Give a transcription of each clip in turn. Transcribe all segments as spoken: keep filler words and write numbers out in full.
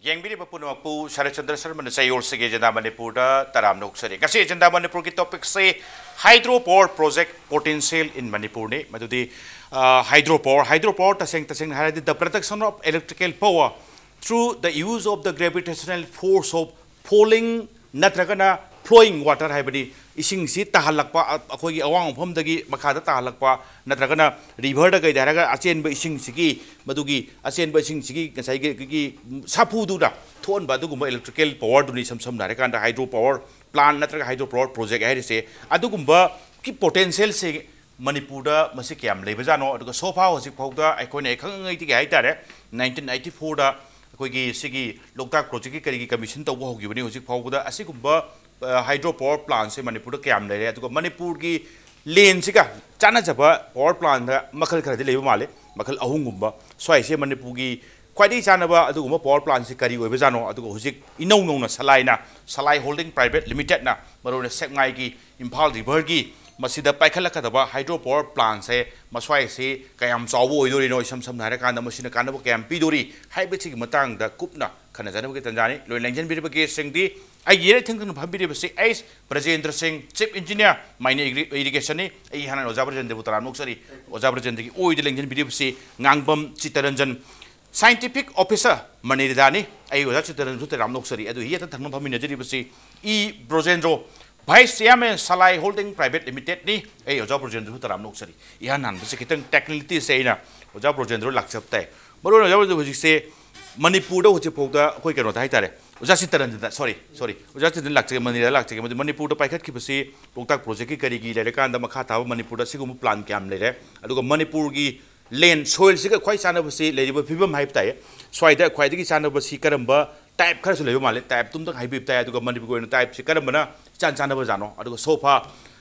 ꯌꯦꯡꯕꯤꯔꯤꯕ ꯄꯨꯝꯅꯃꯛꯄꯨ ꯁꯔꯠꯆꯟꯗ꯭ꯔ ꯁꯔꯃꯅ ꯆꯌꯣꯜꯁꯤꯒꯤ ꯑꯦꯖꯦꯟꯗꯥ ꯃꯅꯤꯄꯨꯔꯗ ꯇꯔꯥꯝꯅ ꯑꯣꯛꯆꯔꯤ꯫ ꯉꯁꯤ ꯑꯦꯖꯦꯟꯗꯥ ꯃꯅꯤꯄꯨꯔꯒꯤ ꯇꯣꯄꯤꯛꯁꯦ ꯍꯥꯏꯗ꯭ꯔꯣ ꯄꯥꯋꯔ ꯄ꯭ꯔꯣꯖꯦꯛ ꯄꯣꯇꯦꯟꯁꯤꯌꯦꯜ ꯏꯟ ꯃꯅꯤꯄꯨꯔꯅꯤ꯫ ꯃꯗꯨꯗꯤ ꯍꯥꯏꯗ꯭ꯔꯣ ꯄꯥꯋꯔ, ꯍꯥꯏꯗ꯭ꯔꯣ ꯄꯥꯋꯔ ꯇꯁꯦꯡ ꯇꯁꯦꯡꯅ ꯍꯥꯏꯔꯗꯤ the production of electrical power through the use of the gravitational force of falling ꯅꯠꯇ꯭ꯔꯒꯅ flowing water ꯍꯥꯏꯕꯗꯤ ꯏꯁꯤꯡꯁꯤ ꯇꯥꯍꯜꯂꯛꯄ, ꯑ- ꯑꯩꯈꯣꯏꯒꯤ ꯑꯋꯥꯡ ꯃꯐꯝꯗꯒꯤ ꯃꯈꯥꯗ ꯇꯥꯍꯜꯂꯛꯄ, ꯅꯠꯇ꯭ꯔꯒꯅ ꯔꯤꯚꯔꯗ ꯀꯩꯗ ꯍꯥꯏꯔꯒ ꯑꯆꯦꯟꯕ ꯏꯁꯤꯡꯁꯤꯒꯤ, ꯃꯗꯨꯒꯤ ꯑꯆꯦꯟꯕ ꯏꯁꯤꯡꯁꯤꯒꯤ ꯉꯁꯥꯏꯒꯤ ꯑꯩꯈꯣꯏꯒꯤ ꯁꯥꯐꯨꯗꯨꯅ ꯊꯣꯛꯍꯟꯕ ꯑꯗꯨꯒꯨꯝꯕ ꯏꯂꯦꯛꯇ꯭ꯔꯤꯀꯦꯜ ꯄꯥꯋꯔꯗꯨꯅꯤ꯫ ꯏꯁꯝ ꯁꯝꯅ ꯍꯥꯏꯔꯀꯥꯟꯗ ꯍꯥꯏꯗ꯭ꯔꯣ ꯄꯥꯋꯔ ꯄ꯭ꯂꯥꯟ ꯅꯠꯇ꯭ꯔꯒ ꯍꯥꯏꯗ꯭ꯔꯣ ꯄꯥꯋꯔ ꯄ꯭ꯔꯣꯖꯦꯛ ꯍꯥꯏꯔꯤꯁꯦ꯫ ꯑꯗꯨꯒꯨꯝꯕꯒꯤ ꯄꯣꯇꯦꯟꯁꯤꯌꯦꯜꯁꯦ ꯃꯅꯤꯄꯨꯔꯗ ꯃꯁꯤ ꯀꯌꯥꯝ ꯂꯩꯕꯖꯥꯠꯅꯣ? ꯑꯗꯨꯒ ꯁꯣꯐꯥ ꯍꯧꯖꯤꯛ ꯐꯥꯎꯗ ꯑꯩꯈꯣꯏꯅ ꯈꯪꯉꯩꯗꯒꯤ ꯍꯥꯏꯇꯥꯔꯦ, ꯅꯥꯏꯟꯇꯤꯟ ꯑꯩꯠꯇꯤ ꯐꯣꯔꯗ ꯑꯩꯈꯣꯏꯒꯤ ꯁꯤꯒꯤ ꯂꯣꯛꯇꯥꯛ ꯄ꯭ꯔꯣꯖꯦꯛꯀꯤ ꯀꯔꯤꯒꯤ ꯀꯃꯤꯁꯟ ꯇꯧꯕ ꯍꯧꯈꯤꯕꯅꯤ꯫ ꯍꯧꯖꯤꯛ ꯐꯥꯎꯕꯗ ꯑꯁꯤꯒꯨꯝꯕ ꯍꯥꯏꯗ꯭ꯔꯣ ꯄꯥꯋꯔ ꯄ꯭ꯂꯥꯟꯁꯦ ꯃꯅꯤꯄꯨꯔꯗ ꯀꯌꯥꯝ ꯂꯩꯔꯦ? ꯑꯗꯨꯒ ꯃꯅꯤꯄꯨꯔꯒꯤ ꯂꯦꯟꯁꯤꯒ ꯆꯥꯟꯅꯖꯕ ꯄꯥꯋꯔ ꯄ꯭ꯂꯥꯟꯗ ꯃꯈꯜ ꯈꯔꯗꯤ ꯂꯩꯕ ꯃꯥꯜꯂꯦ, ꯃꯈꯜ ꯑꯍꯨꯝꯒꯨꯝꯕ꯫ ꯁ꯭ꯋꯥꯏꯁꯦ ꯃꯅꯤꯄꯨꯔꯒꯤ ꯈ꯭ꯋꯥꯏꯗꯒꯤ ꯆꯥꯟꯅꯕ ꯑꯗꯨꯒꯨꯝꯕ ꯄꯥꯋꯔ ꯄ꯭ꯂꯥꯟꯁꯤ ꯀꯔꯤ ꯑꯣꯏꯕꯖꯥꯠꯅꯣ? ꯑꯗꯨꯒ ꯍꯧꯖꯤꯛ ꯏꯅꯧ ꯅꯧꯅ ꯁꯂꯥꯏꯅ, ꯁꯂꯥꯏ ꯍꯣꯜꯗꯤꯡ ꯄ꯭ꯔꯥꯏꯚꯦꯠ ꯂꯤꯃꯤꯇꯦꯠꯅ ꯃꯔꯨꯑꯣꯏꯅ ꯁꯦꯛꯃꯥꯏꯒꯤ ꯏꯝꯐꯥꯜ ꯔꯤꯚꯔꯒꯤ ꯃꯁꯤꯗ ꯄꯥꯏꯈꯠꯂꯛꯀꯗꯕ ꯍꯥꯏꯗ꯭ꯔꯣ ꯄꯥꯋꯔ ꯄ꯭ꯂꯥꯟꯁꯦ ꯃꯁ꯭ꯋꯥꯏꯁꯤ ꯀꯌꯥꯝ ꯆꯥꯎꯕ ꯑꯣꯏꯗꯣꯔꯤꯅꯣ? ꯏꯁꯝ ꯁꯝꯅ ꯍꯥꯏꯔꯀꯥꯟꯗ ꯃꯁꯤꯅ ꯀꯥꯟꯅꯕ ꯀꯌꯥꯝ ꯄꯤꯗꯣꯔꯤ ꯍꯥꯏꯕꯁꯤꯒꯤ ꯃꯇꯥꯡꯗ ꯀꯨꯞꯅ ꯈꯟꯅꯖꯅꯕꯒꯤ ꯇꯥꯟꯖꯥꯅꯤ꯫ ꯂꯣꯏꯅ ꯂꯦꯡꯖꯟꯕꯤꯔꯤꯕ ꯒꯦꯁꯁꯤꯡꯗꯤ ꯑꯩꯒꯤ ꯏꯔꯩ ꯊꯪꯅ ꯐꯝꯕꯤꯔꯤꯕꯁꯤ ꯑꯩꯁ ꯕ꯭ꯔꯖꯦꯟꯗ꯭ꯔ ꯁꯤꯡ, ꯆꯤꯐ ꯏꯟꯖꯤꯅꯤꯌꯔ, ꯃꯥꯏꯅ ꯏꯔꯤꯒꯦꯁꯟꯅꯤ꯫ ꯑꯩ ꯍꯥꯟꯅ ꯑꯣꯖꯥ ꯕ꯭ꯔꯖꯦꯟꯗ꯭ꯔꯕꯨ ꯇꯔꯥꯝꯅ ꯑꯣꯛꯆꯔꯤ꯫ ꯑꯣꯖꯥ ꯕ꯭ꯔꯖꯦꯟꯗ꯭ꯔꯒꯤ ꯑꯣꯏꯗ ꯂꯦꯡꯖꯟꯕꯤꯔꯤꯕꯁꯤ ꯉꯥꯡꯕꯝ ꯆꯤꯠꯇꯔꯟꯖꯟ, ꯁꯥꯏꯟꯇꯤꯐꯤꯛ ꯑꯣꯐꯤꯁꯔ ꯃꯅꯤꯔꯗꯥꯅꯤ꯫ ꯑꯩ ꯑꯣꯖꯥ ꯆꯤꯠꯇꯔꯟꯖꯟꯁꯨ ꯇꯔꯥꯝꯅ ꯑꯣꯛꯆꯔꯤ꯫ ꯑꯗꯨ ꯍꯦꯛꯇ ꯊꯪꯅ ꯐꯝꯃꯤꯟꯅꯖꯔꯤꯕꯁꯤ ꯏ ꯕ꯭ꯔꯣꯖꯦꯟꯗ꯭ꯔꯣ, ꯚꯥꯏꯁ ꯆꯤꯌꯥꯔꯃꯦꯟ ꯁꯂꯥꯏ ꯍꯣꯜꯗꯤꯡ ꯄ꯭ꯔꯥꯏꯚꯦꯠ ꯂꯤꯃꯤꯇꯦꯠꯅꯤ꯫ ꯑꯩ ꯑꯣꯖꯥ ꯕ꯭ꯔꯣꯖꯦꯟꯗ꯭ꯔꯁꯨ ꯇꯔꯥꯝꯅ ꯑꯣꯛꯆꯔꯤ꯫ ꯏꯍꯥꯟ ꯍꯥꯟꯕꯁꯦ ꯈꯤꯇꯪ ꯇꯦꯛꯅꯤꯀꯦꯂꯤꯇꯤꯁꯦ ꯑꯩꯅ ꯑꯣꯖꯥ ꯕ꯭ꯔꯣꯖꯦꯟꯗ꯭ꯔ ꯂꯥꯛꯆꯕ ꯇꯥꯏ꯫ ꯃꯔꯨꯑꯣꯏꯅ ꯑꯣꯖꯥ ꯕ꯭ꯔꯣꯖꯦꯟꯗ꯭ꯔ ꯍꯧꯖꯤꯛꯁꯦ ꯃꯅꯤꯄꯨꯔꯗ ꯍꯧꯖꯤꯛ ꯐꯥꯎꯗ ꯑꯩꯈꯣꯏ ꯀꯩꯅꯣꯗ ꯍꯥꯏꯇꯥꯔꯦ, ꯑꯣꯖꯥ ꯆꯤꯠꯇꯔꯟꯖꯟꯗ, ꯁꯣꯔꯤ, ꯁꯣꯔꯤ, ꯑꯣꯖꯥ ꯆꯤꯠꯇꯔꯟꯖꯟ ꯂꯥꯛꯆꯒꯦ, ꯃꯅꯤꯔꯗ ꯂꯥꯛꯆꯒꯦ꯫ ꯃꯗꯨ ꯃꯅꯤꯄꯨꯔꯗ ꯄꯥꯏꯈꯠꯈꯤꯕꯁꯤ ꯂꯣꯛꯇꯥꯛ ꯄ꯭ꯔꯣꯖꯦꯛꯀꯤ ꯀꯔꯤꯒꯤ ꯂꯩꯔꯀꯥꯟꯗ ꯃꯈꯥ ꯇꯥꯕ ꯃꯅꯤꯄꯨꯔꯗ ꯑꯁꯤꯒꯨꯝꯕ ꯄ꯭ꯂꯥꯟ ꯀꯌꯥꯝ ꯂꯩꯔꯦ? ꯑꯗꯨꯒ ꯃꯅꯤꯄꯨꯔꯒꯤ ꯂꯦꯟ ꯁꯣꯏꯜꯁꯤꯒ ꯈ꯭ꯋꯥꯏ ꯆꯥꯟꯅꯕꯁꯤ ꯂꯩꯔꯤꯕ ꯐꯤꯕꯝ ꯍꯥꯏꯕ ꯇꯥꯏ꯫ ꯁ꯭ꯋꯥꯏꯗ ꯈ꯭ꯋꯥꯏꯗꯒꯤ ꯆꯥꯟꯅꯕꯁꯤ ꯀꯔꯝꯕ ꯇꯥꯏꯞ ꯈꯔꯁꯨ ꯂꯩꯕ ꯃꯥꯜꯂꯦ꯫ ꯇꯥꯏꯞꯇꯨꯝꯇꯪ ꯍꯥꯏꯕꯤꯕ ꯇꯥꯏ꯫ ꯑꯗꯨꯒ ꯃꯅꯤꯄꯨꯔꯒꯤ ꯑꯣꯏꯅ ꯇꯥꯏꯞꯁꯤ ꯀꯔꯝꯕꯅ ꯏꯆꯥꯟ ꯆꯥꯟꯅꯕꯖꯥꯠꯅꯣ? ꯑꯗꯨꯒ ꯁꯣꯐꯥ,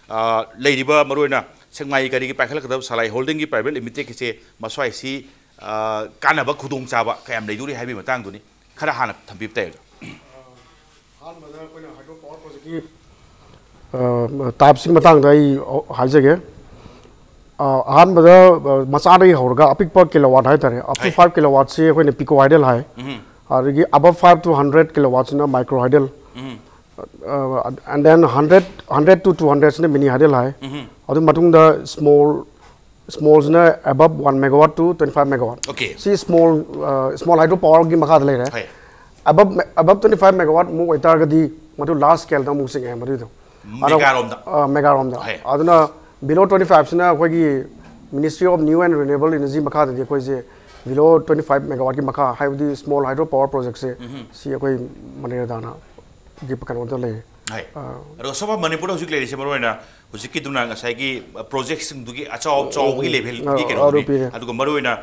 ꯑ, ꯂꯩꯔꯤꯕ ꯃꯔꯨꯑꯣꯏꯅ ꯁꯦꯛꯃꯥꯏ ꯀꯔꯤꯒꯤ ꯄꯥꯏꯈꯠꯂꯛꯀꯗꯕ ꯁꯂꯥꯏ ꯍꯣꯜꯗꯤꯡꯒꯤ ꯄ꯭ꯔꯥꯏꯚꯦꯠ ꯂꯤꯃꯤꯇꯦꯠꯀꯤꯁꯦ ꯃꯁ꯭ꯋꯥꯏꯁꯤ, ꯑ, ꯀꯥꯟꯅꯕ ꯈꯨꯗꯣꯡꯆꯥꯕ ꯀꯌꯥꯝ ꯂꯩꯗꯣꯔꯤ ꯍꯥꯏꯕꯒꯤ ꯃꯇꯥꯡꯗꯨꯅꯤ꯫ ꯈꯔ ꯍꯥꯟꯅ ꯊꯝꯕꯤꯕ ꯇꯥꯏ ꯑꯣꯖꯥ꯫ ꯑꯍꯥꯟꯕꯗ ꯑꯩꯈꯣꯏꯅ ꯍꯥꯏꯗ꯭ꯔꯣ ꯄꯥꯋꯔ ꯄ꯭ꯔꯣꯖꯦꯛꯀꯤ, ꯑ, ꯇꯥꯏꯞꯁꯤꯒꯤ ꯃꯇꯥꯡꯗ ꯑꯩ ꯍꯥꯏꯖꯒꯦ꯫ ꯑ, ꯑꯍꯥꯟꯕꯗ, ꯑ, ꯃꯆꯥꯗꯒꯤ ꯍꯧꯔꯒ ꯑꯄꯤꯛꯄ ꯀꯤꯂꯣꯋꯥꯠ ꯍꯥꯏꯇꯥꯔꯦ, up to ꯍꯣꯏ꯫ Five kilowattꯁꯤ ꯑꯩꯈꯣꯏꯅ ꯄꯤꯀꯣ ꯍꯥꯏꯗꯦꯜ ꯍꯥꯏ꯫ ꯎꯝ꯫ ꯑꯗꯒꯤ above five to hundred kilowatts ꯁꯤꯅ micro hydel, um uh, and then hundred, hundred to two hundred ꯁꯤꯅ mini hydel ꯍꯥꯏ꯫ ꯎꯝ ꯑꯗꯨ ꯃꯇꯨꯡꯗ small small ꯁꯤꯅ above one megawatt to twenty five megawatt꯫ Okay. ꯁꯤ small small hydro power ꯒꯤ ꯃꯈꯥꯗ ꯂꯩꯔꯦ꯫ ꯍꯣꯏ꯫ Above above twenty five megawatt ꯃꯨꯛ ꯑꯣꯏꯇꯥꯔꯒꯗꯤ ꯃꯗꯨ large scale ꯗ ꯑꯃꯨꯛ ꯆꯤꯡꯉꯦ ꯃꯗꯨꯏꯗꯣ꯫ Mega ꯔꯣꯝꯗ꯫ Mega ꯔꯣꯝꯗ꯫ ꯍꯣꯏ꯫ ꯑꯗꯨꯅ below twenty five ꯁꯤꯅ ꯑꯩꯈꯣꯏꯒꯤ Ministry of New and Renewable Energy ꯃꯈꯥꯗꯗꯤ ꯑꯩꯈꯣꯏꯁꯦ below twenty five megawatt ꯀꯤ ꯃꯈꯥ, ꯍꯥꯏꯕꯗꯤ small hydro power project ꯁꯦ, ꯁꯤ ꯑꯩꯈꯣꯏ ꯃꯅꯤꯔꯥꯗꯥꯅ ꯒꯤ ꯀꯩꯅꯣꯗ ꯂꯩ꯫ ꯍꯣꯏ꯫ ꯑꯗꯣ ꯁꯣꯝ ꯃꯅꯤꯄꯨꯔꯗ ꯍꯧꯖꯤꯛ ꯂꯩꯔꯤꯁꯦ ꯃꯔꯨꯑꯣꯏꯅ ꯍꯧꯖꯤꯛꯀꯤꯗꯨꯅ ꯉꯁꯥꯏꯒꯤ project ꯁꯤꯡꯗꯨꯒꯤ ꯑꯆꯥꯎ ꯆꯥꯎꯕꯒꯤ level ꯒꯤ ꯑ, ꯀꯩꯅꯣꯗꯨꯅꯤ꯫ ꯑꯗꯨ ꯄꯤꯔꯦ꯫ ꯑꯗꯨꯒ ꯃꯔꯨꯑꯣꯏꯅ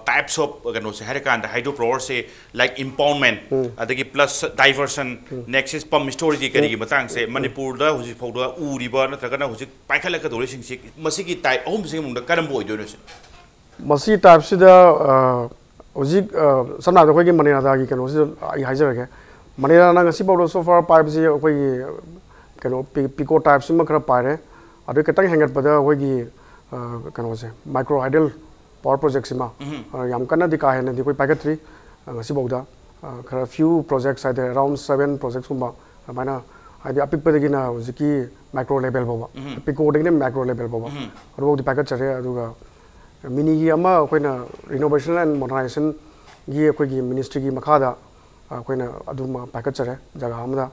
types of ꯀꯩꯅꯣꯁꯦ ꯍꯥꯏꯔꯀꯥꯟꯗ hydro power ꯁꯦ, like impoundment, ꯑꯗꯒꯤ plus diversion, next is pump storage ꯒꯤ ꯀꯔꯤꯒꯤ ꯃꯇꯥꯡꯁꯦ ꯃꯅꯤꯄꯨꯔꯗ ꯍꯧꯖꯤꯛ ꯐꯥꯎꯗ ꯎꯔꯤꯕ ꯅꯠꯇ꯭ꯔꯒꯅ ꯍꯧꯖꯤꯛ ꯄꯥꯏꯈꯠꯂꯛꯀꯗꯧꯔꯤꯁꯤꯡꯁꯤ ꯃꯁꯤꯒꯤ type ꯑꯍꯨꯝꯁꯤꯒꯤ ꯃꯅꯨꯡꯗ ꯀꯔꯝꯕ ꯑꯣꯏꯗꯣꯏꯅꯣ ꯁꯤꯅꯤ? ꯃꯁꯤ type ꯁꯤꯗ, ꯑ, ꯍꯧꯖꯤꯛ, ꯑ, ꯁꯝꯅ ꯍꯥꯏꯔꯕꯗ ꯑꯩꯈꯣꯏꯒꯤ ꯃꯅꯤꯔꯥꯗꯥꯒꯤ ꯀꯩꯅꯣꯁꯤꯗ ꯑꯩ ꯍꯥꯏꯖꯔꯒꯦ꯫ ꯃꯅꯤꯔꯥꯗꯥꯅ ꯉꯁꯤ ꯐꯥꯎꯗ so far ꯄꯥꯏꯕꯁꯤ ꯑꯩꯈꯣꯏꯒꯤ ꯀꯩꯅꯣ ꯄꯤ-, PICO type ꯁꯤꯃ ꯈꯔ ꯄꯥꯏꯔꯦ꯫ ꯑꯗꯨ ꯈꯤꯇꯪ ꯍꯦꯟꯒꯠꯄꯗ ꯑꯩꯈꯣꯏꯒꯤ, ꯑ, ꯀꯩꯅꯣꯁꯦ, micro hydel power project ꯁꯤꯃ, ꯑ, ꯌꯥꯝ ꯀꯟꯅꯗꯤ ꯀꯥ ꯍꯦꯟꯅꯗꯤ ꯑꯩꯈꯣꯏ ꯄꯥꯏꯈꯠꯇ꯭ꯔꯤ, ꯑ, ꯉꯁꯤꯐꯥꯎꯗ꯫ ꯑ, ꯈꯔ few projects ꯍꯥꯏꯇꯥꯔꯦ, around seven projects ꯀꯨꯝꯕ ꯑꯗꯨꯃꯥꯏꯅ, ꯍꯥꯏꯗꯤ ꯑꯄꯤꯛꯄꯗꯒꯤꯅ ꯍꯧꯖꯤꯛꯀꯤ micro level ꯐꯥꯎꯕ, PICO ꯗꯒꯤꯅ micro level ꯐꯥꯎꯕ ꯑꯗꯨꯐꯥꯎꯗꯤ ꯄꯥꯏꯈꯠꯆꯔꯦ꯫ ꯑꯗꯨꯒ mini ꯒꯤ ꯑꯃ ꯑꯩꯈꯣꯏꯅ renovation and modernization ꯒꯤ ꯑꯩꯈꯣꯏꯒꯤ ministry ꯒꯤ ꯃꯈꯥꯗ ꯑꯩꯈꯣꯏꯅ ꯑꯗꯨꯃ ꯄꯥꯏꯈꯠꯆꯔꯦ ꯖꯒꯥ ꯑꯃꯗ꯫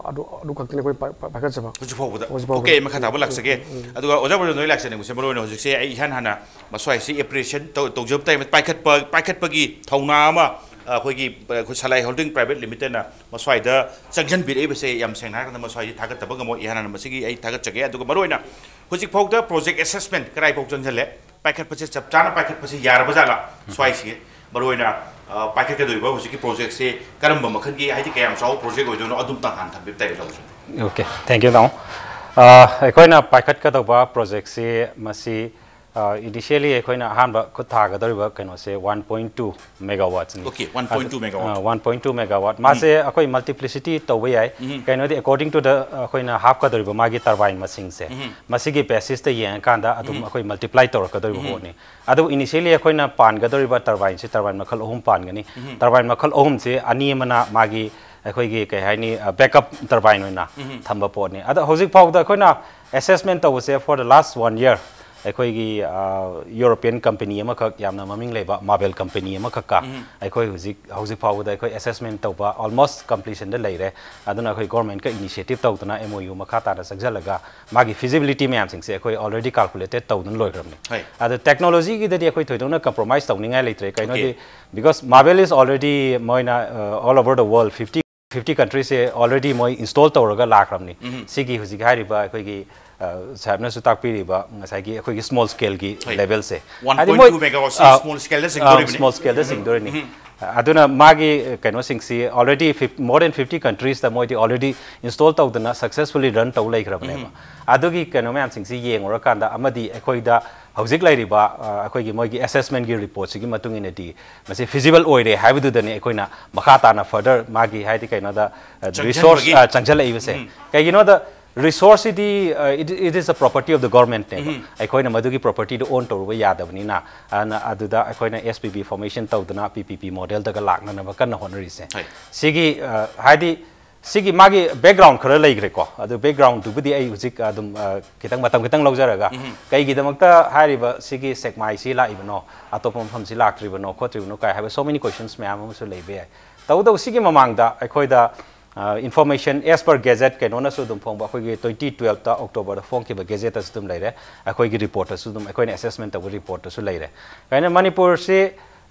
ꯑꯗꯨ, ꯑꯗꯨ ꯈꯛꯇꯅꯤ ꯑꯩꯈꯣꯏ ꯄꯥꯏ-, ꯄꯥꯏ-, ꯄꯥꯏꯈꯠꯆꯕ꯫ ꯍꯧꯖꯤꯛ ꯍꯧꯖꯤꯛ ꯐꯥꯎꯕꯗ꯫ ꯐꯥꯎꯕꯗ꯫ Okay, ꯃꯈꯥ ꯇꯥꯕ ꯂꯥꯛꯆꯒꯦ꯫ ꯑꯗꯨꯒ ꯑꯣꯖꯥ ꯕ꯭ꯔꯖꯦꯟꯗ꯭ꯔ ꯍꯣꯏ ꯂꯥꯛꯆꯅꯤꯡꯕꯁꯦ ꯃꯔꯨꯑꯣꯏꯅ ꯍꯧꯖꯤꯛꯁꯦ ꯑꯩ ꯏꯍꯥꯟ ꯍꯥꯟꯅ ꯃꯁ꯭ꯋꯥꯏꯁꯤ appreciation ꯇꯧ-, ꯇꯧꯖꯕ ꯇꯥꯏ꯫ ꯄꯥꯏꯈꯠꯄ, ꯄꯥꯏꯈꯠꯄꯒꯤ ꯊꯧꯅꯥ ꯑꯃ, ꯑ, ꯑꯩꯈꯣꯏꯒꯤ, ꯑ, ꯑꯩꯈꯣꯏ ꯁꯂꯥꯏ Holding Private Limited ꯅ ꯃꯁ꯭ꯋꯥꯏꯗ ꯆꯪꯁꯤꯟꯕꯤꯔꯛꯏꯕꯁꯦ ꯌꯥꯝ ꯁꯦꯡꯅ ꯍꯥꯏꯔꯀꯥꯟꯗ ꯃꯁ꯭ꯋꯥꯏꯁꯤ ꯊꯥꯒꯠꯇꯕ ꯉꯝꯃꯣꯏ꯫ ꯏꯍꯥꯟ ꯍꯥꯟꯅ ꯃꯁꯤꯒꯤ ꯑꯩ ꯊꯥꯒꯠꯆꯒꯦ꯫ ꯑꯗꯨꯒ ꯃꯔꯨꯑꯣꯏꯅ ꯍꯧꯖꯤꯛ ꯐꯥꯎꯗ project assessment ꯀꯗꯥꯏꯐꯥꯎ ꯆꯪꯁꯤꯜꯂꯦ? ꯄꯥꯏꯈꯠꯄꯁꯦ ꯆꯞ ꯆꯥꯅ ꯄꯥꯏꯈꯠꯄꯁꯦ ꯌꯥꯔꯕ ꯖꯥꯠꯂꯥ? ꯁ꯭ꯋꯥꯏꯁꯤ ꯃꯔꯨꯑꯣꯏꯅ, ꯑ, ꯄꯥꯏꯈꯠꯀꯗꯧꯔꯤꯕ ꯍꯧꯖꯤꯛꯀꯤ project ꯁꯦ ꯀꯔꯝꯕ ꯃꯈꯜꯒꯤ, ꯍꯥꯏꯗꯤ ꯀꯌꯥꯝ ꯆꯥꯎꯕ project ꯑꯣꯏꯗꯣꯏꯅꯣ, ꯑꯗꯨꯝꯇꯪ ꯍꯥꯟꯅ ꯊꯝꯕꯤꯕ ꯇꯥꯏ, ꯇꯧꯁꯦ꯫ Okay, thank you, ꯇꯥꯃꯣ꯫ ꯑ, ꯑꯩꯈꯣꯏꯅ ꯄꯥꯏꯈꯠꯀꯗꯧꯕ project ꯁꯤ ꯃꯁꯤ Initially ꯑꯩꯈꯣꯏꯅ ꯑꯍꯥꯟꯕ ꯈꯨꯠ ꯊꯥꯒꯗꯧꯔꯤꯕ ꯀꯩꯅꯣꯁꯦ one point two megawatts ꯅꯤ꯫ Okay, one point two megawatt. One point two megawatt ꯃꯥꯁꯦ ꯑꯩꯈꯣꯏ multiplicity ꯇꯧꯕ ꯌꯥꯏ꯫ ꯀꯩꯅꯣꯗꯤ according to the ꯑꯩꯈꯣꯏꯅ ꯍꯥꯞꯀꯗꯧꯔꯤꯕ ꯃꯥꯒꯤ turbine ꯃꯁꯤꯡꯁꯦ, ꯃꯁꯤꯒꯤ basisꯇ ꯌꯦꯡꯉꯀꯥꯟꯗ ꯑꯗꯨꯝ ꯑꯩꯈꯣꯏ multiply ꯇꯧꯔꯛꯀꯗꯧꯔꯤꯕ ꯄꯣꯠꯅꯤ꯫ ꯑꯗꯨ initially ꯑꯩꯈꯣꯏꯅ ꯄꯥꯟꯒꯗꯧꯔꯤꯕ turbineꯁꯤ turbine ꯃꯈꯜ ꯑꯍꯨꯝ ꯄꯥꯟꯒꯅꯤ꯫ Turbine ꯃꯈꯜ ꯑꯍꯨꯝꯁꯤ ꯑꯅꯤ ꯑꯃꯅ ꯃꯥꯒꯤ ꯑꯩꯈꯣꯏꯒꯤ ꯀꯩ ꯍꯥꯏꯅꯤ, backup turbine ꯑꯣꯏꯅ ꯊꯝꯕ ꯄꯣꯠꯅꯤ꯫ ꯑꯗꯣ ꯍꯧꯖꯤꯛ ꯐꯥꯎꯕꯗ ꯑꯩꯈꯣꯏꯅ assessment ꯇꯧꯕꯁꯦ for the last one year ꯑꯩꯈꯣꯏꯒꯤ European company ꯑꯃꯈꯛ, ꯌꯥꯝꯅ ꯃꯃꯤꯡ ꯂꯩꯕ Mabel company ꯑꯃꯈꯛꯀ ꯑꯩꯈꯣꯏ ꯍꯧꯖꯤꯛ ꯍꯧꯖꯤꯛ ꯐꯥꯎꯕꯗ ꯑꯩꯈꯣꯏ assessment ꯇꯧꯕ almost completionꯗ ꯂꯩꯔꯦ꯫ ꯑꯗꯨꯅ ꯑꯩꯈꯣꯏ governmentꯀ initiative ꯇꯧꯗꯅ MOU ꯃꯈꯥ ꯇꯥꯅ ꯆꯪꯁꯤꯜꯂꯒ ꯃꯥꯒꯤ feasibility ꯃꯌꯥꯝꯁꯤꯡꯁꯦ ꯑꯩꯈꯣꯏ already calculated ꯇꯧꯗꯨꯅ ꯂꯣꯏꯈ꯭ꯔꯕꯅꯤ꯫ ꯍꯣꯏ꯫ ꯑꯗꯣ technologyꯒꯤꯗꯗꯤ ꯑꯩꯈꯣꯏ ꯊꯣꯏꯗꯣꯛꯅ compromise ꯇꯧꯅꯤꯡꯉꯥꯏ ꯂꯩꯇ꯭ꯔꯦ꯫ ꯀꯩꯅꯣꯗꯤ because Mabel is already ꯃꯣꯏꯅ all over the world fifty fifty countriesꯁꯦ already ꯃꯣꯏ install ꯇꯧꯔꯒ ꯂꯥꯛꯈ꯭ꯔꯕꯅꯤ꯫ ꯁꯤꯒꯤ ꯍꯧꯖꯤꯛ ꯍꯥꯏꯔꯤꯕ ꯑꯩꯈꯣꯏꯒꯤ ꯁꯥꯍꯦꯕꯅꯁꯨ ꯇꯥꯛꯄꯤꯔꯤꯕ ꯉꯁꯥꯏꯒꯤ ꯑꯩꯈꯣꯏꯒꯤ small scaleꯒꯤ ꯍꯣꯏ꯫ levelꯁꯦ꯫ One ꯍꯥꯏꯗꯤ point ꯃꯣꯏ two megawattꯁꯤ ꯑ, small scaleꯗ ꯑ, ꯆꯤꯡꯗꯣꯔꯤꯕꯅꯤ꯫ Small scaleꯗ ꯆꯤꯡꯗꯣꯔꯤꯅꯤ꯫ ꯑꯗꯨꯅ ꯃꯥꯒꯤ ꯀꯩꯅꯣꯁꯤꯡꯁꯤ already fif- more than fifty countriesꯇ ꯃꯣꯏꯗꯤ already install ꯇꯧꯗꯅ successfully run ꯇꯧ ꯂꯩꯈ꯭ꯔꯕꯅꯦꯕ꯫ ꯑꯗꯨꯒꯤ ꯀꯩꯅꯣ ꯃꯌꯥꯝꯁꯤꯡꯁꯤ ꯌꯦꯡꯉꯨꯔꯀꯥꯟꯗ ꯑꯃꯗꯤ ꯑꯩꯈꯣꯏꯗ ꯍꯧꯖꯤꯛ ꯂꯩꯔꯤꯕ ꯑ, ꯑꯩꯈꯣꯏꯒꯤ ꯃꯣꯏꯒꯤ assessmentꯀꯤ reportꯁꯤꯒꯤ ꯃꯇꯨꯡ ꯏꯟꯅꯗꯤ ꯃꯁꯤ feasible ꯑꯣꯏꯔꯦ ꯍꯥꯏꯕꯗꯨꯗꯅꯤ ꯑꯩꯈꯣꯏꯅ ꯃꯈꯥ ꯇꯥꯅ further ꯃꯥꯒꯤ ꯍꯥꯏꯗꯤ ꯀꯩꯅꯣꯗ ꯑ, resource ꯆꯪꯁꯤꯟꯕꯒꯤ꯫ ꯑ, ꯆꯪꯁꯤꯜꯂꯛꯏꯕꯁꯦ꯫ ꯀꯩꯒꯤꯅꯣꯗ resourceꯁꯤꯗꯤ uh, it, it is the property of the governmentꯅꯦꯕ꯫ ꯑꯩꯈꯣꯏꯅ ꯃꯗꯨꯒꯤ propertyꯗꯨ own ꯇꯧꯔꯨꯕ ꯌꯥꯗꯕꯅꯤꯅ ꯑꯗꯨꯅ ꯑꯗꯨꯗ ꯑꯩꯈꯣꯏꯅ SPV formation ꯇꯧꯗꯅ PPP modelꯗꯒ ꯂꯥꯛꯅꯅꯕ ꯀꯟꯅ ꯍꯣꯠꯅꯔꯤꯁꯦ꯫ ꯍꯣꯏ꯫ ꯁꯤꯒꯤ ꯑ, ꯍꯥꯏꯗꯤ ꯁꯤꯒꯤ ꯃꯥꯒꯤ background ꯈꯔ ꯂꯩꯈ꯭ꯔꯦꯀꯣ꯫ ꯑꯗꯨ backgroundꯗꯨꯕꯨꯗꯤ ꯑꯩ ꯍꯧꯖꯤꯛ ꯑꯗꯨꯝ ꯑ, ꯈꯤꯇꯪ ꯃꯇꯝ ꯈꯤꯇꯪ ꯂꯧꯖꯔꯒ ꯀꯩꯒꯤꯗꯃꯛꯇ ꯍꯥꯏꯔꯤꯕ ꯁꯤꯒꯤ ꯁꯦꯛꯃꯥꯏꯁꯤ ꯂꯥꯛꯏꯕꯅꯣ, ꯑꯇꯣꯞꯄ ꯃꯐꯝꯁꯤ ꯂꯥꯛꯇ꯭ꯔꯤꯕꯅꯣ ꯈꯣꯠꯇ꯭ꯔꯤꯕꯅꯣ ꯀꯥꯏ ꯍꯥꯏꯕ so many questions ꯃꯌꯥꯝ ꯑꯃꯁꯨ ꯂꯩꯕ ꯌꯥꯏ꯫ ꯇꯧꯕꯇꯕꯨ ꯁꯤꯒꯤ ꯃꯃꯥꯡꯗ ꯑꯩꯈꯣꯏꯗ ꯑ, information as per gazette ꯀꯩꯅꯣꯅꯁꯨ ꯑꯗꯨꯝ ꯐꯣꯡꯕ, ꯑꯩꯈꯣꯏꯒꯤ twenty twelveꯇ Octoberꯗ ꯐꯣꯡꯈꯤꯕ gazetteꯇꯁꯨ ꯑꯗꯨꯝ ꯂꯩꯔꯦ, ꯑꯩꯈꯣꯏꯒꯤ reportꯇꯁꯨ ꯑꯗꯨꯝ, ꯑꯩꯈꯣꯏꯅ assessment ꯇꯧꯕ reportꯇꯁꯨ ꯂꯩꯔꯦ꯫ ꯀꯩꯅꯣ ꯃꯅꯤꯄꯨꯔꯁꯤ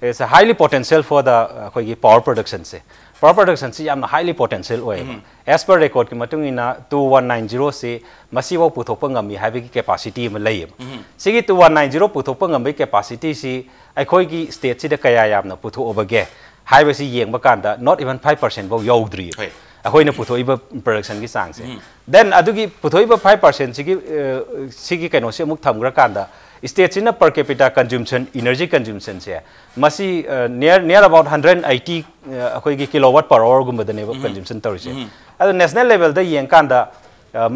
is highly potential for the ꯑꯩꯈꯣꯏꯒꯤ power productionꯁꯦ꯫ Power productionꯁꯤ ꯌꯥꯝꯅ highly potential ꯑꯣꯏꯌꯦꯕ꯫ As per recordꯀꯤ ꯃꯇꯨꯡ ꯏꯟꯅ two one nine zeroꯁꯤ ꯃꯁꯤꯐꯥꯎ ꯄꯨꯊꯣꯛꯄ ꯉꯝꯃꯤ ꯍꯥꯏꯕꯒꯤ capacity ꯑꯃ ꯂꯩꯌꯦꯕ꯫ ꯁꯤꯒꯤ two one nine zero ꯄꯨꯊꯣꯛꯄ ꯉꯝꯕꯒꯤ capacityꯁꯤ ꯑꯩꯈꯣꯏꯒꯤ stateꯁꯤꯗ ꯀꯌꯥ ꯌꯥꯝꯅ ꯄꯨꯊꯣꯛꯑꯕꯒꯦ ꯍꯥꯏꯕꯁꯤ ꯌꯦꯡꯕ ꯀꯥꯟꯗ not even five percent ꯐꯥꯎ ꯌꯧꯗ꯭ꯔꯤ꯫ ꯍꯣꯏ꯫ ꯑꯩꯈꯣꯏꯅ ꯄꯨꯊꯣꯛꯏꯕ productionꯒꯤ ꯆꯥꯡꯁꯦ꯫ Then ꯑꯗꯨꯒꯤ ꯄꯨꯊꯣꯛꯏꯕ five percentꯁꯤꯒꯤ ꯑ, ꯁꯤꯒꯤ ꯀꯩꯅꯣꯁꯤ ꯑꯃꯨꯛ ꯊꯝꯈ꯭ꯔꯀꯥꯟꯗ ꯁ꯭ꯇꯦꯠꯁꯤꯅ per capita consumption, energy consumptionꯁꯦ ꯃꯁꯤ near near about hundred eighty ꯑꯩꯈꯣꯏꯒꯤ kilowatt per hourꯒꯨꯝꯕꯗꯅꯦꯕ consumption ꯇꯧꯔꯤꯁꯦ꯫ ꯑꯗꯣ national levelꯗ ꯌꯦꯡꯀꯥꯟꯗ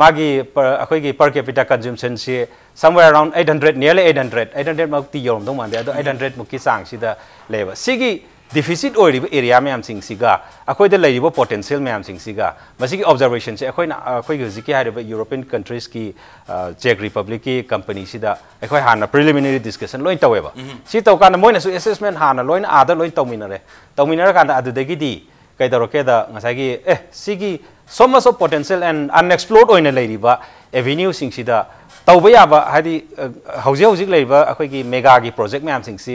ꯃꯥꯒꯤ ꯑꯩꯈꯣꯏꯒꯤ per capita consumptionꯁꯤ somewhere around eight hundred, nearly eight hundred, eight hundred ꯃꯛꯇꯤ ꯌꯧꯔꯝꯗꯧ ꯃꯥꯟꯗꯦ, ꯑꯗꯣ eight hundred ꯃꯨꯛꯀꯤ ꯆꯥꯡꯁꯤꯗ ꯂꯩꯌꯦꯕ꯫ ꯁꯤꯒꯤ deficit ꯑꯣꯏꯔꯤꯕ area ꯃꯌꯥꯝꯁꯤꯡꯁꯤꯒ ꯑꯩꯈꯣꯏꯗ ꯂꯩꯔꯤꯕ potential ꯃꯌꯥꯝꯁꯤꯡꯁꯤꯒ ꯃꯁꯤꯒꯤ observationꯁꯦ ꯑꯩꯈꯣꯏꯅ ꯑꯩꯈꯣꯏꯒꯤ ꯍꯧꯖꯤꯛꯀꯤ ꯍꯥꯏꯔꯤꯕ European countriesꯀꯤ Czech Republicꯀꯤ companyꯁꯤꯗ ꯑꯩꯈꯣꯏ ꯍꯥꯟꯅ preliminary discussion ꯂꯣꯏ ꯇꯧꯋꯦꯕ꯫ ꯁꯤ ꯇꯧꯀꯥꯟꯗ ꯃꯣꯏꯅꯁꯨ assessment ꯍꯥꯟꯅ ꯂꯣꯏꯅ ꯑꯥꯗ ꯂꯣꯏ ꯇꯧꯃꯤꯟꯅꯔꯦ꯫ ꯇꯧꯃꯤꯟꯅꯔꯀꯥꯟꯗ ꯑꯗꯨꯗꯒꯤꯗꯤ ꯀꯩꯗꯧꯔꯛꯀꯦꯗ ꯉꯁꯥꯏꯒꯤ ꯑꯦ ꯁꯤꯒꯤ so much of potential and unexplored ꯑꯣꯏꯅ ꯂꯩꯔꯤꯕ avenueꯁꯤꯡꯁꯤꯗ ꯇꯧꯕ ꯌꯥꯕ, ꯍꯥꯏꯗꯤ ꯍꯧꯖꯤꯛ ꯍꯧꯖꯤꯛ ꯂꯩꯔꯤꯕ ꯑꯩꯈꯣꯏꯒꯤ megaꯒꯤ project ꯃꯌꯥꯝꯁꯤꯡꯁꯤ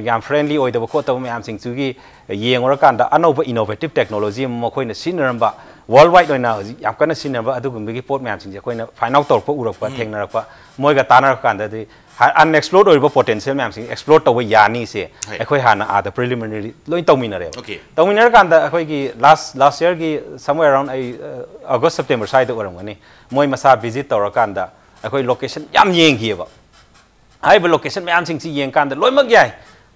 ꯌꯥꯝ friendly ꯑꯣꯏꯗꯕ ꯈꯣꯠꯇꯕ ꯃꯌꯥꯝꯁꯤꯡꯁꯤꯒꯤ ꯌꯦꯡꯉꯨꯔꯀꯥꯟꯗ ꯑꯅꯧꯕ innovative technology ꯑꯃ ꯃꯈꯣꯏꯅ ꯁꯤꯖꯤꯟꯅꯔꯝꯕ, worldwide ꯑꯣꯏꯅ ꯍꯧꯖꯤꯛ ꯌꯥꯝ ꯀꯟꯅ ꯁꯤꯖꯤꯟꯅꯕ ꯑꯗꯨꯒꯨꯝꯕꯒꯤ ꯄꯣꯠ ꯃꯌꯥꯝꯁꯤꯡꯁꯦ ꯑꯩꯈꯣꯏꯅ find out ꯇꯧꯔꯛꯄ, ꯎꯔꯛꯄ, ꯊꯦꯡꯅꯔꯛꯄ, ꯃꯣꯏꯒ ꯇꯥꯟꯅꯔꯀꯥꯟꯗꯗꯤ unexplored ꯑꯣꯏꯔꯤꯕ potential ꯃꯌꯥꯝꯁꯤꯡ explore ꯇꯧꯕ ꯌꯥꯅꯤꯁꯦ ꯑꯩꯈꯣꯏ ꯍꯥꯟꯅ ꯑꯥꯗ preliminary ꯂꯣꯏ ꯇꯧꯃꯤꯟꯅꯔꯦꯕ꯫ ꯇꯧꯃꯤꯟꯅꯔꯀꯥꯟꯗ ꯑꯩꯈꯣꯏꯒꯤ last last yearꯒꯤ somewhere around ꯑꯩ August September ꯁ꯭ꯋꯥꯏꯗ ꯑꯣꯏꯔꯝꯒꯅꯤ, ꯃꯣꯏ ꯃꯁꯥ visit ꯇꯧꯔꯀꯥꯟꯗ ꯑꯩꯈꯣꯏ location ꯌꯥꯝ ꯌꯦꯡꯈꯤꯑꯕ꯫ ꯍꯥꯏꯔꯤꯕ location ꯃꯌꯥꯝꯁꯤꯡꯁꯤ ꯌꯦꯡꯀꯥꯟꯗ ꯂꯣꯏꯅꯃꯛ ꯌꯥꯏ,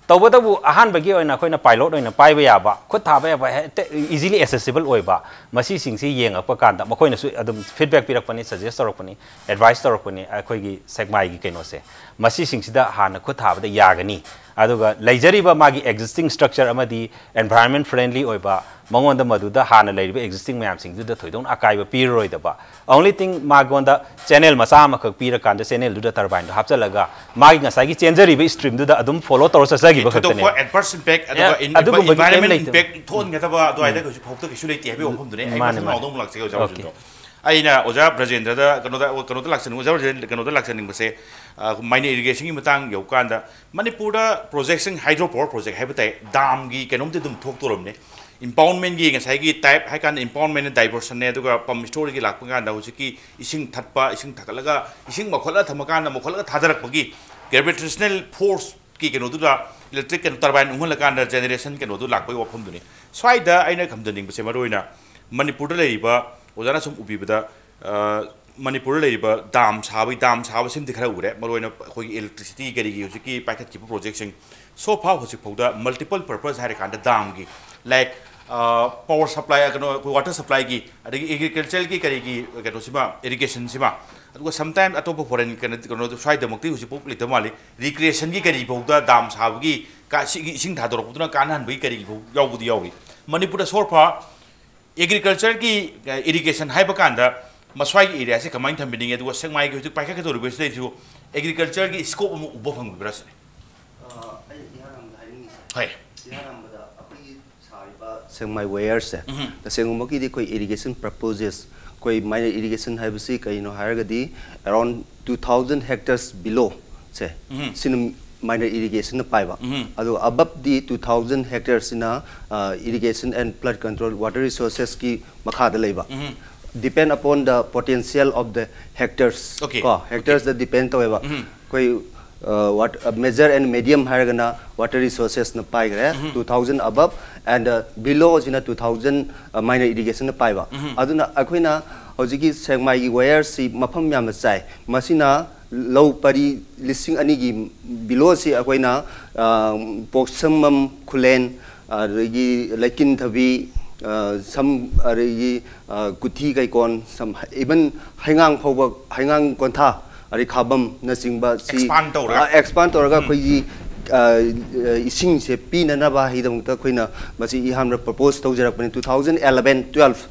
ꯇꯧꯕꯇꯕꯨ ꯑꯍꯥꯟꯕꯒꯤ ꯑꯣꯏꯅ ꯑꯩꯈꯣꯏꯅ pilot ꯑꯣꯏꯅ ꯄꯥꯏꯕ ꯌꯥꯕ, ꯈꯨꯠ ꯊꯥꯕ ꯌꯥꯕ, ꯍꯦꯛꯇ easily accessible ꯑꯣꯏꯕ ꯃꯁꯤꯁꯤꯡꯁꯤ ꯌꯦꯡꯉꯛꯄ ꯀꯥꯟꯗ ꯃꯈꯣꯏꯅꯁꯨ ꯑꯗꯨꯝ feedback ꯄꯤꯔꯛꯄꯅꯤ, suggest ꯇꯧꯔꯛꯄꯅꯤ, advice ꯇꯧꯔꯛꯄꯅꯤ ꯑꯩꯈꯣꯏꯒꯤ ꯁꯦꯛꯃꯥꯏꯒꯤ ꯀꯩꯅꯣꯁꯦ꯫ ꯃꯁꯤꯁꯤꯡꯁꯤꯗ ꯍꯥꯟꯅ ꯈꯨꯠ ꯊꯥꯕꯗ ꯌꯥꯒꯅꯤ꯫ ꯑꯗꯨꯒ ꯂꯩꯖꯔꯤꯕ ꯃꯥꯒꯤ existing structure ꯑꯃꯗꯤ environment friendly ꯑꯣꯏꯕ, ꯃꯉꯣꯟꯗ ꯃꯗꯨꯗ ꯍꯥꯟꯅ ꯂꯩꯔꯤꯕ existing ꯃꯌꯥꯝꯁꯤꯡꯗꯨꯗ ꯊꯣꯏꯗꯣꯛꯅ ꯑꯀꯥꯏꯕ ꯄꯤꯔꯔꯣꯏꯗꯕ, only thing ꯃꯉꯣꯟꯗ channel ꯃꯆꯥ ꯑꯃꯈꯛ ꯄꯤꯔꯀꯥꯟꯗ channelꯗꯨꯗ turbineꯗꯣ ꯍꯥꯞꯆꯤꯜꯂꯒ ꯃꯥꯒꯤ ꯉꯁꯥꯏꯒꯤ ꯆꯦꯟꯖꯔꯤꯕ streamꯗꯨꯗ ꯑꯗꯨꯝ flow ꯇꯧꯔ ꯆꯠꯆꯈꯤꯕ ꯈꯛꯇꯅꯦ꯫ Adverse impact ꯑꯗꯨꯒ environment impact ꯊꯣꯛꯍꯟꯒꯗꯕ ꯑꯗꯨꯋꯥꯏꯗ ꯍꯧꯖꯤꯛ ꯐꯥꯎꯗ ꯀꯩꯁꯨ ꯂꯩꯇꯦ ꯍꯥꯏꯕꯒꯤ ꯋꯥꯐꯝꯗꯨꯅꯦ꯫ ꯑꯩ ꯃꯊꯪ ꯃꯅꯥꯎꯗ ꯑꯃꯨꯛ ꯂꯥꯛꯆꯒꯦ ꯑꯣꯖꯥ ꯕ꯭ꯔꯖꯦꯟꯗ꯭ꯔꯣ꯫ ꯑꯩꯅ ꯑꯣꯖꯥ ꯕ꯭ꯔꯖꯦꯟꯗ꯭ꯔꯗ ꯀꯩꯅꯣꯗ ꯀꯩꯅꯣꯗ ꯂꯥꯛꯆꯅꯤꯡ ꯑꯣꯖꯥ ꯕ꯭ꯔꯖꯦꯟꯗ꯭ꯔ ꯀꯩꯅꯣꯗ ꯂꯥꯛꯆꯅꯤꯡꯕꯁꯦ, mini irrigationꯒꯤ ꯃꯇꯥꯡ ꯌꯧꯀꯥꯟꯗ ꯃꯅꯤꯄꯨꯔꯗ projectꯁꯤꯡ, hydro power project ꯍꯥꯏꯕ ꯇꯥꯏ, damꯒꯤ ꯀꯩꯅꯣꯝꯗꯤ ꯑꯗꯨꯝ ꯊꯣꯛꯇꯣꯔꯕꯅꯦ꯫ Impoundmentꯀꯤ ꯉꯁꯥꯏꯒꯤ type ꯍꯥꯏ ꯀꯥꯟꯗ impoundmentꯅ diversionꯅꯦ, ꯑꯗꯨꯒ pump storageꯒꯤ ꯂꯥꯛꯄ ꯀꯥꯟꯗ ꯍꯧꯖꯤꯛꯀꯤ ꯏꯁꯤꯡ ꯊꯠꯄ, ꯏꯁꯤꯡ ꯊꯠꯀꯠꯂꯒ ꯏꯁꯤꯡ ꯃꯈꯨꯠꯂ ꯊꯝꯃꯀꯥꯟꯗ ꯃꯈꯨꯠꯂꯒ ꯊꯥꯗꯔꯛꯄꯒꯤ gravitational forceꯀꯤ ꯀꯩꯅꯣꯗꯨꯗ electric ꯀꯩꯅꯣ turbine ꯎꯪꯍꯜꯂꯀꯥꯟꯗ generation ꯀꯩꯅꯣꯗꯨ ꯂꯥꯛꯄꯒꯤ ꯋꯥꯐꯝꯗꯨꯅꯤ꯫ ꯁ꯭ꯋꯥꯏꯗ ꯑꯩꯅ ꯈꯝꯖꯅꯤꯡꯕꯁꯦ ꯃꯔꯨꯑꯣꯏꯅ ꯃꯅꯤꯄꯨꯔꯗ ꯂꯩꯔꯤꯕ ꯑꯣꯖꯥꯅ ꯁꯨꯝ ꯎꯕꯤꯕꯗ ꯃꯅꯤꯄꯨꯔꯗ ꯂꯩꯔꯤꯕ ꯗꯥꯝ ꯁꯥꯕꯒꯤ, ꯗꯥꯝ ꯁꯥꯕꯁꯤꯃꯗꯤ ꯈꯔ ꯎꯔꯦ, ꯃꯔꯨꯑꯣꯏꯅ ꯑꯩꯈꯣꯏꯒꯤ ꯏꯂꯦꯛꯇ꯭ꯔꯤꯁꯤꯇꯤ ꯀꯔꯤꯒꯤ ꯍꯧꯖꯤꯛꯀꯤ ꯄꯥꯏꯈꯠꯈꯤꯕ ꯄ꯭ꯔꯣꯖꯦꯛꯁꯤꯡ꯫ ꯁꯣ ꯐꯥꯔ ꯍꯧꯖꯤꯛ ꯐꯥꯎꯗ ꯃꯜꯇꯤꯄꯜ ꯄꯔꯄꯁ ꯍꯥꯏꯔꯀꯥꯟꯗ ꯗꯥꯝꯒꯤ, ꯂꯥꯏꯛ, ꯄꯥꯋꯔ ꯁꯄ꯭ꯂꯥꯏ, ꯀꯩꯅꯣ, ꯑꯩꯈꯣꯏ ꯋꯥꯇꯔ ꯁꯄ꯭ꯂꯥꯏꯒꯤ, ꯑꯗꯒꯤ ꯑꯦꯒ꯭ꯔꯤꯀꯜꯆꯔꯒꯤ ꯀꯔꯤꯒꯤ ꯀꯩꯅꯣꯁꯤꯃ, ꯏꯔꯤꯒꯦꯁꯟꯁꯤꯃ, ꯑꯗꯨꯒ ꯁꯝꯇꯥꯏꯝ ꯑꯇꯣꯞꯄ ꯐꯣꯔꯦꯟ ꯀꯩꯅꯣ, ꯀꯩꯅꯣꯗ ꯁ꯭ꯋꯥꯏꯗꯃꯛꯇꯤ ꯍꯧꯖꯤꯛꯐꯥꯎ ꯂꯩꯇꯕ ꯃꯥꯜꯂꯤ꯫ ꯔꯤꯀ꯭ꯔꯤꯌꯦꯁꯟꯒꯤ ꯀꯔꯤ ꯐꯥꯎꯗ ꯗꯥꯝ ꯁꯥꯕꯒꯤ ꯀꯥ-, ꯁꯤꯒꯤ ꯏꯁꯤꯡ ꯊꯥꯗꯣꯔꯛꯄꯗꯨꯅ ꯀꯥꯟꯅꯍꯟꯕꯒꯤ ꯀꯔꯤꯒꯤ ꯐꯥꯎ ꯌꯥꯎꯕꯗꯤ ꯌꯥꯎꯔꯤ꯫ ꯃꯅꯤꯄꯨꯔꯗ ꯁꯣ ꯐꯥꯔ ꯑꯦꯒ꯭ꯔꯤꯀꯜꯆꯔꯒꯤ, ꯑ, ꯏꯔꯤꯒꯦꯁꯟ ꯍꯥꯏꯕ ꯀꯥꯟꯗ ꯃꯁ꯭ꯋꯥꯏꯒꯤ ꯑꯦꯔꯤꯌꯥꯁꯦ ꯀꯃꯥꯏꯅ ꯊꯝꯕꯤꯅꯤꯡꯉꯤ, ꯑꯗꯨꯒ ꯁꯦꯛꯃꯥꯏꯒꯤ ꯍꯧꯖꯤꯛ ꯄꯥꯏꯈꯠꯀꯗꯧꯔꯤꯕꯁꯤꯗꯩꯁꯨ ꯑꯦꯒ꯭ꯔꯤꯀꯜꯆꯔꯒꯤ ꯁ꯭ꯀꯣꯞ ꯑꯃ ꯎꯕ ꯐꯪꯕꯤꯕ꯭ꯔꯥ ꯁꯤꯅꯤ? ꯑ, ꯑꯩ ꯏꯍꯥꯟ ꯍꯥꯟꯕꯗ ꯍꯥꯏꯅꯤꯡꯉꯤꯁꯦ, ꯍꯣꯏ꯫ ꯏꯍꯥꯟ ꯍꯥꯟꯕꯗ ꯑꯩꯈꯣꯏꯒꯤ ꯁꯥꯔꯤꯕ ꯁꯦꯛꯃꯥꯏ ꯋꯦꯌꯔꯁꯦ, ꯎꯝ꯫ ꯇꯁꯦꯡꯕꯃꯛꯀꯤꯗꯤ ꯑꯩꯈꯣꯏ ꯏꯔꯤꯒꯦꯁꯟ ꯄꯔꯄꯣꯖꯦꯁ, ꯑꯩꯈꯣꯏ ꯃꯥꯏꯅꯔ ꯏꯔꯤꯒꯦꯁꯟ ꯍꯥꯏꯕꯁꯤ ꯀꯩꯅꯣ ꯍꯥꯏꯔꯒꯗꯤ, ꯑꯦꯔꯥꯎꯟ ꯇꯨ ꯊꯥꯎꯖꯟ ꯍꯦꯛꯇꯔꯁ ꯕꯤꯂꯣ ꯁꯦ, ꯎꯝ꯫ ꯁꯤꯅ ꯃꯥꯏꯅꯔ ꯏꯔꯤꯒꯦꯁꯟꯅ ꯄꯥꯏꯕ꯫ ꯎꯝ꯫ ꯑꯗꯨꯒ ꯑꯕꯞꯗꯤ ꯇꯨ ꯊꯥꯎꯖꯟ ꯍꯦꯛꯇꯔꯁꯤꯅ, ꯑ, irrigation and flood control water ꯔꯤꯁꯣꯔꯁꯦꯁꯀꯤ ꯃꯈꯥꯗ ꯂꯩꯕ꯫ Um. Depend upon the potential of the hectares, Okay, ꯀꯣ, okay. ꯍꯦꯛꯇꯔꯁꯇ ꯗꯤꯄꯦꯟ ꯇꯧꯋꯦꯕ꯫ ꯎꯝ꯫ ꯑꯩꯈꯣꯏ, ꯑ, ꯋꯥꯠ-, ꯑ, ꯃꯦꯖꯔ ꯑꯦꯟ ꯃꯦꯗꯤꯌꯝ ꯍꯥꯏꯔꯒꯅ ꯋꯥꯇꯔ ꯔꯤꯁꯣꯔꯁꯦꯁꯅ ꯄꯥꯏꯈ꯭ꯔꯦ, um. Two thousand above, and, ꯑ, ꯕꯤꯂꯣꯁꯤꯅ ꯇꯨ ꯊꯥꯎꯖꯟ, ꯑ, ꯃꯥꯏꯅꯔ ꯏꯔꯤꯒꯦꯁꯟꯅ ꯄꯥꯏꯕ꯫ ꯎꯝ꯫ ꯑꯗꯨꯅ ꯑꯩꯈꯣꯏꯅ ꯍꯧꯖꯤꯛꯀꯤ ꯁꯦꯛꯃꯥꯏꯒꯤ ꯋꯦꯌꯔꯁꯤ ꯃꯐꯝ ꯌꯥꯝꯅ ꯆꯥꯏ꯫ ꯃꯁꯤꯅ ꯂꯧ ꯄꯔꯤ ꯂꯤꯁꯤꯡ ꯑꯅꯤꯒꯤ ꯕꯤꯂꯣꯁꯤ ꯑꯩꯈꯣꯏꯅ, ꯑ, ꯄꯣꯛꯁꯝꯕꯝ ꯈꯨꯂꯦꯟ, ꯑꯗꯒꯤ ꯂꯩꯀꯤꯟꯊꯕꯤ, ꯑ, ꯁꯝ, ꯑꯗꯒꯤ, ꯑ, ꯀꯨꯊꯤ ꯀꯩꯀꯣꯟ, ꯁꯝ, ꯏꯚꯟ ꯍꯩꯉꯥꯡ ꯐꯥꯎꯕ, ꯍꯩꯉꯥꯡ ꯀꯣꯟꯊꯥ, ꯑꯗꯩ ꯈꯥꯕꯝꯅꯆꯤꯡꯕ ꯁꯤ, Expand ꯇꯧꯔꯒ꯫ ꯑ, expand ꯇꯧꯔꯒ ꯎꯝ꯫ ꯑꯩꯈꯣꯏꯒꯤ, ꯑ, ꯑ, ꯏꯁꯤꯡꯁꯦ ꯄꯤꯅꯅꯕ ꯍꯥꯏꯗꯃꯛꯇ ꯑꯩꯈꯣꯏꯅ ꯃꯁꯤ ꯏꯍꯥꯟꯕ ꯄ꯭ꯔꯄꯣꯖ ꯇꯧꯖꯔꯛꯄꯅꯤ, ꯇꯨ ꯊꯥꯎꯖꯟ ꯑꯦꯂꯚꯦꯟ ꯇꯨꯋꯦꯜꯐ,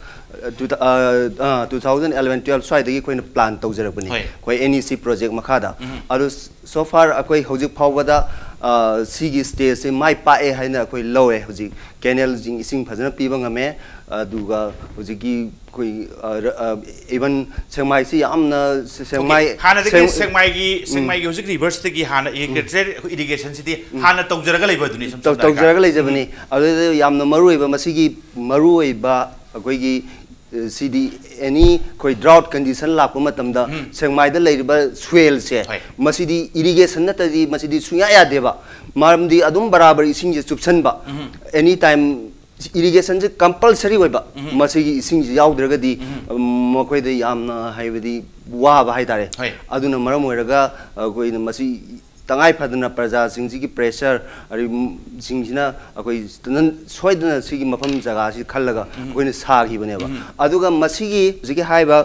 ꯑ, ꯇꯨ ꯊꯥ-, ꯑ, ꯑ, ꯇꯨ ꯊꯥꯎꯖꯟ ꯑꯦꯂꯚꯦꯟ ꯇꯨꯋꯦꯜꯐ ꯁ꯭ꯋꯥꯏꯗꯒꯤ ꯑꯩꯈꯣꯏꯅ ꯄ꯭ꯂꯥꯟ ꯇꯧꯖꯔꯛꯄꯅꯤ, ꯍꯣꯏ꯫ ꯑꯩꯈꯣꯏ ꯑꯦꯟ ꯏ ꯁꯤ ꯄ꯭ꯔꯣꯖꯦꯛ ꯃꯈꯥꯗ꯫ ꯎꯝ꯫ ꯑꯗꯨ so far ꯑꯩꯈꯣꯏ ꯍꯧꯖꯤꯛ ꯐꯥꯎꯕꯗ, ꯑ, ꯁꯤꯒꯤ ꯁ꯭ꯇꯦꯖꯁꯦ ꯃꯥꯏ ꯄꯥꯛꯑꯦ ꯍꯥꯏꯅ ꯑꯩꯈꯣꯏ ꯂꯧꯔꯦ꯫ ꯍꯧꯖꯤꯛ ꯀꯦꯅꯦꯜꯁꯤꯡ ꯏꯁꯤꯡ ꯐꯖꯅ ꯄꯤꯕ ꯉꯝꯃꯦ, ꯑꯗꯨꯒ ꯍꯧꯖꯤꯛꯀꯤ ꯑꯩꯈꯣꯏ, ꯑ, ꯔ-, ꯑ, ꯏꯚꯟ ꯁꯦꯛꯃꯥꯏꯁꯤ ꯌꯥꯝꯅ ꯁꯦ-, ꯁꯦꯛꯃꯥꯏ, OK, ꯍꯥꯟꯅꯗꯒꯤ ꯁꯦꯛ-, ꯁꯦꯛꯃꯥꯏꯒꯤ, ꯎꯝ꯫ ꯁꯦꯛꯃꯥꯏꯒꯤ ꯍꯧꯖꯤꯛ ꯔꯤꯚꯔꯁꯇꯒꯤ ꯍꯥꯟꯅ ꯎꯝ꯫ ꯏꯔꯤꯒꯦꯁꯟꯁꯤꯗꯤ ꯎꯝ꯫ ꯍꯥꯟꯅ ꯇꯧꯖꯔꯒ ꯂꯩꯕꯗꯨꯅꯤ, ꯁꯨꯝ ꯇꯧ-, ꯁꯝꯅ ꯍꯥꯏꯔꯀꯥꯟꯗ꯫ ꯇꯧꯖꯔꯒ ꯂꯩꯖꯕꯅꯤ꯫ ꯎꯝ꯫ ꯑꯗꯨꯗ ꯌꯥꯝꯅ ꯃꯔꯨꯑꯣꯏꯕ ꯃꯁꯤꯒꯤ ꯃꯔꯨꯑꯣꯏꯕ ꯑꯩꯈꯣꯏꯒꯤ, ꯑ, ꯁꯤꯗꯤ ꯑꯦꯅꯤ ꯑꯩꯈꯣꯏ ꯗ꯭ꯔꯥꯎꯠ ꯀꯟꯗꯤꯁꯟ ꯂꯥꯛꯄ ꯃꯇꯝꯗ ꯎꯝ꯫ ꯁꯦꯛꯃꯥꯏꯗ ꯂꯩꯔꯤꯕ ꯁꯣꯏꯜꯁꯦ, ꯍꯣꯏ꯫ ꯃꯁꯤꯗꯤ ꯏꯔꯤꯒꯦꯁꯟ ꯅꯠꯇ꯭ꯔꯗꯤ ꯃꯁꯤꯗꯤ ꯁꯨꯡꯌꯥ ꯌꯥꯗꯦꯕ꯫ ꯃꯔꯝꯗꯤ ꯑꯗꯨꯝ ꯕꯔꯥꯕꯔ ꯏꯁꯤꯡꯁꯦ ꯆꯨꯞꯁꯟꯕ꯫ ꯎꯝ꯫ ꯑꯦꯅꯤ ꯇꯥꯏꯝ ꯏꯔꯤꯒꯦꯁꯟꯁꯦ ꯀꯝꯄꯜꯁꯔꯤ ꯑꯣꯏꯕ, ꯃꯁꯤꯒꯤ ꯏꯁꯤꯡꯁꯤ ꯌꯥꯎꯗ꯭ꯔꯒꯗꯤ ꯃꯈꯣꯏꯗ ꯌꯥꯝꯅ, ꯍꯥꯏꯕꯗꯤ, ꯋꯥꯕ ꯍꯥꯏꯇꯥꯔꯦ꯫ ꯍꯣꯏ꯫ ꯑꯗꯨꯅ ꯃꯔꯝ ꯑꯣꯏꯔꯒ ꯑꯩꯈꯣꯏꯅ ꯃꯁꯤ ꯇꯉꯥꯏ ꯐꯗꯅ ꯄ꯭ꯔꯖꯥꯁꯤꯡꯁꯤꯒꯤ ꯄ꯭ꯔꯦꯁꯔ, ꯑꯗꯩ ꯁꯤꯡꯁꯤꯅ ꯑꯩꯈꯣꯏ ꯁꯣꯏꯗꯅ ꯁꯤꯒꯤ ꯃꯐꯝ ꯖꯒꯥꯁꯤ ꯈꯜꯂꯒ ꯑꯩꯈꯣꯏꯅ ꯁꯥꯈꯤꯕꯅꯦꯕ꯫ ꯑꯗꯨꯒ ꯃꯁꯤꯒꯤ ꯍꯧꯖꯤꯛꯀꯤ ꯍꯥꯏꯔꯤꯕ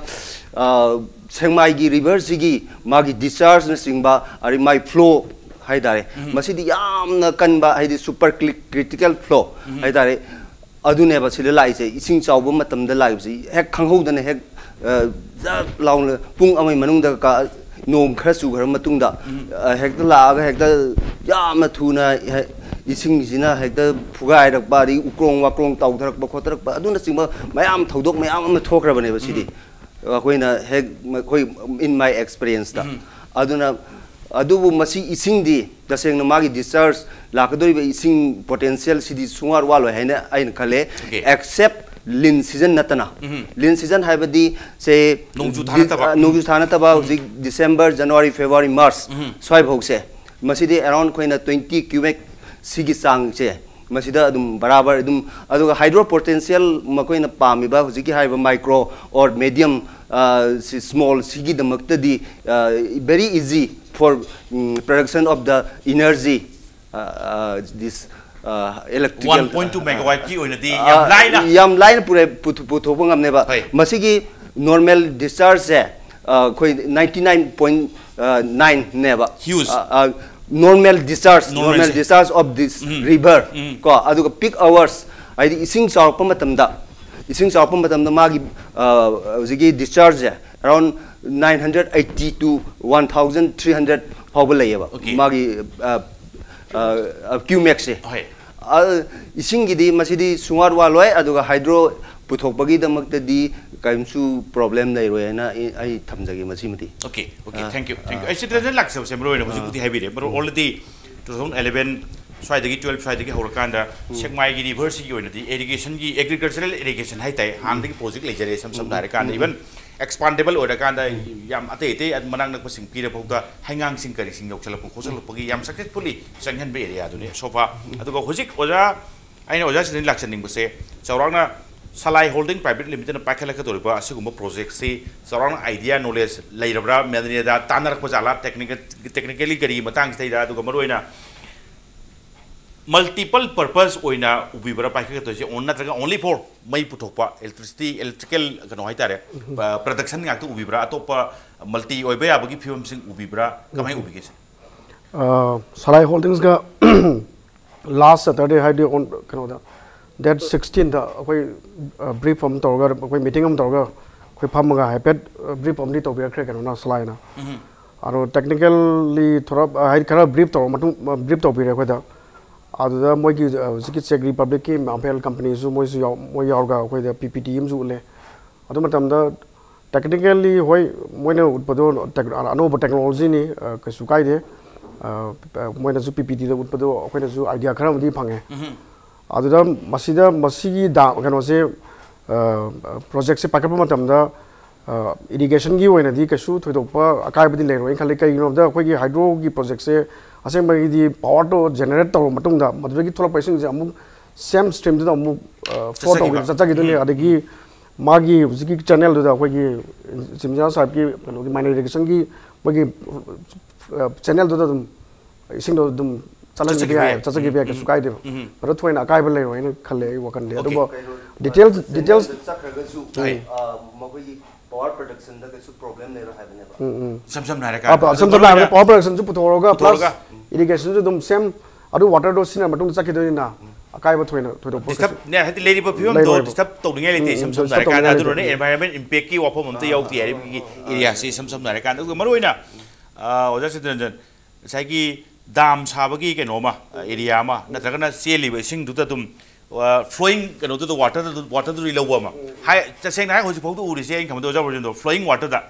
ꯁꯦꯛꯃꯥꯏꯒꯤ ꯔꯤꯚꯔꯁꯤꯒꯤ ꯃꯥꯒꯤ ꯗꯤꯁꯆꯥꯔꯖꯅꯆꯤꯡꯕ, ꯑꯗꯩ ꯃꯥꯒꯤ ꯐ꯭ꯂꯣ ꯍꯥꯏꯇꯥꯔꯦ, ꯃꯁꯤꯗꯤ ꯌꯥꯝꯅ ꯀꯟꯕ, ꯍꯥꯏꯗꯤ ꯁꯨꯄꯔ ꯀ꯭ꯔꯤꯇꯤꯀꯦꯜ ꯐ꯭ꯂꯣ ꯍꯥꯏꯇꯥꯔꯦ꯫ ꯑꯗꯨꯅꯦꯕ ꯁꯤꯗ ꯂꯥꯛꯏꯁꯦ, ꯏꯁꯤꯡ ꯆꯥꯎꯕ ꯃꯇꯝꯗ ꯂꯥꯛꯏꯕꯁꯤ ꯍꯦꯛ ꯈꯪꯍꯧꯗꯅ ꯍꯦꯛ, ꯑ, ꯖꯠ ꯂꯥꯎꯅ ꯄꯨꯡ ꯑꯃꯒꯤ ꯃꯅꯨꯡꯗ ꯀ-, ꯅꯣꯡ ꯈꯔ ꯆꯨꯈ꯭ꯔ ꯃꯇꯨꯡꯗ, ꯑ, ꯍꯦꯛꯇ ꯂꯥꯛꯑꯒ ꯍꯦꯛꯇ ꯌꯥꯝꯅ ꯊꯨꯅ ꯍꯦ-, ꯏꯁꯤꯡꯁꯤꯅ ꯍꯦꯛꯇ ꯐꯨꯒꯥꯏꯔꯛꯄ, ꯑꯗꯒꯤ ꯎꯀ꯭ꯔꯣꯡ ꯋꯥꯀ꯭ꯔꯣꯡ ꯇꯥꯎꯊꯔꯛꯄ ꯈꯣꯠꯊꯔꯛꯄ, ꯑꯗꯨꯅꯆꯤꯡꯕ ꯃꯌꯥꯝ, ꯊꯧꯗꯣꯛ ꯃꯌꯥꯝ ꯑꯃ ꯊꯣꯛꯈ꯭ꯔꯕꯅꯦꯕ ꯁꯤꯗꯤ꯫ ꯑꯩꯈꯣꯏꯅ ꯍꯦꯛ, ꯑꯩꯈꯣꯏ, in my experience ꯇ꯫ ꯑꯗꯨꯅ, ꯑꯗꯨꯕꯨ ꯃꯁꯤ ꯏꯁꯤꯡꯗꯤ ꯇꯁꯦꯡꯅ ꯃꯥꯒꯤ ꯗꯤꯁꯆꯥꯔꯖ, ꯂꯥꯛꯀꯗꯧꯔꯤꯕ ꯏꯁꯤꯡ ꯄꯣꯇꯦꯟꯁꯤꯌꯦꯜ ꯁꯤꯗꯤ ꯁꯨꯡꯋꯥꯠ ꯋꯥꯠꯂꯣꯏ ꯍꯥꯏꯅ ꯑꯩꯅ ꯈꯜꯂꯦ꯫ ꯑꯦꯛꯁꯦꯞ ꯂꯤꯟ ꯁꯤꯖꯟ ꯅꯠꯇꯅ꯫ ꯂꯤꯟ ꯁꯤꯖꯟ ꯍꯥꯏꯕꯗꯤ, ꯁꯦ, ꯅꯣꯡꯖꯨ ꯊꯥ ꯅꯠꯇꯕ꯫ ꯑ, ꯅꯣꯡꯖꯨ ꯊꯥ ꯅꯠꯇꯕ, ꯍꯧꯖꯤꯛ ꯗꯤꯁꯦꯝꯕꯔ, ꯖꯅꯋꯥꯔꯤ, ꯐꯦꯕ꯭ꯔꯨꯋꯥꯔꯤ, ꯃꯥꯔꯆ ꯁ꯭ꯋꯥꯏꯐꯥꯎꯁꯦ, ꯃꯁꯤꯗꯤ ꯑꯦꯔꯥꯎꯟ ꯑꯩꯈꯣꯏꯅ ꯇ꯭ꯋꯦꯟꯇꯤ ꯀ꯭ꯌꯨꯕꯤꯛ ꯁꯤꯒꯤ ꯆꯥꯡꯁꯦ ꯃꯁꯤꯗ ꯑꯗꯨꯝ ꯕꯔꯥꯕꯔ ꯑꯗꯨꯝ, ꯑꯗꯨꯒ ꯍꯥꯏꯗ꯭ꯔꯣ ꯄꯣꯇꯦꯟꯁꯤꯌꯦꯜ ꯃꯈꯣꯏꯅ ꯄꯥꯝꯃꯤꯕ ꯍꯧꯖꯤꯛꯀꯤ ꯍꯥꯏꯔꯤꯕ ꯃꯥꯏꯀ꯭ꯔꯣ ꯑꯣꯔ ꯃꯦꯗꯤꯌꯝ, ꯁꯤ small ꯁꯤꯒꯤꯗꯃꯛꯇꯗꯤ, very easy for production of the energy, this electrical, one point two megawatt ꯀꯤ ꯑꯣꯏꯅꯗꯤ ꯌꯥꯝ ꯂꯥꯏꯅ, ꯌꯥꯝ ꯂꯥꯏꯅ ꯄꯨꯔꯦ-, ꯄꯨꯊꯣꯛ-, ꯄꯨꯊꯣꯛꯄ ꯉꯝꯅꯦꯕ꯫ ꯍꯣꯏ꯫ ꯃꯁꯤꯒꯤ ꯅꯣꯔꯃꯦꯜ ꯗꯤꯁꯆꯥꯔꯖꯁꯦ ꯑꯩꯈꯣꯏ ꯅꯥꯏꯟꯇꯤ ꯅꯥꯏꯟ ꯄꯣꯏꯟ ꯅꯥꯏꯟꯅꯦꯕ꯫ ꯍ꯭ꯌꯨꯖ꯫ ꯅꯣꯔꯃꯦꯜ ꯗꯤꯁꯆꯥꯔꯖ, ꯅꯣꯔꯃꯦꯜ ꯅꯣꯔꯃꯦꯜꯁꯦ꯫ Discharge of this river, ꯀꯣ, ꯑꯗꯨꯒ ꯄꯤꯛ ꯑꯋꯥꯔꯁ, ꯍꯥꯏꯗꯤ ꯏꯁꯤꯡ ꯆꯥꯎꯔꯛꯄ ꯃꯇꯝꯗ, ꯏꯁꯤꯡ ꯆꯥꯎꯔꯛꯄ ꯃꯇꯝꯗ ꯃꯥꯒꯤ, ꯑ, ꯍꯧꯖꯤꯛꯀꯤ ꯗꯤꯁꯆꯥꯔꯖꯁꯦ around nine hundred eighty two one thousand three hundred ꯐꯥꯎꯕ ꯂꯩꯌꯦꯕ꯫ ꯑꯣꯀꯦ꯫ ꯃꯥꯒꯤ, ꯑ, ꯑ, ꯀ꯭ꯌꯨꯃꯦꯛꯁꯦ꯫ ꯍꯣꯏ꯫ ꯑ, ꯏꯁꯤꯡꯒꯤꯗꯤ ꯃꯁꯤꯗꯤ ꯁꯨꯡꯋꯥꯠ ꯋꯥꯠꯂꯣꯏ, ꯑꯗꯨꯒ ꯍꯥꯏꯗ꯭ꯔꯣ ꯄꯨꯊꯣꯛꯄꯒꯤꯗꯃꯛꯇꯗꯤ ꯀꯔꯤꯝꯁꯨ ꯄ꯭ꯔꯣꯕ꯭ꯂꯦꯝ ꯂꯩꯔꯣꯏ ꯍꯥꯏꯅ ꯑꯩ, ꯑꯩ ꯊꯝꯖꯒꯦ ꯃꯁꯤꯃꯗꯤ꯫ ꯑꯣꯀꯦ, ꯑꯣꯀꯦ, ꯑ, thank you, thank you꯫ ꯑ, ꯑꯩ ꯁꯤꯗ ꯂꯥꯛꯆꯕꯁꯦ ꯃꯔꯨ ꯑꯣꯏꯅ ꯍꯧꯖꯤꯛꯄꯨꯗꯤ ꯍꯥꯏꯕꯤꯔꯦ, ꯃꯔꯨ already two thousand eleven ꯁ꯭ꯋꯥꯏꯗꯒꯤ, twelve ꯁ꯭ꯋꯥꯏꯗꯒꯤ ꯍꯧꯔꯀꯥꯟꯗ ꯁꯦꯛꯃꯥꯏꯒꯤ ꯔꯤꯚꯔꯁꯤꯒꯤ ꯑꯣꯏꯅꯗꯤ ꯏꯔꯤꯒꯦꯁꯟꯒꯤ, ꯑꯦꯒ꯭ꯔꯤꯀꯜꯆꯔꯦꯜ ꯏꯔꯤꯒꯦꯁꯟ ꯍꯥꯏꯇꯥꯔꯦ, ꯍꯥꯟꯅꯗꯒꯤ ꯄ꯭ꯔꯣꯖꯦꯛ ꯂꯩꯖꯔꯦ, ꯏꯁꯝ ꯁꯝꯅ ꯍꯥꯏꯔꯀꯥꯟꯗ, even ꯑꯦꯛꯁꯄꯥꯟꯗꯦꯕꯜ ꯑꯣꯏꯔꯀꯥꯟꯗ ꯌꯥꯝ ꯑꯇꯩ ꯑꯇꯩ ꯃꯅꯥꯛ ꯅꯛꯄꯁꯤꯡ ꯄꯤꯔꯐꯥꯎꯗ ꯍꯩꯉꯥꯡꯁꯤꯡ ꯀꯔꯤꯁꯤꯡ ꯌꯧꯁꯜꯂꯛꯄ ꯈꯣꯠꯆꯜꯂꯛꯄꯒꯤ ꯌꯥꯝ ꯁꯛꯁꯦꯁꯐꯨꯜꯂꯤ ꯆꯪꯍꯟꯕ ꯑꯦꯔꯤꯌꯥꯗꯨꯅꯤ ꯁꯣꯐꯥ꯫ ꯑꯗꯨꯒ ꯍꯧꯖꯤꯛ ꯑꯣꯖꯥ ꯑꯩꯅ ꯑꯣꯖꯥꯁꯤꯡꯗ ꯂꯥꯛꯆꯅꯤꯡꯕꯁꯦ, ꯆꯥꯎꯔꯥꯛꯅ ꯁꯂꯥꯏ ꯍꯣꯜꯗꯤꯡ ꯄ꯭ꯔꯥꯏꯚꯦꯠ ꯂꯤꯃꯤꯇꯦꯠꯅ ꯄꯥꯏꯈꯠꯂꯛꯀꯗꯧꯔꯤꯕ ꯑꯁꯤꯒꯨꯝꯕ ꯄ꯭ꯔꯣꯖꯦꯛꯁꯤ ꯆꯥꯎꯔꯥꯛꯅ ꯑꯥꯏꯗꯤꯌꯥ, ꯅꯣꯂꯦꯖ ꯂꯩꯔꯕ꯭ꯔꯥ? ꯃꯦꯅꯦꯖꯔꯗ ꯇꯥꯟꯅꯔꯛꯄ ꯖꯥꯠꯂꯥ? ꯇꯦꯛꯅꯤꯀꯦꯜ, ꯇꯦꯛꯅꯤꯀꯦꯜꯂꯤ ꯀꯔꯤꯒꯤ ꯃꯇꯥꯡꯁꯤꯗꯩꯗ, ꯑꯗꯨꯒ ꯃꯔꯨꯑꯣꯏꯅ ꯃꯜꯇꯤꯄꯜ ꯄꯔꯄꯁ ꯑꯣꯏꯅ ꯎꯕꯤꯕ꯭ꯔꯥ ꯄꯥꯏꯈꯠꯀꯗꯣꯏꯁꯦ? ꯑꯣꯟ-, ꯅꯠꯇ꯭ꯔꯒ ꯑꯣꯟꯂꯤ ꯐꯣꯔ ꯃꯩ ꯄꯨꯊꯣꯛꯄ, ꯏꯂꯦꯛꯇ꯭ꯔꯤꯁꯤꯇꯤ, ꯏꯂꯦꯛꯇ꯭ꯔꯤꯀꯦꯜ ꯀꯩꯅꯣ ꯍꯥꯏꯇꯥꯔꯦ, ꯄ꯭ꯔꯗꯛꯁꯟ ꯉꯥꯛꯇ ꯎꯕꯤꯕ꯭ꯔꯥ? ꯑꯇꯣꯞꯄ ꯃꯜꯇꯤ ꯑꯣꯏꯕ ꯌꯥꯕꯒꯤ ꯐꯤꯕꯝꯁꯤꯡ ꯎꯕꯤꯕ꯭ꯔꯥ? ꯀꯃꯥꯏꯅ ꯎꯕꯤꯒꯦ ꯁꯦ? ꯑ, ꯁꯂꯥꯏ ꯍꯣꯜꯗꯤꯡꯁꯀ ꯂꯥꯁ ꯁꯦꯇꯔꯗꯦ, ꯍꯥꯏꯗꯤ ꯑꯣꯟ ꯀꯩꯅꯣꯗ, ꯗꯦꯠ ꯁꯤꯛꯁꯇꯤꯟꯗ ꯑꯩꯈꯣꯏ ꯕ꯭ꯔꯤꯐ ꯑꯃ ꯇꯧꯔꯒ, ꯑꯩꯈꯣꯏ ꯃꯤꯇꯤꯡ ꯑꯃ ꯇꯧꯔꯒ, ꯑꯩꯈꯣꯏ ꯐꯝꯃꯒ ꯍꯥꯏꯐꯦꯠ ꯕ꯭ꯔꯤꯐ ꯑꯃꯗꯤ ꯇꯧꯕꯤꯔꯛꯈ꯭ꯔꯦ ꯀꯩꯅꯣꯅ, ꯁꯂꯥꯏꯅ꯫ ꯑꯗꯣ ꯇꯦꯛꯅꯤꯀꯦꯜꯂꯤ ꯊꯣꯔꯛ ꯍꯥꯏꯗꯤ ꯈꯔ ꯕ꯭ꯔꯤꯐ ꯇꯧꯔ ꯃꯇꯨꯡ, ꯕ꯭ꯔꯤꯐ ꯇꯧꯕꯤꯔꯦ ꯑꯩꯈꯣꯏꯗ꯫ ꯑꯗꯨꯗ ꯃꯣꯏꯒꯤ ꯍꯧꯖꯤꯛꯀꯤ ꯆꯦꯛ ꯔꯤꯄꯕ꯭ꯂꯤꯛꯀꯤ ꯃꯥꯝꯐꯦꯜ ꯀꯝꯄꯅꯤꯁꯨ ꯃꯣꯏꯁꯨ ꯌꯥꯎ ꯃꯣꯏ ꯌꯥꯎꯔꯒ ꯑꯩꯈꯣꯏꯗ ꯄꯤ ꯄꯤ ꯇꯤ ꯑꯃꯁꯨ ꯎꯠꯂꯦ꯫ ꯑꯗꯨ ꯃꯇꯝꯗ ꯇꯦꯛꯅꯤꯀꯦꯜꯂꯤ ꯍꯣꯏ, ꯃꯣꯏꯅ ꯎꯠꯄꯗꯣ ꯇꯦꯛ ꯑꯅꯧꯕ ꯇꯦꯛꯅꯣꯂꯣꯖꯤꯅꯤ, ꯀꯩꯁꯨ ꯀꯥꯏꯗꯦ꯫ ꯃꯣꯏꯅꯁꯨ ꯄꯤ ꯄꯤ ꯇꯤꯗ ꯎꯠꯄꯗꯣ ꯑꯩꯈꯣꯏꯅꯁꯨ ꯑꯥꯏꯗꯤꯌꯥ ꯈꯔ ꯑꯃꯗꯤ ꯐꯪꯉꯦ꯫ ꯑꯗꯨꯗ ꯃꯁꯤꯗ ꯃꯁꯤꯒꯤ ꯗꯥꯝ ꯀꯩꯅꯣꯁꯦ, ꯄ꯭ꯔꯣꯖꯦꯛꯁꯦ ꯄꯥꯏꯈꯠꯄ ꯃꯇꯝꯗ ꯏꯔꯤꯒꯦꯁꯟꯒꯤ ꯑꯣꯏꯅꯗꯤ ꯀꯩꯁꯨ ꯊꯣꯏꯗꯣꯛꯄ ꯑꯀꯥꯏꯕꯗꯤ ꯂꯩꯔꯣꯏꯅ ꯈꯜꯂꯤ꯫ ꯀꯩꯒꯤꯅꯣ ꯍꯥꯏꯕꯗ ꯑꯩꯈꯣꯏꯒꯤ ꯍꯥꯏꯗ꯭ꯔꯣꯒꯤ ꯄ꯭ꯔꯣꯖꯦꯛꯁꯦ ꯑꯁꯦꯡꯕꯒꯤꯗꯤ ꯄꯥꯋꯔꯗꯣ ꯖꯦꯅꯦꯔꯦꯠ ꯇꯧꯔꯕ ꯃꯇꯨꯡꯗ ꯃꯗꯨꯗꯒꯤ ꯊꯣꯛꯂꯛꯄ ꯏꯁꯤꯡꯁꯦ ꯑꯃꯨꯛ ꯁꯦꯝ ꯁ꯭ꯇ꯭ꯔꯤꯝꯗꯨꯗ ꯑꯃꯨꯛ ꯐ꯭ꯂꯣ ꯇꯧꯕꯤꯗ ꯆꯠꯆꯈꯤꯗꯣꯏꯅꯤ꯫ ꯑꯗꯒꯤ ꯃꯥꯒꯤ ꯍꯧꯖꯤꯛꯀꯤ ꯆꯦꯅꯦꯜꯗꯨꯗ ꯑꯩꯈꯣꯏꯒꯤ ꯆꯤꯞ ꯏꯟꯖꯤꯅꯤꯌꯥꯔ ꯁꯥꯍꯦꯕꯀꯤ ꯀꯩꯅꯣꯒꯤ ꯃꯥꯏꯅꯔ ꯏꯔꯤꯒꯦꯁꯟꯒꯤ ꯃꯣꯏꯒꯤ ꯆꯦꯅꯦꯜꯗꯨꯗ ꯑꯗꯨꯝ ꯏꯁꯤꯡꯗꯣ ꯑꯗꯨꯝ ꯆꯠꯍꯟꯈꯤꯕ ꯆꯠꯆꯈꯤꯕ ꯌꯥꯏ, ꯌꯥꯏ꯫ ꯆꯠꯆꯈꯤꯕ ꯌꯥꯏ, ꯎꯝ, ꯀꯩꯁꯨ ꯎꯝ꯫ ꯀꯥꯏꯗꯦꯕ꯫ ꯎꯝ꯫ ꯑꯗꯣ ꯊꯣꯏꯅ ꯑꯀꯥꯏꯕ ꯂꯩꯔꯣꯏꯅ ꯈꯜꯂꯦ ꯑꯩ ꯋꯥꯈꯜꯗꯤ꯫ ꯑꯣꯀꯦ꯫ ꯑꯗꯨꯕꯨ ꯀꯩꯅꯣ, ꯗꯤꯇꯦꯜꯁ ꯗꯤꯇꯦꯜꯁ ꯆꯦꯅꯦꯜꯗ ꯆꯠꯈ꯭ꯔꯒꯁꯨ, ꯍꯣꯏ꯫ ꯑ, ꯃꯈꯣꯏꯒꯤ ꯄꯋꯥꯔ ꯄ꯭ꯔꯗꯛꯁꯟꯗ ꯀꯩꯁꯨ ꯄ꯭ꯔꯣꯕ꯭ꯂꯦꯝ ꯂꯩꯔꯣꯏ ꯍꯥꯏꯕꯅꯦꯕ꯫ ꯎꯝ, ꯎꯝ꯫ ꯏꯁꯝ ꯁꯝꯅ ꯍꯥꯏꯔꯀꯥꯟꯗ, ꯑꯗꯨ ꯏꯁꯝ ꯁꯝꯅ ꯍꯥꯏꯔꯕꯗ ꯃꯔꯨꯑꯣꯏꯅ ꯄꯋꯥꯔ ꯄ꯭ꯔꯗꯛꯁꯟꯁꯨ ꯄꯨꯊꯣꯛꯑꯒ, ꯄꯨꯊꯣꯛꯑꯒ꯫ ꯄ꯭ꯂꯁ ꯏꯔꯤꯒꯦꯁꯟꯁꯨ ꯑꯗꯨꯝ ꯁꯦꯝ, ꯑꯗꯨ ꯋꯥꯇꯔꯗꯣ ꯁꯤꯖꯤꯟꯅꯔ ꯃꯇꯨꯡꯗ ꯆꯠꯈꯤꯗꯣꯏꯅꯤꯅ ꯑꯀꯥꯏꯕ ꯊꯣꯏꯅ ꯊꯣꯏꯗꯣꯛꯄ ꯀꯩꯁꯨ ꯗꯤꯁꯇꯔꯕ ꯅꯦ, ꯍꯥꯏꯗꯤ ꯂꯩꯔꯤꯕ ꯐꯤꯕꯝꯗꯣ ꯂꯩꯔꯣꯏꯕ꯫ ꯗꯤꯁꯇꯔꯕ ꯇꯧꯅꯤꯡꯉꯥꯏ ꯂꯩꯇꯦ꯫ ꯎꯝ, ꯏꯁꯝ ꯎꯝ, ꯁꯝꯅ ꯗꯤꯁꯇꯔꯕ ꯍꯥꯏꯔꯀꯥꯟꯗ, ꯇꯧꯅꯤꯡꯉꯥꯏ ꯑꯗꯨꯅꯅꯦ ꯂꯩꯇꯦ꯫ ꯑꯦꯟꯚꯥꯏꯔꯟꯃꯦꯟ ꯏꯝꯄꯦꯛꯀꯤ ꯋꯥꯐꯝ ꯑꯝꯇ ꯌꯥꯎꯗꯦ ꯍꯥꯏꯔꯤꯕꯒꯤ ꯑꯦꯔꯤꯌꯥꯁꯤ ꯏꯁꯝ ꯁꯝꯅ ꯍꯥꯏꯔꯀꯥꯟꯗ꯫ ꯑꯗꯨꯒ ꯃꯔꯨꯑꯣꯏꯅ, ꯑ, ꯑꯣꯖꯥ ꯆꯤꯇꯔꯟꯖꯟ, ꯉꯁꯥꯏꯒꯤ ꯗꯥꯝ ꯁꯥꯕꯒꯤ ꯀꯩꯅꯣꯃ, ꯑ, ꯑꯦꯔꯤꯌꯥ ꯑꯃ, ꯅꯠꯇ꯭ꯔꯒꯅ ꯆꯦꯜꯂꯤꯕ ꯏꯁꯤꯡꯗꯨꯗ ꯑꯗꯨꯝ, ꯑ, ꯐ꯭ꯂꯣꯌꯤꯡ ꯀꯩꯅꯣꯗꯨꯗ, ꯋꯥꯇꯔꯗꯨ, ꯋꯥꯇꯔꯗꯨꯗꯤ ꯂꯧꯕ ꯑꯃ꯫ ꯍꯥꯏ, ꯇꯁꯦꯡꯅ ꯍꯥꯏ, ꯍꯧꯖꯤꯛ ꯐꯥꯎꯗ ꯎꯔꯤꯁꯦ ꯑꯩꯅ ꯈꯟꯕꯗ, ꯑꯣꯖꯥ ꯕ꯭ꯔꯣꯖꯦꯟꯗꯣ, ꯐ꯭ꯂꯣꯌꯤꯡ ꯋꯥꯇꯔꯗ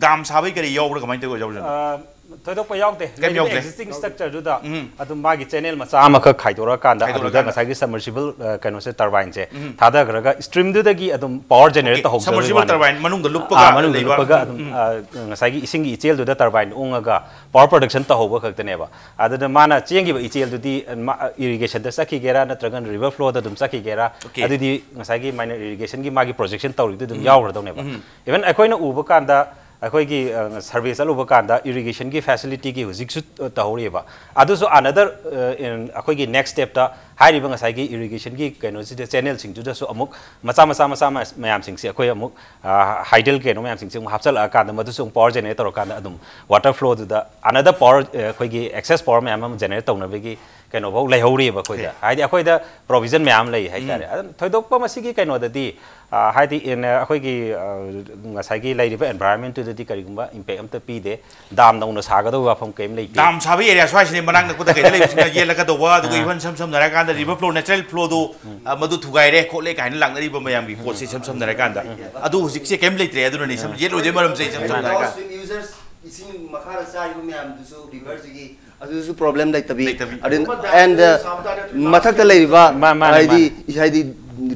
ꯗꯥꯝ ꯁꯥꯕꯒꯤ ꯀꯔꯤ ꯌꯥꯎꯕ꯭ꯔꯥ, ꯀꯃꯥꯏꯅ ꯇꯧꯏ, ꯑꯣꯖꯥ ꯕ꯭ꯔꯣꯖꯦꯟꯗꯣ? ꯑ, ꯊꯣꯏꯗꯣꯛꯄ ꯌꯥꯎꯗꯦ꯫ ꯀꯩꯝ ꯂꯩꯔꯤꯕ ꯌꯥꯎꯗꯦ꯫ existing structure ꯗꯨꯗ ꯎꯝ꯫ ꯑꯗꯨꯝ ꯃꯥꯒꯤ channel ꯃꯆꯥ ꯑꯃꯈꯛ ꯈꯥꯏꯗꯣꯔꯛꯑꯀꯥꯟꯗ ꯑꯗꯨꯗ ꯈꯥꯏꯗꯣꯔꯛꯑꯀꯥꯟꯗ꯫ ꯉꯁꯥꯏꯒꯤ submersible, ꯑ, ꯀꯩꯅꯣꯁꯦ, turbine ꯁꯦ ꯎꯝ꯫ ꯊꯥꯗꯈ꯭ꯔꯒ stream ꯗꯨꯗꯒꯤ ꯑꯗꯨꯝ power generate Okay, ꯇꯧꯍꯧꯗꯕꯒꯤ submersible ꯋꯥꯅꯤ꯫ turbine ꯃꯅꯨꯡꯗ ꯂꯨꯞꯄꯒ ꯑꯥ, ꯃꯅꯨꯡꯗ ꯂꯩꯕ꯫ ꯂꯨꯞꯄꯒ ꯑꯗꯨꯝ, ꯎꯝ꯫ ꯑ, ꯉꯁꯥꯏꯒꯤ ꯏꯁꯤꯡꯒꯤ ꯏꯆꯦꯜꯗꯨꯗ turbine ꯎꯪꯉꯒ power production ꯇꯧꯍꯧꯕ ꯈꯛꯇꯅꯦꯕ꯫ ꯑꯗꯨꯗ ꯃꯥꯅ ꯆꯦꯟꯈꯤꯕ ꯏꯆꯦꯜꯗꯨꯗꯤ, ꯑ, ꯃꯥ, irrigation ꯗ ꯆꯠꯈꯤꯒꯦꯔꯥ ꯅꯠꯇ꯭ꯔꯒꯅ river flow ꯗ ꯑꯗꯨꯝ ꯆꯠꯈꯤꯒꯦꯔꯥ, Okay. ꯑꯗꯨꯗꯤ ꯉꯁꯥꯏꯒꯤ minor irrigation ꯒꯤ ꯃꯥꯒꯤ project ꯇꯧꯔꯤꯗꯨ ꯑꯗꯨꯝ ꯌꯥꯎꯈ꯭ꯔꯗꯧꯅꯦꯕ꯫ ꯎꯝ꯫ Even ꯑꯩꯈꯣꯏꯅ ꯎꯕ ꯀꯥꯟꯗ, ꯑꯩꯈꯣꯏꯒꯤ, ꯑ, survey ꯆꯠꯂꯨꯕ ꯀꯥꯟꯗ irrigation ꯒꯤ facility ꯒꯤ ꯍꯧꯖꯤꯛꯁꯨ, ꯑ, ꯇꯧꯍꯧꯔꯤꯕ꯫ ꯑꯗꯨꯁꯨ another, ꯑ, in, ꯑꯩꯈꯣꯏꯒꯤ next step ꯇ ꯍꯥꯏꯔꯤꯕ ꯉꯁꯥꯏꯒꯤ irrigation ꯒꯤ ꯀꯩꯅꯣꯁꯤꯗ, channel ꯁꯤꯡꯗꯨꯗꯁꯨ ꯑꯃꯨꯛ ꯃꯆꯥ ꯃꯆꯥ ꯃꯆꯥ ꯃ-, ꯃꯌꯥꯝꯁꯤꯡꯁꯦ ꯑꯩꯈꯣꯏ ꯑꯃꯨꯛ, ꯑ, hydel ꯀꯩꯅꯣ ꯃꯌꯥꯝꯁꯤꯡꯁꯦ ꯑꯃꯨꯛ ꯍꯥꯞꯆꯤꯜꯂꯛꯑꯀꯥꯟꯗ ꯃꯗꯨꯁꯨ ꯑꯃꯨꯛ power generate ꯇꯧꯔꯀꯥꯟꯗ ꯑꯗꯨꯝ water flow ꯗꯨꯗ another power, ꯑ, ꯑꯩꯈꯣꯏꯒꯤ excess power ꯃꯌꯥꯝ ꯑꯃ generate ꯇꯧꯅꯕꯒꯤ ꯀꯩꯅꯣꯐꯧ ꯂꯩꯍꯧꯔꯤꯕ ꯑꯩꯈꯣꯏꯗ꯫ Okay. ꯍꯥꯏꯗꯤ ꯑꯩꯈꯣꯏꯗ provision ꯃꯌꯥꯝ ꯂꯩ ꯍꯥꯏꯇꯥꯔꯦ꯫ ꯑꯗꯨꯝ ꯊꯣꯏꯗꯣꯛꯄ ꯃꯁꯤꯒꯤ ꯀꯩꯅꯣꯗꯗꯤ, ꯑ, ꯍꯥꯏꯗꯤ in, ꯑ, ꯑꯩꯈꯣꯏꯒꯤ, ꯑ, ꯉꯁꯥꯏꯒꯤ ꯂꯩꯔꯤꯕ environment ꯇꯨꯗꯗꯤ ꯀꯔꯤꯒꯨꯝꯕ impact ꯑꯝꯇ ꯄꯤꯗꯦ꯫ Dam ꯅꯧꯅ ꯁꯥꯒꯗꯧꯕ ꯋꯥꯐꯝ ꯀꯔꯤꯝ ꯂꯩꯇꯦ꯫ Dam ꯁꯥꯕ area ꯁ꯭ꯋꯥꯏꯁꯤꯅꯤ ꯃꯅꯥꯛ ꯅꯛꯄꯗ ꯀꯩꯗ ꯂꯩꯕꯁꯤꯡꯅ ꯌꯦꯜꯂꯛꯀꯗꯧꯕ, ꯑꯗꯨꯒ even ꯏꯁꯝ ꯁꯝꯅ ꯍꯥꯏꯔꯀꯥꯟꯗ river flow, natural flow ꯗꯨ, ꯑ, ꯃꯗꯨ ꯊꯨꯒꯥꯏꯔꯦ ꯈꯣꯠꯂꯦ ꯀꯥꯏꯅ ꯂꯥꯛꯅꯔꯤꯕ ꯃꯌꯥꯝꯒꯤ ꯄꯣꯠꯁꯤ ꯏꯁꯝ ꯁꯝꯅ ꯍꯥꯏꯔꯀꯥꯟꯗ꯫ ꯑꯗꯨ ꯍꯧꯖꯤꯛꯁꯦ ꯀꯩꯝ ꯂꯩꯇ꯭ꯔꯦ, ꯑꯗꯨꯅꯅꯤ ꯏꯁꯝ ꯌꯦꯠꯂꯣꯏꯗꯣꯏ ꯃꯔꯝꯁꯦ ꯏꯁꯝ ꯁꯝꯅ ꯍꯥꯏꯔꯀꯥꯟꯗ꯫ Downstream users, ꯏꯁꯤꯡ ꯃꯈꯥꯗ ꯆꯥꯔꯤꯕ ꯃꯌꯥꯝꯗꯨꯁꯨ river ꯁꯤꯒꯤ ꯑꯗꯨꯁꯨ problem ꯂꯩꯇꯕꯤ꯫ ꯂꯩꯇꯕꯤ꯫ ꯑꯗꯨ, and, uh, ꯃꯊꯛꯇ ꯂꯩꯔꯤꯕ ꯃꯥ-, ꯃꯥꯅꯦ, ꯍꯥꯏꯗꯤ, ꯍꯥꯏꯗꯤ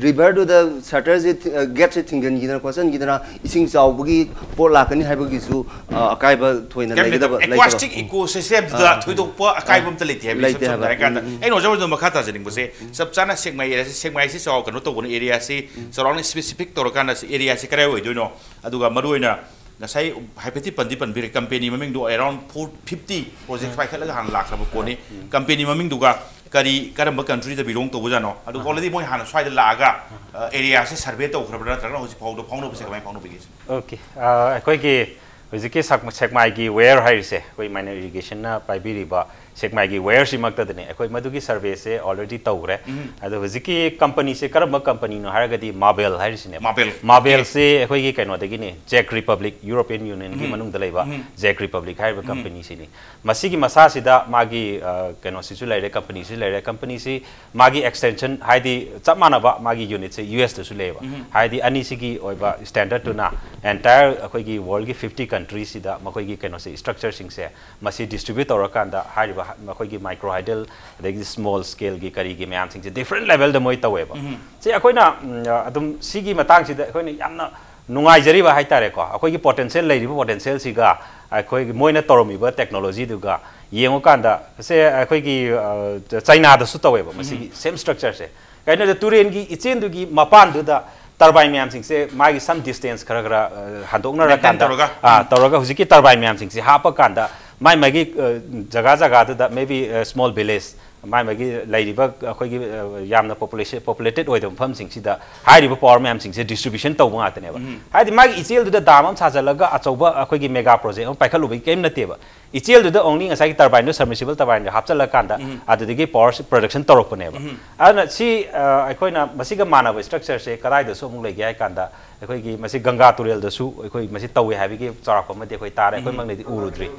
river ꯗꯨꯗ shutter ꯁꯦ ꯊꯤ-, ꯑ, gate ꯁꯦ ꯊꯤꯡꯖꯤꯟꯈꯤꯗꯅ ꯈꯣꯠꯆꯤꯟꯈꯤꯗꯅ ꯏꯁꯤꯡ ꯆꯥꯎꯕꯒꯤ ꯄꯣꯠ ꯂꯥꯛꯀꯅꯤ ꯍꯥꯏꯕꯒꯤꯁꯨ, ꯑ, ꯑꯀꯥꯏꯕ ꯊꯣꯏꯅ ꯀꯩꯝ ꯂꯩꯒꯗꯕ ꯂꯩꯇꯕ꯫ ꯂꯩꯇꯕ꯫ Aquatic ecosystem ꯗꯨꯗ ꯊꯣꯏꯗꯣꯛꯄ ꯑꯀꯥꯏꯕ ꯑꯝꯇ ꯂꯩꯇꯦ ꯍꯥꯏꯕ ꯂꯩꯇꯦ ꯏꯁꯝ ꯁꯝꯅ ꯍꯥꯏꯕ꯫ ꯍꯥꯏꯔꯀꯥꯟꯗ꯫ ꯎꯝ, ꯎꯝ꯫ ꯑꯩꯅ ꯑꯣꯖꯥ ꯍꯣꯏꯗ ꯃꯈꯥ ꯇꯥꯖꯅꯤꯡꯕꯁꯦ, ꯆꯞ ꯆꯥꯅ ꯁꯦꯛꯃꯥꯏ area ꯁꯦ, ꯁꯦꯛꯃꯥꯏꯁꯦ ꯆꯥꯎ ꯀꯩꯅꯣ ꯇꯧꯕꯅ area ꯁꯦ, surrounding specific ꯇꯧꯔꯀꯥꯟꯗ area ꯁꯦ ꯀꯗꯥꯏ ꯑꯣꯏꯗꯣꯏꯅꯣ? ꯑꯗꯨꯒ ꯃꯔꯨꯑꯣꯏꯅ ꯉꯁꯥꯏ ꯍꯥꯏꯐꯦꯠꯇꯤ ꯄꯟꯗꯤ ꯄꯟꯕꯤꯔꯦ, company ꯃꯃꯤꯡꯗꯣ around four fifty project ꯄꯥꯏꯈꯠꯂꯒ ꯍꯥꯟꯅ ꯂꯥꯛꯈ꯭ꯔꯕ ꯄꯣꯠꯅꯤ꯫ Company ꯃꯃꯤꯡꯗꯨꯒ ꯀꯔꯤ, ꯀꯔꯝꯕ country ꯗ belong ꯇꯧꯕꯖꯥꯠꯅꯣ? ꯑꯗꯨ already ꯃꯣꯏ ꯍꯥꯟꯅ ꯁ꯭ꯋꯥꯏꯗ ꯂꯥꯛꯑꯒ, ꯑ, area ꯁꯦ survey ꯇꯧꯈ꯭ꯔꯕ꯭ꯔꯥ ꯅꯠꯇ꯭ꯔꯒꯅ ꯍꯧꯖꯤꯛ ꯐꯥꯎꯗ ꯐꯥꯎꯅꯕꯁꯦ ꯀꯃꯥꯏꯅ ꯐꯥꯎꯅꯕꯤꯒꯦ? Okay, ꯑ, ꯑꯩꯈꯣꯏꯒꯤ ꯍꯧꯖꯤꯛꯀꯤ ꯁꯛ-, ꯁꯦꯛꯃꯥꯏꯒꯤ WARE ꯍꯥꯏꯔꯤꯁꯦ, ꯑꯩꯈꯣꯏ minor irrigation ꯅ ꯄꯥꯏꯕꯤꯔꯤꯕ ꯁꯦꯛꯃꯥꯏꯒꯤ ꯋꯦꯌꯔꯁꯤꯃꯛꯇꯗꯅꯦ ꯑꯩꯈꯣꯏ ꯃꯗꯨꯒꯤ ꯁꯔꯚꯦꯁꯦ ꯑꯣꯜꯔꯦꯗꯤ ꯇꯧꯈ꯭ꯔꯦ꯫ ꯑꯗꯣ ꯍꯧꯖꯤꯛꯀꯤ ꯀꯝꯄꯅꯤꯁꯦ ꯀꯔꯝꯕ ꯀꯝꯄꯅꯤꯅꯣ ꯍꯥꯏꯔꯒꯗꯤ ꯃꯥꯕꯦꯜ ꯍꯥꯏꯔꯤꯁꯤꯅꯦ꯫ ꯃꯥꯕꯦꯜ꯫ ꯃꯥꯕꯦꯜꯁꯦ ꯑꯩꯈꯣꯏꯒꯤ ꯀꯩꯅꯣꯗꯒꯤꯅꯦ, ꯖꯦꯛ ꯔꯤꯄꯕ꯭ꯂꯤꯛ, ꯌꯨꯔꯣꯄꯤꯌꯟ ꯌꯨꯅꯤꯌꯟꯒꯤ ꯃꯅꯨꯡꯗ ꯂꯩꯕ ꯖꯦꯛ ꯔꯤꯄꯕ꯭ꯂꯤꯛ ꯍꯥꯏꯔꯤꯕ ꯀꯝꯄꯅꯤꯁꯤꯅꯤ꯫ ꯃꯁꯤꯒꯤ ꯃꯁꯥꯁꯤꯗ ꯃꯥꯒꯤ ꯑ, ꯀꯩꯅꯣꯁꯤꯁꯨ ꯂꯩꯔꯦ, ꯀꯝꯄꯅꯤꯁꯤꯁꯨ ꯂꯩꯔꯦ꯫ ꯀꯝꯄꯅꯤꯁꯤ ꯃꯥꯒꯤ ꯑꯦꯛꯁꯇꯦꯟꯁꯟ ꯍꯥꯏꯗꯤ ꯆꯞ ꯃꯥꯟꯅꯕ ꯃꯥꯒꯤ ꯌꯨꯅꯤꯠꯁꯦ ꯌꯨ ꯑꯦꯁꯇꯁꯨ ꯂꯩꯌꯦꯕ꯫ ꯍꯥꯏꯗꯤ ꯑꯅꯤꯁꯤꯒꯤ ꯑꯣꯏꯕ ꯁ꯭ꯇꯦꯟꯗꯔꯠꯇꯨꯅ ꯑꯦꯟꯇꯥꯌꯔ ꯑꯩꯈꯣꯏꯒꯤ ꯋꯥꯔꯜꯒꯤ ꯐꯤꯐꯇꯤ ꯀꯟꯇ꯭ꯔꯤꯁꯤꯗ ꯃꯈꯣꯏꯒꯤ ꯀꯩꯅꯣꯁꯦ, ꯁ꯭ꯇ꯭ꯔꯛꯆꯔꯁꯤꯡꯁꯦ ꯃꯁꯤ ꯗꯤꯁꯇ꯭ꯔꯤꯕ꯭ꯌꯨꯠ ꯇꯧꯔꯀꯥꯟꯗ ꯍꯥꯏꯔꯤꯕ ꯍ- ꯃꯈꯣꯏꯒꯤ ꯃꯥꯏꯀ꯭ꯔꯣ ꯍꯥꯏꯗꯜ ꯑꯗꯒꯤ ꯁ꯭ꯃꯣꯜ ꯁ꯭ꯀꯦꯜꯒꯤ ꯀꯔꯤꯒꯤ ꯃꯌꯥꯝꯁꯤꯡꯁꯦ ꯗꯤꯐ꯭ꯔꯦꯟ ꯂꯦꯚꯦꯜꯗ ꯃꯣꯏ ꯇꯧꯋꯦꯕ꯫ ꯁꯤ ꯑꯩꯈꯣꯏꯅ ꯎꯝ, ꯑꯗꯨꯝ ꯁꯤꯒꯤ ꯃꯇꯥꯡꯁꯤꯗ ꯑꯩꯈꯣꯏꯅ ꯌꯥꯝꯅ ꯅꯨꯡꯉꯥꯏꯖꯔꯤꯕ ꯍꯥꯏꯇꯥꯔꯦꯀꯣ꯫ ꯑꯩꯈꯣꯏꯒꯤ ꯄꯣꯇꯦꯟꯁꯤꯌꯦꯜ, ꯂꯩꯔꯤꯕ ꯄꯣꯇꯦꯟꯁꯤꯌꯦꯜꯁꯤꯒ ꯑꯩꯈꯣꯏꯒꯤ ꯃꯣꯏꯅ ꯇꯧꯔꯝꯃꯤꯕ ꯇꯦꯛꯅꯣꯂꯣꯖꯤꯗꯨꯒ ꯌꯦꯡꯉꯨꯀꯥꯟꯗ, ꯁꯦ ꯑꯩꯈꯣꯏꯒꯤ ꯑ, ꯆ- ꯆꯥꯏꯅꯥꯗꯁꯨ ꯇꯧꯋꯦꯕ ꯃꯁꯤꯒꯤ ꯁꯦꯝ ꯁ꯭ꯇ꯭ꯔꯛꯆꯔꯁꯦ꯫ ꯀꯩꯅꯣꯗ ꯇꯨꯔꯦꯟꯒꯤ ꯏꯆꯦꯜꯗꯨꯒꯤ ꯃꯄꯥꯟꯗꯨꯗ ꯇꯔꯕꯥꯏꯟ ꯃꯌꯥꯝꯁꯤꯡꯁꯦ ꯃꯥꯒꯤ ꯁꯝ ꯗꯤꯁꯇꯦꯟꯁ ꯈꯔ ꯈꯔ ꯑ, ꯍꯟꯗꯣꯛꯅꯔꯀꯥꯟꯗ, ꯇꯧꯔꯒ꯫ ꯑ, ꯇꯧꯔꯒ ꯍꯧꯖꯤꯛꯀꯤ ꯇꯔꯕꯥꯏꯟ ꯃꯌꯥꯝꯁꯤꯡꯁꯦ ꯍꯥꯞꯄꯀꯥꯟꯗ ꯃꯥꯏ ꯃꯥꯒꯤ ꯑ, ꯖꯒꯥ ꯖꯒꯥꯗꯨꯗ maybe small village, ꯃꯥꯏ ꯃꯥꯒꯤ ꯂꯩꯔꯤꯕ ꯑꯩꯈꯣꯏꯒꯤ ꯑ, ꯌꯥꯝꯅ ꯄꯣꯄꯨꯂꯦꯁꯟ, ꯄꯣꯄꯨꯂꯦꯇꯦꯠ ꯑꯣꯏꯗꯕ ꯃꯐꯝꯁꯤꯡꯁꯤꯗ ꯍꯥꯏꯔꯤꯕ ꯄꯥꯋꯔ ꯃꯌꯥꯝꯁꯤꯡꯁꯦ ꯗꯤꯁꯇ꯭ꯔꯤꯕ꯭ꯌꯨꯁꯟ ꯇꯧꯕ ꯉꯥꯛꯇꯅꯦꯕ꯫ ꯍꯥꯏꯗꯤ ꯃꯥꯒꯤ ꯏꯆꯦꯜꯗꯨꯗ ꯗꯥꯝ ꯑꯃ ꯁꯥꯖꯜꯂꯒ ꯑꯆꯧꯕ ꯑꯩꯈꯣꯏꯒꯤ ꯃꯦꯒꯥ ꯄ꯭ꯔꯣꯖꯦꯛ ꯑꯃ ꯄꯥꯏꯈꯠꯂꯨꯕꯒꯤ ꯀꯔꯤꯝ ꯅꯠꯇꯦꯕ꯫ ꯏꯆꯦꯜꯗꯨꯗ only ꯉꯁꯥꯏꯒꯤ ꯇꯔꯕꯥꯏꯟꯗꯣ, ꯁꯕꯃꯔꯁꯤꯕꯜ ꯇꯔꯕꯥꯏꯟꯗꯣ ꯍꯥꯞꯆꯜꯂꯀꯥꯟꯗ ꯑꯗꯨꯗꯒꯤ ꯄꯥꯋꯔ ꯄ꯭ꯔꯗꯛꯁꯟ ꯇꯧꯔꯛꯄꯅꯦꯕ꯫ ꯑꯗꯨꯅ ꯁꯤ ꯑ, ꯑꯩꯈꯣꯏꯅ ꯃꯁꯤꯒ ꯃꯥꯟꯅꯕ ꯁ꯭ꯇ꯭ꯔꯛꯆꯔꯁꯦ ꯀꯗꯥꯏꯗꯁꯨ ꯑꯃꯨꯛ ꯂꯩꯒꯦ ꯍꯥꯏ ꯀꯥꯟꯗ, ꯑꯩꯈꯣꯏꯒꯤ ꯃꯁꯤ ꯒꯪꯒꯥ ꯇꯨꯔꯦꯜꯗꯁꯨ ꯑꯩꯈꯣꯏ ꯃꯁꯤ ꯇꯧꯋꯦ ꯍꯥꯏꯕꯒꯤ ꯆꯥꯎꯔꯥꯛꯄ ꯑꯃꯗꯤ ꯑꯩꯈꯣꯏ ꯇꯥꯔꯦ꯫ ꯑꯩꯈꯣꯏꯃꯛꯅꯗꯤ ꯎꯔꯨꯗ꯭ꯔꯤ꯫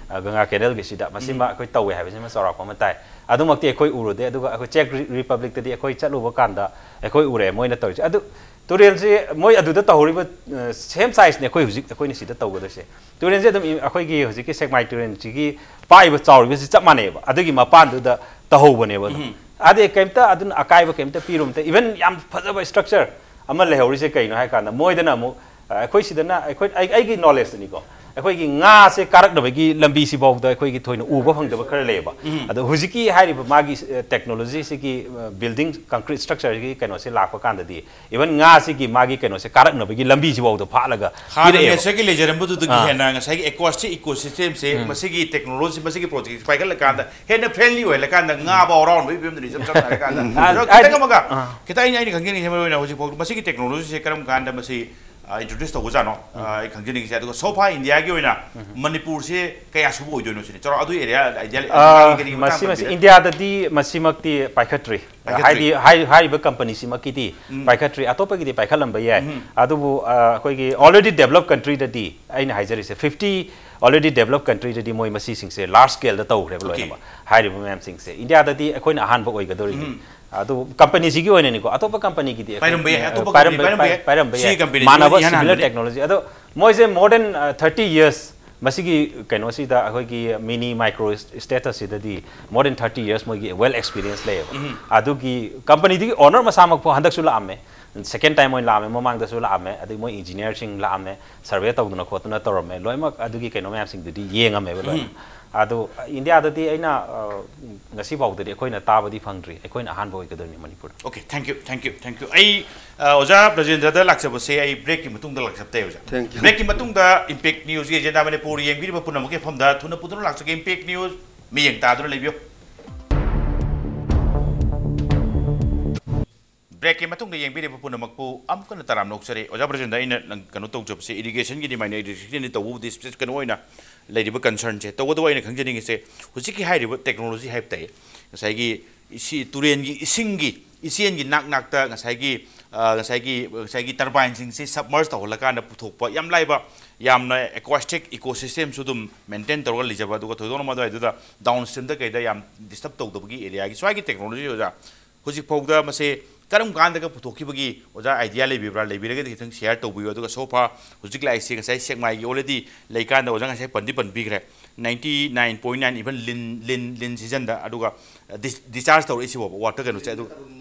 ꯑ, ꯒꯪꯒꯥ ꯀꯦꯅꯦꯜꯒꯤꯁꯤꯗ ꯃꯁꯤꯃ ꯑꯩꯈꯣꯏ ꯇꯧꯋꯦ ꯍꯥꯏꯕꯁꯤꯃ ꯆꯥꯎꯔꯥꯛꯄ ꯑꯃ ꯇꯥꯏ꯫ ꯑꯗꯨꯃꯛꯇꯤ ꯑꯩꯈꯣꯏ ꯎꯔꯨꯗꯦ꯫ ꯑꯗꯨꯒ ꯑꯩꯈꯣꯏ ꯆꯦꯛ ꯔꯤ-, ꯔꯤꯄꯕ꯭ꯂꯤꯛꯇꯗꯤ ꯑꯩꯈꯣꯏ ꯆꯠꯂꯨꯕ ꯀꯥꯟꯗ ꯑꯩꯈꯣꯏ ꯎꯔꯦ ꯃꯣꯏꯅ ꯇꯧꯔꯤꯁꯦ꯫ ꯑꯗꯨ ꯇꯨꯔꯦꯜꯁꯤ ꯃꯣꯏ ꯑꯗꯨꯗ ꯇꯧꯍꯧꯔꯤꯕ, ꯑ, ꯁꯦꯝ ꯁꯥꯏꯖꯅꯦ ꯑꯩꯈꯣꯏ ꯍꯧꯖꯤꯛ ꯑꯩꯈꯣꯏꯅ ꯁꯤꯗ ꯇꯧꯒꯗꯣꯏꯁꯦ꯫ ꯇꯨꯔꯦꯜꯁꯦ ꯑꯗꯨꯝ ꯏ-, ꯑꯩꯈꯣꯏꯒꯤ ꯍꯧꯖꯤꯛꯀꯤ ꯁꯦꯛꯃꯥꯏ ꯇꯨꯔꯦꯜꯁꯤꯒꯤ ꯄꯥꯛꯏꯕ ꯆꯥꯎꯔꯤꯕꯁꯤ ꯆꯞ ꯃꯥꯟꯅꯩꯑꯕ꯫ ꯑꯗꯨꯒꯤ ꯃꯄꯥꯟꯗꯨꯗ ꯇꯧꯍꯧꯕꯅꯦꯕ ꯑꯗꯨꯝ꯫ ꯑꯗꯩ ꯀꯩꯝꯇ ꯑꯗꯨꯅ ꯑꯀꯥꯏꯕ ꯀꯩꯝꯇ ꯄꯤꯔꯨꯕ ꯅꯠꯇꯦ꯫ ꯏꯚꯟ ꯌꯥꯝ ꯐꯖꯕ ꯁ꯭ꯇ꯭ꯔꯛꯆꯔ ꯑꯃ ꯂꯩꯍꯧꯔꯤꯁꯦ ꯀꯩꯅꯣ ꯍꯥꯏ ꯀꯥꯟꯗ, ꯃꯣꯏꯗꯅ ꯑꯃꯨꯛ, ꯑ, ꯑꯩꯈꯣꯏ ꯁꯤꯗꯅ, ꯑꯩꯈꯣꯏ, ꯑꯩ-, ꯑꯩꯒꯤ ꯅꯣꯂꯦꯖꯇꯅꯤꯀꯣ, ꯑꯩꯈꯣꯏꯒꯤ ꯉꯥꯁꯦ ꯀꯥꯔꯛꯅꯕꯒꯤ ꯂꯝꯕꯤꯁꯤꯐꯥꯎꯗ ꯑꯩꯈꯣꯏꯒꯤ ꯊꯣꯏꯅ ꯎꯕ ꯐꯪꯗꯕ ꯈꯔ ꯂꯩꯌꯦꯕ꯫ ꯑꯗꯣ ꯍꯧꯖꯤꯛꯀꯤ ꯍꯥꯏꯔꯤꯕ ꯃꯥꯒꯤ, ꯑ, ꯇꯦꯛꯅꯣꯂꯣꯖꯤꯁꯤꯒꯤ, ꯑ, ꯕꯤꯜꯗꯤꯡ, ꯀꯪꯀ꯭ꯔꯤꯠ ꯁ꯭ꯇ꯭ꯔꯛꯆꯔꯒꯤ ꯀꯩꯅꯣꯁꯦ ꯂꯥꯛꯄ ꯀꯥꯟꯗꯗꯤ, ꯏꯚꯟ ꯉꯥꯁꯤꯒꯤ ꯃꯥꯒꯤ ꯀꯩꯅꯣꯁꯦ ꯀꯥꯔꯛꯅꯕꯒꯤ ꯂꯝꯕꯤꯁꯤꯐꯥꯎꯗ ꯐꯥꯠꯂꯒ ꯍꯥꯟꯅ ꯄꯤꯔꯛꯑꯦꯕ꯫ ꯅꯦꯆꯔꯒꯤ ꯂꯩꯖꯔꯝꯕꯗꯨꯗꯒꯤ ꯑꯥ꯫ ꯍꯦꯟꯅ ꯉꯁꯥꯏꯒꯤ ꯑꯦꯀ꯭ꯋꯥꯁꯇꯤꯛ ꯏꯀꯣꯁꯤꯁꯇꯦꯝꯁꯦ ꯃꯁꯤꯒꯤ ꯇꯦꯛꯅꯣꯂꯣꯖꯤ, ꯃꯁꯤꯒꯤ ꯄ꯭ꯔꯣꯖꯦꯛꯁꯦ ꯄꯥꯏꯈꯠꯂꯀꯥꯟꯗ ꯍꯦꯟꯅ ꯐ꯭ꯔꯦꯟꯂꯤ ꯑꯣꯏꯍꯜꯂꯀꯥꯟꯗ ꯉꯥ ꯐꯥꯎ ꯍꯔꯥꯎꯅꯕꯒꯤ ꯐꯤꯕꯝꯗꯅꯤ, ꯏꯆꯝ ꯆꯝꯅ ꯍꯥꯏꯔꯀꯥꯟꯗ꯫ ꯑꯥ, ꯑꯗꯣ ꯍꯥꯏꯗꯤ ꯈꯤꯇꯪ ꯑꯃꯒ, ꯈꯤꯇꯪ ꯑꯩꯅ, ꯑꯩꯅ ꯈꯪꯖꯅꯤꯡꯉꯤꯁꯦ ꯃꯔꯨ ꯑꯣꯏꯅ ꯍꯧꯖꯤꯛꯐꯥꯎ ꯃꯁꯤꯒꯤ ꯇꯦꯛꯅꯣꯂꯣꯖꯤꯁꯦ ꯀꯔꯝ ꯀꯥꯟꯗ ꯃꯁꯤ, ꯏꯟꯇ꯭ꯔꯣꯗ꯭ꯌꯨꯁ ꯇꯧꯕꯖꯥꯠꯅꯣ? ꯑ, ꯑꯩ ꯈꯪꯖꯅꯤꯡꯉꯤꯁꯦ꯫ ꯑꯗꯨꯒ so far ꯏꯟꯗꯤꯌꯥꯒꯤ ꯑꯣꯏꯅ ꯃꯅꯤꯄꯨꯔꯁꯦ ꯀꯌꯥ ꯁꯨꯕ ꯑꯣꯏꯗꯣꯏꯅꯣ ꯁꯤꯅꯤ? ꯆꯥꯎꯔꯥꯛ ꯑꯗꯨ ꯑꯦꯔꯤꯌꯥ ꯑꯥꯏꯗꯤꯌꯥ ꯑ, ꯀꯔꯤ ꯀꯔꯤ ꯃꯇꯥꯡ ꯃꯁꯤ ꯃꯁꯤ ꯇꯝꯕꯤꯔꯦ? ꯏꯟꯗꯤꯌꯥꯗꯗꯤ ꯃꯁꯤꯃꯛꯇꯤ ꯄꯥꯏꯈꯠꯇ꯭ꯔꯤ꯫ ꯄꯥꯏꯈꯠꯇ꯭ꯔꯤ꯫ ꯍꯥꯏꯗꯤ ꯍꯥꯏ-, ꯍꯥꯏꯔꯤꯕ ꯀꯝꯄꯅꯤꯁꯤꯃꯛꯀꯤꯗꯤ ꯎꯝ꯫ ꯄꯥꯏꯈꯠꯇ꯭ꯔꯤ꯫ ꯑꯇꯣꯞꯄꯒꯤꯗꯤ ꯄꯥꯏꯈꯠꯂꯝꯕ ꯌꯥꯏ꯫ ꯎꯝ꯫ ꯑꯗꯨꯕꯨ, ꯑ, ꯑꯩꯈꯣꯏꯒꯤ already developed countryꯗꯗꯤ ꯑꯩꯅ ꯍꯥꯏꯖꯔꯤꯁꯦ fifty already developed countryꯗꯗꯤ ꯃꯣꯏ ꯃꯁꯤꯁꯤꯡꯁꯦ large scaleꯗ ꯇꯧꯈ꯭ꯔꯦꯕ꯫ Okay꯫ ꯂꯣꯏꯅꯃꯛ ꯍꯥꯏꯔꯤꯕ ꯃꯌꯥꯝꯁꯤꯡꯁꯦ ꯏꯟꯗꯤꯌꯥꯗꯗꯤ ꯑꯩꯈꯣꯏꯅ ꯑꯍꯥꯟꯕ ꯑꯣꯏꯒꯗꯧꯔꯤꯅꯤ꯫ ꯎꯝ꯫ ꯑꯗꯨ ꯀꯝꯄꯅꯤꯁꯤꯒꯤ ꯑꯣꯏꯅꯅꯤꯀꯣ, ꯑꯇꯣꯞꯄ ꯀꯝꯄꯅꯤꯒꯤꯗꯤ ꯑꯩꯈꯣꯏ, ꯄꯥꯏꯔꯝꯕ ꯌꯥꯏ, ꯑ, ꯑꯇꯣꯞꯄ ꯄꯥꯏꯔꯝꯕ-, ꯀꯝꯄꯅꯤ ꯄꯥꯏꯔꯝꯕ ꯄꯥꯏ-, ꯌꯥꯏ꯫ ꯄꯥꯏꯔꯝꯕ ꯁꯤ ꯌꯥꯏ꯫ ꯀꯝꯄꯅꯤꯁꯤ ꯃꯥꯟꯅꯕ ꯃꯣꯏꯅ ꯏꯍꯥꯟ similar ꯍꯥꯟꯕꯅꯤ꯫ Technology꯫ ꯑꯗꯣ ꯃꯣꯏꯁꯦ more than, ꯑ, thirty years ꯃꯁꯤꯒꯤ ꯀꯩꯅꯣꯁꯤꯗ, ꯑꯩꯈꯣꯏꯒꯤ mini micro statusꯁꯤꯗꯗꯤ more than thirty years ꯃꯣꯏꯒꯤ well experience ꯂꯩꯌꯦꯕ꯫ ꯎꯝ꯫ ꯑꯗꯨꯒꯤ ꯀꯝꯄꯅꯤꯗꯨꯒꯤ owner ꯃꯁꯥꯃꯛꯄꯨ ꯍꯟꯗꯛꯁꯨ ꯂꯥꯛꯑꯝꯃꯦ, second time ꯑꯣꯏꯅ ꯂꯥꯛꯑꯝꯃꯦ, ꯃꯃꯥꯡꯗꯁꯨ ꯂꯥꯛꯑꯝꯃꯦ, ꯑꯗꯩ ꯃꯣꯏ ꯏꯟꯖꯤꯅꯤꯌꯔꯁꯤꯡ ꯂꯥꯛꯑꯝꯃꯦ, ꯁꯔꯚꯦ ꯇꯧꯗꯅ ꯈꯣꯠꯇꯅ ꯇꯧꯔꯝꯃꯦ꯫ ꯂꯣꯏꯅꯃꯛ ꯑꯗꯨꯒꯤ ꯀꯩꯅꯣ ꯃꯌꯥꯝꯁꯤꯡꯗꯨꯗꯤ ꯌꯦꯡꯉꯝꯃꯦꯕ ꯂꯣꯏꯅ꯫ ꯎꯝ꯫ ꯑꯗꯣ ꯏꯟꯗꯤꯌꯥꯗꯗꯤ ꯑꯩꯅ, ꯑ, ꯉꯁꯤ ꯐꯥꯎꯗꯗꯤ ꯑꯩꯈꯣꯏꯅ ꯇꯥꯕꯗꯤ ꯐꯪꯗ꯭ꯔꯤ, ꯑꯩꯈꯣꯏꯅ ꯑꯍꯥꯟꯕ ꯑꯣꯏꯒꯗꯣꯏꯅꯤ ꯃꯅꯤꯄꯨꯔꯗ꯫ Okay, thank you, thank you, thank you꯫ ꯑꯩ, ꯑ, ꯑꯣꯖꯥ ꯕ꯭ꯔꯖꯦꯟꯗ꯭ꯔꯗ ꯂꯥꯛꯆꯕꯁꯦ ꯑꯩ breakꯀꯤ ꯃꯇꯨꯡꯗ ꯂꯥꯛꯆꯕ ꯇꯥꯏ, ꯑꯣꯖꯥ꯫ Thank you꯫ Breakꯀꯤ ꯃꯇꯨꯡꯗ Impact Newsꯒꯤ Agenda ꯃꯅꯤꯄꯨꯔ ꯌꯦꯡꯕꯤꯔꯤꯕ ꯄꯨꯝꯅꯃꯛꯀꯤ ꯃꯐꯝꯗ ꯊꯨꯅ ꯄꯨꯗꯨꯅ ꯂꯥꯛꯆꯒꯦ꯫ Impact News ꯃꯤꯠꯌꯦꯡ ꯇꯥꯗꯨꯅ ꯂꯩꯕꯤꯌꯨ꯫ Breakꯀꯤ ꯃꯇꯨꯡꯗ ꯌꯦꯡꯕꯤꯔꯤꯕ ꯄꯨꯝꯅꯃꯛꯄꯨ ꯑꯃꯨꯛꯀ ꯍꯟꯅ ꯇꯔꯥꯝꯅ ꯑꯣꯛꯆꯔꯤ꯫ ꯑꯣꯖꯥ ꯕ꯭ꯔꯖꯦꯟꯗ꯭ꯔ, ꯑꯩꯅ ꯅꯪ ꯀꯩꯅꯣ ꯇꯧꯖꯕꯁꯦ, irrigationꯒꯤꯗꯤ, minor irrigationꯒꯤꯗꯤ ꯇꯧꯕꯕꯨꯗꯤ specific ꯀꯩꯅꯣ ꯑꯣꯏꯅ ꯂꯩꯔꯤꯕ concernꯁꯦ꯫ ꯇꯧꯕꯇꯕꯨ ꯑꯩꯅ ꯈꯪꯖꯅꯤꯡꯉꯤꯁꯦ, ꯍꯧꯖꯤꯛꯀꯤ ꯍꯥꯏꯔꯤꯕ technology ꯍꯥꯏꯕ ꯇꯥꯏ, ꯉꯁꯥꯏꯒꯤ ꯏꯁꯤ-, ꯇꯨꯔꯦꯟꯒꯤ ꯏꯁꯤꯡꯒꯤ, ꯏꯆꯦꯜꯒꯤ ꯅꯥꯛ ꯅꯥꯛꯇ ꯉꯁꯥꯏꯒꯤ, ꯑ, ꯉꯁꯥꯏꯒꯤ, ꯉꯁꯥꯏꯒꯤ turbineꯁꯤꯡꯁꯤ submerge ꯇꯧꯍꯜꯂꯀꯥꯟꯗ ꯄꯨꯊꯣꯛꯄ ꯌꯥꯝ ꯂꯥꯏꯕ, ꯌꯥꯝꯅ aquatic ecosystemꯁꯨ ꯑꯗꯨꯝ maintain ꯇꯧꯔꯒ ꯂꯩꯖꯕ, ꯑꯗꯨꯒ ꯊꯣꯏꯗꯣꯛꯅ ꯃꯗꯨꯋꯥꯏꯗꯨꯗ downstreamꯗ ꯀꯩꯗ ꯌꯥꯝ disturb ꯇꯧꯗꯕꯒꯤ areaꯒꯤ ꯁ꯭ꯋꯥꯏꯒꯤ technology, ꯑꯣꯖꯥ, ꯍꯧꯖꯤꯛ ꯐꯥꯎꯗ ꯃꯁꯦ ꯀꯔꯝ ꯀꯥꯟꯗꯒ ꯄꯨꯊꯣꯛꯈꯤꯕꯒꯤ ꯑꯣꯖꯥ idea ꯂꯩꯕꯤꯕ꯭ꯔꯥ? ꯂꯩꯕꯤꯔꯒꯗꯤ ꯈꯤꯇꯪ share ꯇꯧꯕꯤꯌꯨ꯫ ꯑꯗꯨꯒ so far ꯍꯧꯖꯤꯛ ꯂꯥꯛꯏꯁꯦ ꯉꯁꯥꯏ ꯁꯦꯛꯃꯥꯏꯒꯤ already ꯂꯩꯀꯥꯟꯗ ꯑꯣꯖꯥ ꯉꯁꯥꯏ ꯄꯟꯗꯤ ꯄꯟꯕꯤꯈ꯭ꯔꯦ, ninety nine point nine even ꯂꯤꯟ, ꯂꯤꯟ, ꯂꯤꯟ seasonꯗ꯫ ꯑꯗꯨꯒ dis-, discharge ꯇꯧꯔꯛꯏꯁꯤꯕꯣꯕ water ꯀꯩꯅꯣꯁꯦ꯫ ꯑꯗꯨ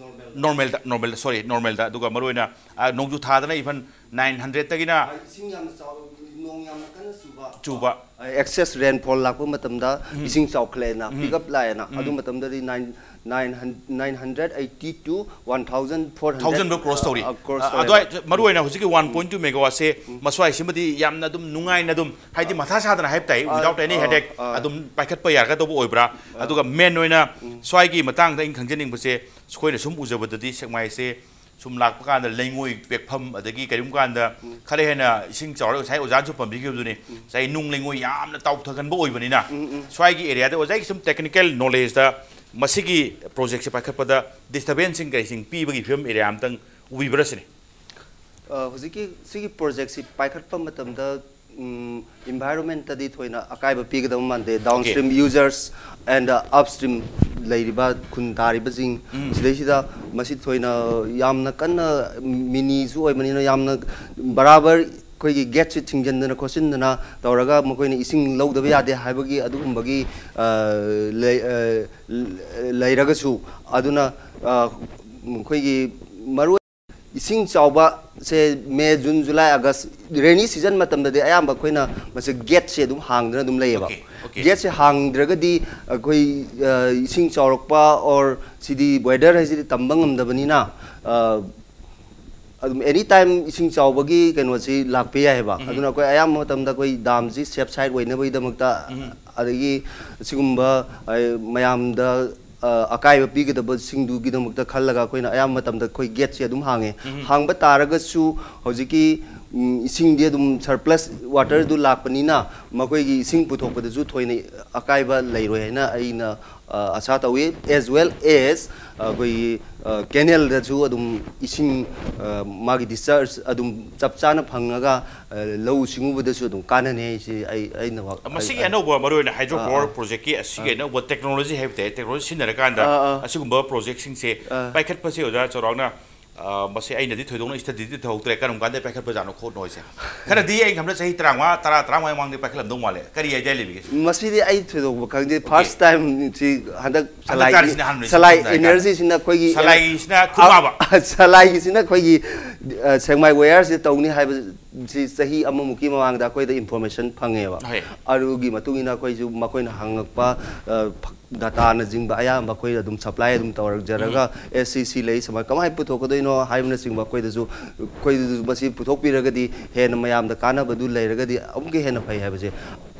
normalꯗ, normalꯗ, sorry, normalꯗ꯫ ꯑꯗꯨꯒ ꯃꯔꯨꯑꯣꯏꯅ, ꯑ, ꯅꯣꯡꯖꯨ ꯊꯥꯗꯅ even nine hundredꯇꯒꯤꯅ ꯏꯁꯤꯡ ꯌꯥꯝꯅ ꯆꯥꯎ-, ꯅꯣꯡ ꯌꯥꯝꯅ ꯀꯟꯅ ꯆꯨꯕ꯫ ꯆꯨꯕ꯫ Excess rainfall ꯂꯥꯛꯄ ꯃꯇꯝꯗ ꯎꯝ꯫ ꯏꯁꯤꯡ ꯆꯥꯎꯈꯠꯂꯛꯑꯦꯅ, ꯎꯝ꯫ Pick up ꯂꯥꯛꯑꯦꯅ, ꯎꯝ꯫ ꯑꯗꯨ ꯃꯇꯝꯗꯗꯤ nine, nine hundred, nine hundred eighty to one thousand four hundred, thousand ꯐꯥꯎ cross ꯇꯧꯔꯤ꯫ ꯑ, cross ꯑ, ꯇꯧꯔꯦꯕ꯫ ꯑꯗꯨꯋꯥꯏ, ꯃꯔꯨꯑꯣꯏꯅ ꯍꯧꯖꯤꯛꯀꯤ one point two megawattꯁꯦ ꯎꯝ꯫ ꯃꯁ꯭ꯋꯥꯏꯁꯤꯃꯗꯤ ꯌꯥꯝꯅ ꯑꯗꯨꯝ ꯅꯨꯡꯉꯥꯏꯅ ꯑꯗꯨꯝ, ꯍꯥꯏꯗꯤ ꯃꯊꯥ ꯁꯥꯗꯅ ꯍꯥꯏꯕ ꯇꯥꯏ, ꯑ, without any ꯑ, headache ꯑ꯫ ꯑꯗꯨꯝ ꯄꯥꯏꯈꯠꯄ ꯌꯥꯒꯗꯧꯕ ꯑꯣꯏꯕ꯭ꯔꯥ? ꯑ꯫ ꯑꯗꯨꯒ main ꯑꯣꯏꯅ ꯎꯝ꯫ ꯁ꯭ꯋꯥꯏꯒꯤ ꯃꯇꯥꯡꯗ ꯑꯩꯅ ꯈꯪꯖꯅꯤꯡꯕꯁꯦ, ꯑꯩꯈꯣꯏꯅ ꯁꯨꯝ ꯎꯖꯕꯗꯗꯤ ꯁꯦꯛꯃꯥꯏꯁꯦ ꯁꯨꯝ ꯂꯥꯛꯄ ꯀꯥꯟꯗ ꯂꯩꯉꯣꯏ ꯄꯦꯛꯐꯝ, ꯑꯗꯒꯤ ꯀꯔꯤꯒꯨꯝꯕ ꯀꯥꯟꯗ ꯈꯔ ꯍꯦꯟꯅ ꯏꯁꯤꯡ ꯆꯥꯎꯔꯒ, ꯉꯁꯥꯏ ꯑꯣꯖꯥꯅꯁꯨ ꯄꯟꯕꯤꯈꯤꯕꯗꯨꯅꯤ, ꯉꯁꯥꯏ ꯅꯨꯡ ꯂꯩꯉꯣꯏ ꯌꯥꯝꯅ ꯇꯥꯎꯊꯒꯟꯕ ꯑꯣꯏꯕꯅꯤꯅ, ꯁ꯭ꯋꯥꯏꯒꯤ ꯑꯦꯔꯤꯌꯥꯗ ꯑꯣꯖꯥꯒꯤ ꯁꯨꯝ ꯇꯦꯛꯅꯤꯀꯦꯜ ꯅꯣꯂꯦꯖꯇ ꯃꯁꯤꯒꯤ ꯄ꯭ꯔꯣꯖꯦꯛꯁꯦ ꯄꯥꯏꯈꯠꯄꯗ ꯗꯤꯁꯇꯔꯕꯦꯟꯁꯁꯤꯡ ꯀꯩꯁꯤꯡ ꯄꯤꯕꯒꯤ ꯐꯤꯕꯝ ꯑꯦꯔꯤꯌꯥ ꯑꯝꯇꯪ ꯎꯕꯤꯕ꯭ꯔꯥ ꯁꯤꯅꯤ꯫ ꯑ, ꯍꯧꯖꯤꯛꯀꯤ ꯁꯤꯒꯤ ꯄ꯭ꯔꯣꯖꯦꯛꯁꯤ ꯄꯥꯏꯈꯠꯄ ꯃꯇꯝꯗ, ꯎꯝ, ꯏꯟꯚꯥꯏꯔꯣꯟꯃꯦꯟꯇꯗꯤ ꯊꯣꯏꯅ ꯑꯀꯥꯏꯕ ꯄꯤꯒꯗꯕ ꯃꯥꯟꯗꯦ꯫ Downstream users and upstream ꯂꯩꯔꯤꯕ ꯈꯨꯟ ꯇꯥꯔꯤꯕꯁꯤꯡ, ꯁꯤꯗꯩꯁꯤꯗ ꯃꯁꯤ ꯊꯣꯏꯅ ꯌꯥꯝꯅ ꯀꯟꯅ ꯃꯤꯅꯤꯁꯨ ꯑꯣꯏꯕꯅꯤꯅ, ꯌꯥꯝꯅ ꯕꯔꯥꯕꯔ ꯑꯩꯈꯣꯏꯒꯤ ꯒꯦꯠꯁꯤ ꯊꯤꯡꯖꯤꯟꯗꯅ ꯈꯣꯠꯆꯤꯟꯗꯅ ꯇꯧꯔꯒ ꯃꯈꯣꯏꯅ ꯏꯁꯤꯡ ꯂꯧꯗꯕ ꯌꯥꯗꯦ ꯍꯥꯏꯕꯒꯤ ꯑꯗꯨꯒꯨꯝꯕꯒꯤ, ꯑ, ꯂꯩ-, ꯑ, ꯂꯩꯔꯒꯁꯨ, ꯑꯗꯨꯅ, ꯑ, ꯑꯩꯈꯣꯏꯒꯤ ꯃꯔꯨ ꯏꯁꯤꯡ ꯆꯥꯎꯕꯁꯦ ꯃꯦ, ꯖꯨꯟ, ꯖꯨꯂꯥꯏ, ꯑꯥꯒꯁ, ꯔꯦꯅꯤ ꯁꯤꯖꯟ ꯃꯇꯝꯗꯗꯤ ꯑꯌꯥꯝꯕ ꯑꯩꯈꯣꯏꯅ ꯃꯁꯤ ꯒꯦꯠꯁꯦ ꯑꯗꯨꯝ ꯍꯥꯡꯗꯅ ꯑꯗꯨꯝ ꯂꯩꯌꯦꯕ꯫ Okay, okay. ꯒꯦꯠꯁꯦ ꯍꯥꯡꯗ꯭ꯔꯒꯗꯤ ꯑꯩꯈꯣꯏ, ꯑ, ꯏꯁꯤꯡ ꯆꯥꯎꯔꯛꯄ ꯑꯣꯔ ꯁꯤꯗꯤ ꯋꯦꯗꯔ ꯍꯥꯏꯁꯤꯗꯤ ꯇꯝꯕ ꯉꯝꯗꯕꯅꯤꯅ, ꯑ, ꯑꯗꯨꯝ ꯑꯦꯅꯤ ꯇꯥꯏꯝ ꯏꯁꯤꯡ ꯆꯥꯎꯕꯒꯤ ꯀꯩꯅꯣꯁꯤ ꯂꯥꯛꯄ ꯌꯥꯏꯑꯕ꯫ ꯑꯗꯨꯅ ꯑꯩꯈꯣꯏ ꯑꯌꯥꯝꯕ ꯃꯇꯝꯗ ꯑꯩꯈꯣꯏ ꯗꯥꯝꯁꯤ ꯁꯦꯐ ꯁꯥꯏꯠ ꯑꯣꯏꯅꯕꯒꯤꯗꯃꯛꯇ, ꯑꯗꯒꯤ ꯑꯁꯤꯒꯨꯝꯕ, ꯑ, ꯃꯌꯥꯝꯗ, ꯑ, ꯑꯀꯥꯏꯕ ꯄꯤꯒꯗꯕꯁꯤꯡꯗꯨꯒꯤꯗꯃꯛꯇ ꯈꯜꯂꯒ ꯑꯩꯈꯣꯏꯅ ꯑꯌꯥꯝꯕ ꯃꯇꯝꯗ ꯑꯩꯈꯣꯏ ꯒꯦꯠꯁꯦ ꯑꯗꯨꯝ ꯍꯥꯡꯉꯦ꯫ ꯍꯥꯡꯕ ꯇꯥꯔꯒꯁꯨ ꯍꯧꯖꯤꯛꯀꯤ, ꯎꯝ, ꯏꯁꯤꯡꯗꯤ ꯑꯗꯨꯝ ꯁꯔꯄ꯭ꯂꯁ ꯋꯥꯇꯔꯗꯨ ꯂꯥꯛꯄꯅꯤꯅ ꯃꯈꯣꯏꯒꯤ ꯏꯁꯤꯡ ꯄꯨꯊꯣꯛꯄꯗꯁꯨ ꯊꯣꯏꯅ ꯑꯀꯥꯏꯕ ꯂꯩꯔꯣꯏ ꯍꯥꯏꯅ ꯑꯩꯅ, ꯑ, ꯑꯁꯥ ꯇꯧꯏ꯫ ꯑꯦꯖ ꯋꯦꯜ ꯑꯦꯖ ꯑꯩꯈꯣꯏꯒꯤ, ꯑ, ꯀꯦꯅꯦꯜꯗꯁꯨ ꯑꯗꯨꯝ ꯏꯁꯤꯡ, ꯑ, ꯃꯥꯒꯤ ꯗꯤꯁꯆꯥꯔꯖ ꯑꯗꯨꯝ ꯆꯞ ꯆꯥꯅ ꯐꯪꯉꯒ, ꯑ, ꯂꯧꯎ ꯁꯤꯡꯎꯕꯗꯁꯨ ꯑꯗꯨꯝ ꯀꯥꯟꯅꯅꯤ ꯍꯥꯏꯁꯤ ꯑꯩ, ꯑꯩꯅ ꯋꯥ-, ꯃꯁꯤꯒꯤ ꯑꯩ, ꯑꯅꯧꯕ, ꯃꯔꯨꯑꯣꯏꯅ ꯍꯥꯏꯗ꯭ꯔꯣ ꯑꯥ, ꯄꯥꯋꯔ ꯑꯥ꯫ ꯄ꯭ꯔꯣꯖꯦꯛꯀꯤ ꯑꯁꯤꯒꯤ ꯑꯥ꯫ ꯑꯅꯧꯕ ꯇꯦꯛꯅꯣꯂꯣꯖꯤ ꯍꯥꯏꯕ ꯇꯥꯏ, ꯇꯦꯛꯅꯣꯂꯣꯖꯤ ꯁꯤꯖꯤꯟꯅꯔꯀꯥꯟꯗ ꯑꯥ, ꯑꯥ꯫ ꯑꯁꯤꯒꯨꯝꯕ ꯄ꯭ꯔꯣꯖꯦꯛꯁꯤꯡꯁꯦ ꯑꯥ꯫ ꯄꯥꯏꯈꯠꯄꯁꯦ ꯑꯣꯖꯥ ꯆꯥꯎꯔꯥꯛꯅ, ꯑ, ꯃꯁꯤ ꯑꯩꯅꯗꯤ ꯊꯣꯏꯗꯣꯛꯅ ꯁ꯭ꯇꯗꯤꯗꯤ ꯇꯧꯍꯧꯗ꯭ꯔꯦ, ꯀꯔꯝ ꯀꯥꯟꯗ ꯄꯥꯏꯈꯠꯄꯖꯥꯠꯅꯣ ꯈꯣꯠꯅꯣ ꯍꯥꯏꯁꯦ꯫ ꯈꯔꯗꯤ ꯑꯩ ꯈꯟꯕꯗ ꯆꯍꯤ ꯇꯔꯥꯃꯉꯥ, ꯇꯔꯥ, ꯇꯔꯥꯃꯉꯥ ꯃꯃꯥꯡꯗ ꯄꯥꯏꯈꯠꯂꯝꯗꯧ ꯃꯥꯜꯂꯦ꯫ ꯀꯔꯤ ꯑꯥꯏꯗꯤꯌꯥ ꯂꯩꯕꯤꯒꯦ? ꯃꯁꯤꯗꯤ ꯑꯩ ꯊꯣꯏꯗꯣꯛꯄ ꯈꯪꯗꯦ꯫ Okay. ꯐꯥꯔꯁ ꯇꯥꯏꯝꯁꯤ ꯍꯟꯗꯛ ꯍꯟꯗꯛ ꯇꯥꯔꯤꯁꯤꯅ ꯑꯍꯥꯟꯕꯅꯤ, ꯁꯂꯥꯏ ꯁꯝꯅ ꯍꯥꯏꯔꯀꯥꯟꯗ꯫ ꯏꯅꯔꯖꯤꯁꯤꯅ ꯑꯩꯈꯣꯏꯒꯤ, ꯁꯂꯥꯏꯁꯤꯅ ꯈꯨꯃꯥꯕ꯫ ꯑ, ꯁꯂꯥꯏꯒꯤꯁꯤꯅ ꯑꯩꯈꯣꯏꯒꯤ, ꯑ, ꯁꯦꯛꯃꯥꯏ ꯋꯦꯌꯔꯁꯤ ꯇꯧꯅꯤ ꯍꯥꯏꯕꯁꯤ ꯆꯍꯤ ꯑꯃꯃꯨꯛꯀꯤ ꯃꯃꯥꯡꯗ ꯑꯩꯈꯣꯏꯗ ꯏꯟꯐꯣꯔꯃꯦꯁꯟ ꯐꯪꯉꯦꯕ꯫ ꯍꯣꯏ꯫ ꯑꯗꯨꯒꯤ ꯃꯇꯨꯡ ꯏꯟꯅ ꯑꯩꯈꯣꯏꯁꯨ ꯃꯈꯣꯏꯅ ꯍꯪꯉꯛꯄ, ꯑ, ꯐ-, ꯗꯇꯥꯅꯆꯤꯡꯕ ꯑꯌꯥꯝꯕ ꯑꯩꯈꯣꯏ ꯑꯗꯨꯝ ꯁꯄ꯭ꯂꯥꯏ ꯑꯗꯨꯝ ꯇꯧꯔꯛꯆꯔꯒ, ꯑꯦꯁ ꯁꯤ ꯁꯤ ꯂꯩ, ꯁꯨꯃꯥꯏꯅ ꯀꯃꯥꯏꯅ ꯄꯨꯊꯣꯛꯀꯗꯣꯏꯅꯣ ꯍꯥꯏꯕꯅꯆꯤꯡꯕ ꯑꯩꯈꯣꯏꯗꯁꯨ, ꯑꯩꯈꯣꯏꯗꯁꯨ ꯃꯁꯤ ꯄꯨꯊꯣꯛꯄꯤꯔꯒꯗꯤ ꯍꯦꯟꯅ ꯃꯌꯥꯝꯗ ꯀꯥꯟꯅꯕꯗꯨ ꯂꯩꯔꯒꯗꯤ ꯑꯃꯨꯛꯀ ꯍꯦꯟꯅ ꯐꯩ ꯍꯥꯏꯕꯁꯦ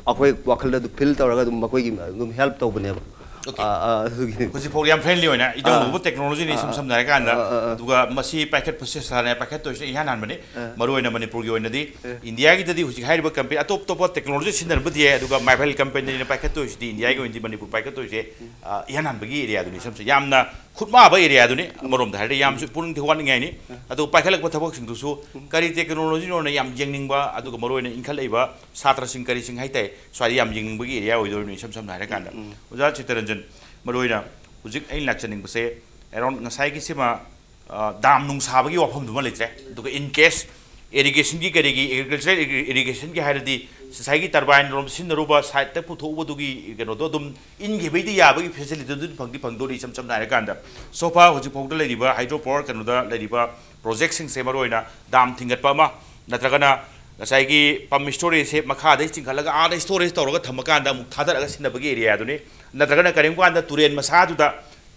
ꯑꯩꯈꯣꯏ ꯋꯥꯈꯜꯗ ꯑꯗꯨ ꯐꯤꯜ ꯇꯧꯔꯒ ꯑꯗꯨꯝ ꯃꯈꯣꯏꯒꯤ ꯑꯗꯨꯝ ꯍꯦꯜꯞ ꯇꯧꯕꯅꯦꯕ꯫ ꯑꯣꯀꯦ꯫ ꯑꯥ, ꯑꯥ, ꯑꯗꯨꯒꯤ꯫ ꯍꯧꯖꯤꯛ ꯐꯥꯎ ꯌꯥꯝ friendly ꯑꯣꯏꯅ ꯏꯅꯧ ꯑꯥ꯫ ꯅꯧꯕ technology ꯅꯤ, ꯏꯁꯝ ꯑꯥ, ꯑꯥ꯫ ꯁꯝꯅ ꯍꯥꯏꯔꯀꯥꯟꯗ꯫ ꯑꯥ, ꯑꯥ, ꯑꯥ꯫ ꯑꯗꯨꯒ ꯃꯁꯤ ꯄꯥꯏꯈꯠꯄꯁꯦ ꯁꯥꯟꯅ ꯄꯥꯏꯈꯠꯇꯣꯏꯁꯦ ꯏꯍꯥꯟ ꯍꯥꯟꯕꯅꯤ꯫ ꯑꯥ꯫ ꯃꯔꯨꯑꯣꯏꯅ ꯃꯅꯤꯄꯨꯔꯒꯤ ꯑꯣꯏꯅꯗꯤ꯫ ꯑꯥ꯫ ꯏꯟꯗꯤꯌꯥꯒꯤꯗꯗꯤ ꯍꯧꯖꯤꯛ ꯍꯥꯏꯔꯤꯕ company ꯑꯇꯣꯞ ꯑꯇꯣꯞꯄ technology ꯁꯤꯖꯤꯟꯅꯔꯝꯕꯗꯤ ꯌꯥꯏ, ꯑꯗꯨꯒ mobile company ꯅ ꯄꯥꯏꯈꯠꯇꯣꯏꯁꯤꯗꯤ ꯏꯟꯗꯤꯌꯥꯒꯤ ꯑꯣꯏꯅꯗꯤ ꯃꯅꯤꯄꯨꯔ ꯄꯥꯏꯈꯠꯇꯣꯏꯁꯦ, ꯎꯝ꯫ ꯑꯥ, ꯏꯍꯥꯟ ꯍꯥꯟꯕꯒꯤ area ꯗꯨꯅꯤ꯫ ꯏꯁꯝꯁꯦ ꯌꯥꯝꯅ ꯈꯨꯠꯃꯥꯕ area ꯗꯨꯅꯤ꯫ ꯎꯝ꯫ ꯑꯃꯔꯣꯝꯗ ꯍꯥꯏꯔꯗꯤ ꯌꯥꯝꯁꯨ ꯄꯨꯛꯅꯤꯡ ꯊꯧꯒꯠꯅꯤꯡꯉꯥꯏꯅꯤ꯫ ꯎꯝ꯫ ꯑꯗꯨꯒ ꯄꯥꯏꯈꯠꯂꯛꯄ ꯊꯕꯛꯁꯤꯡꯗꯨꯁꯨ ꯎꯝ꯫ ꯀꯔꯤ technology ꯅꯣꯅ ꯌꯥꯝ ꯌꯦꯡꯅꯤꯡꯕ, ꯑꯗꯨꯒ ꯃꯔꯨꯑꯣꯏꯅ ꯏꯟꯈꯠꯂꯛꯏꯕ ꯁꯥꯇ꯭ꯔꯁꯤꯡ ꯀꯔꯤꯁꯤꯡ ꯍꯥꯏꯇꯥꯔꯦ, ꯁ꯭ꯋꯥꯏꯗ ꯌꯥꯝ ꯌꯦꯡꯅꯤꯡꯕꯒꯤ area ꯑꯣꯏꯗꯣꯔꯤꯕꯅꯤ, ꯏꯁꯝ ꯁꯝꯅ ꯍꯥꯏꯔꯀꯥꯟꯗ꯫ ꯎꯝ, ꯎꯝ꯫ ꯑꯣꯖꯥ ꯆꯤꯇꯔꯟꯖꯟ, ꯃꯔꯨꯑꯣꯏꯅ ꯍꯧꯖꯤꯛ ꯑꯩꯅ ꯂꯥꯛꯆꯅꯤꯡꯕꯁꯦ, around ꯉꯁꯥꯏꯒꯤ ꯁꯤꯃ, ꯑ, dam ꯅꯨꯡ ꯁꯥꯕꯒꯤ ꯋꯥꯐꯝꯗꯨꯃ ꯂꯩꯇ꯭ꯔꯦ꯫ ꯑꯗꯨꯒ in case irrigation ꯒꯤ ꯀꯔꯤꯒꯤ, agricultural irri-, irrigation ꯒꯤ ꯍꯥꯏꯔꯗꯤ ꯉꯁꯥꯏꯒꯤ turbine ꯔꯣꯝ ꯁꯤꯖꯤꯟꯅꯔꯨꯕ side ꯇ ꯄꯨꯊꯣꯛꯎꯕꯗꯨꯒꯤ ꯀꯩꯅꯣꯗꯣ ꯑꯗꯨꯝ ꯏꯟꯈꯤꯕꯩꯗꯤ ꯌꯥꯕꯒꯤ facility ꯗꯨ ꯑꯗꯨꯝ ꯐꯪꯗꯤ ꯐꯪꯗꯣꯔꯤ, ꯏꯁꯝ ꯁꯝꯅ ꯍꯥꯏꯔꯀꯥꯟꯗ꯫ So far ꯍꯧꯖꯤꯛ ꯐꯥꯎꯗ ꯂꯩꯔꯤꯕ hydro power ꯀꯩꯅꯣꯗ ꯂꯩꯔꯤꯕ project ꯁꯤꯡꯁꯦ ꯃꯔꯨꯑꯣꯏꯅ dam ꯊꯤꯡꯒꯠꯄ ꯑꯃ, ꯅꯠꯇ꯭ꯔꯒꯅ ꯉꯁꯥꯏꯒꯤ pump storage ꯁꯦ ꯃꯈꯥꯗꯩ ꯆꯤꯡꯈꯠꯂꯒ ꯑꯥꯗ storage ꯇꯧꯔꯒ ꯊꯝꯃꯀꯥꯟꯗ ꯑꯃꯨꯛ ꯊꯥꯗꯔꯒ ꯁꯤꯖꯤꯟꯅꯕꯒꯤ area ꯗꯨꯅꯤ꯫ ꯅꯠꯇ꯭ꯔꯒꯅ ꯀꯔꯤꯒꯨꯝꯕ ꯀꯥꯟꯗ ꯇꯨꯔꯦꯟ ꯃꯁꯥꯗꯨꯗ,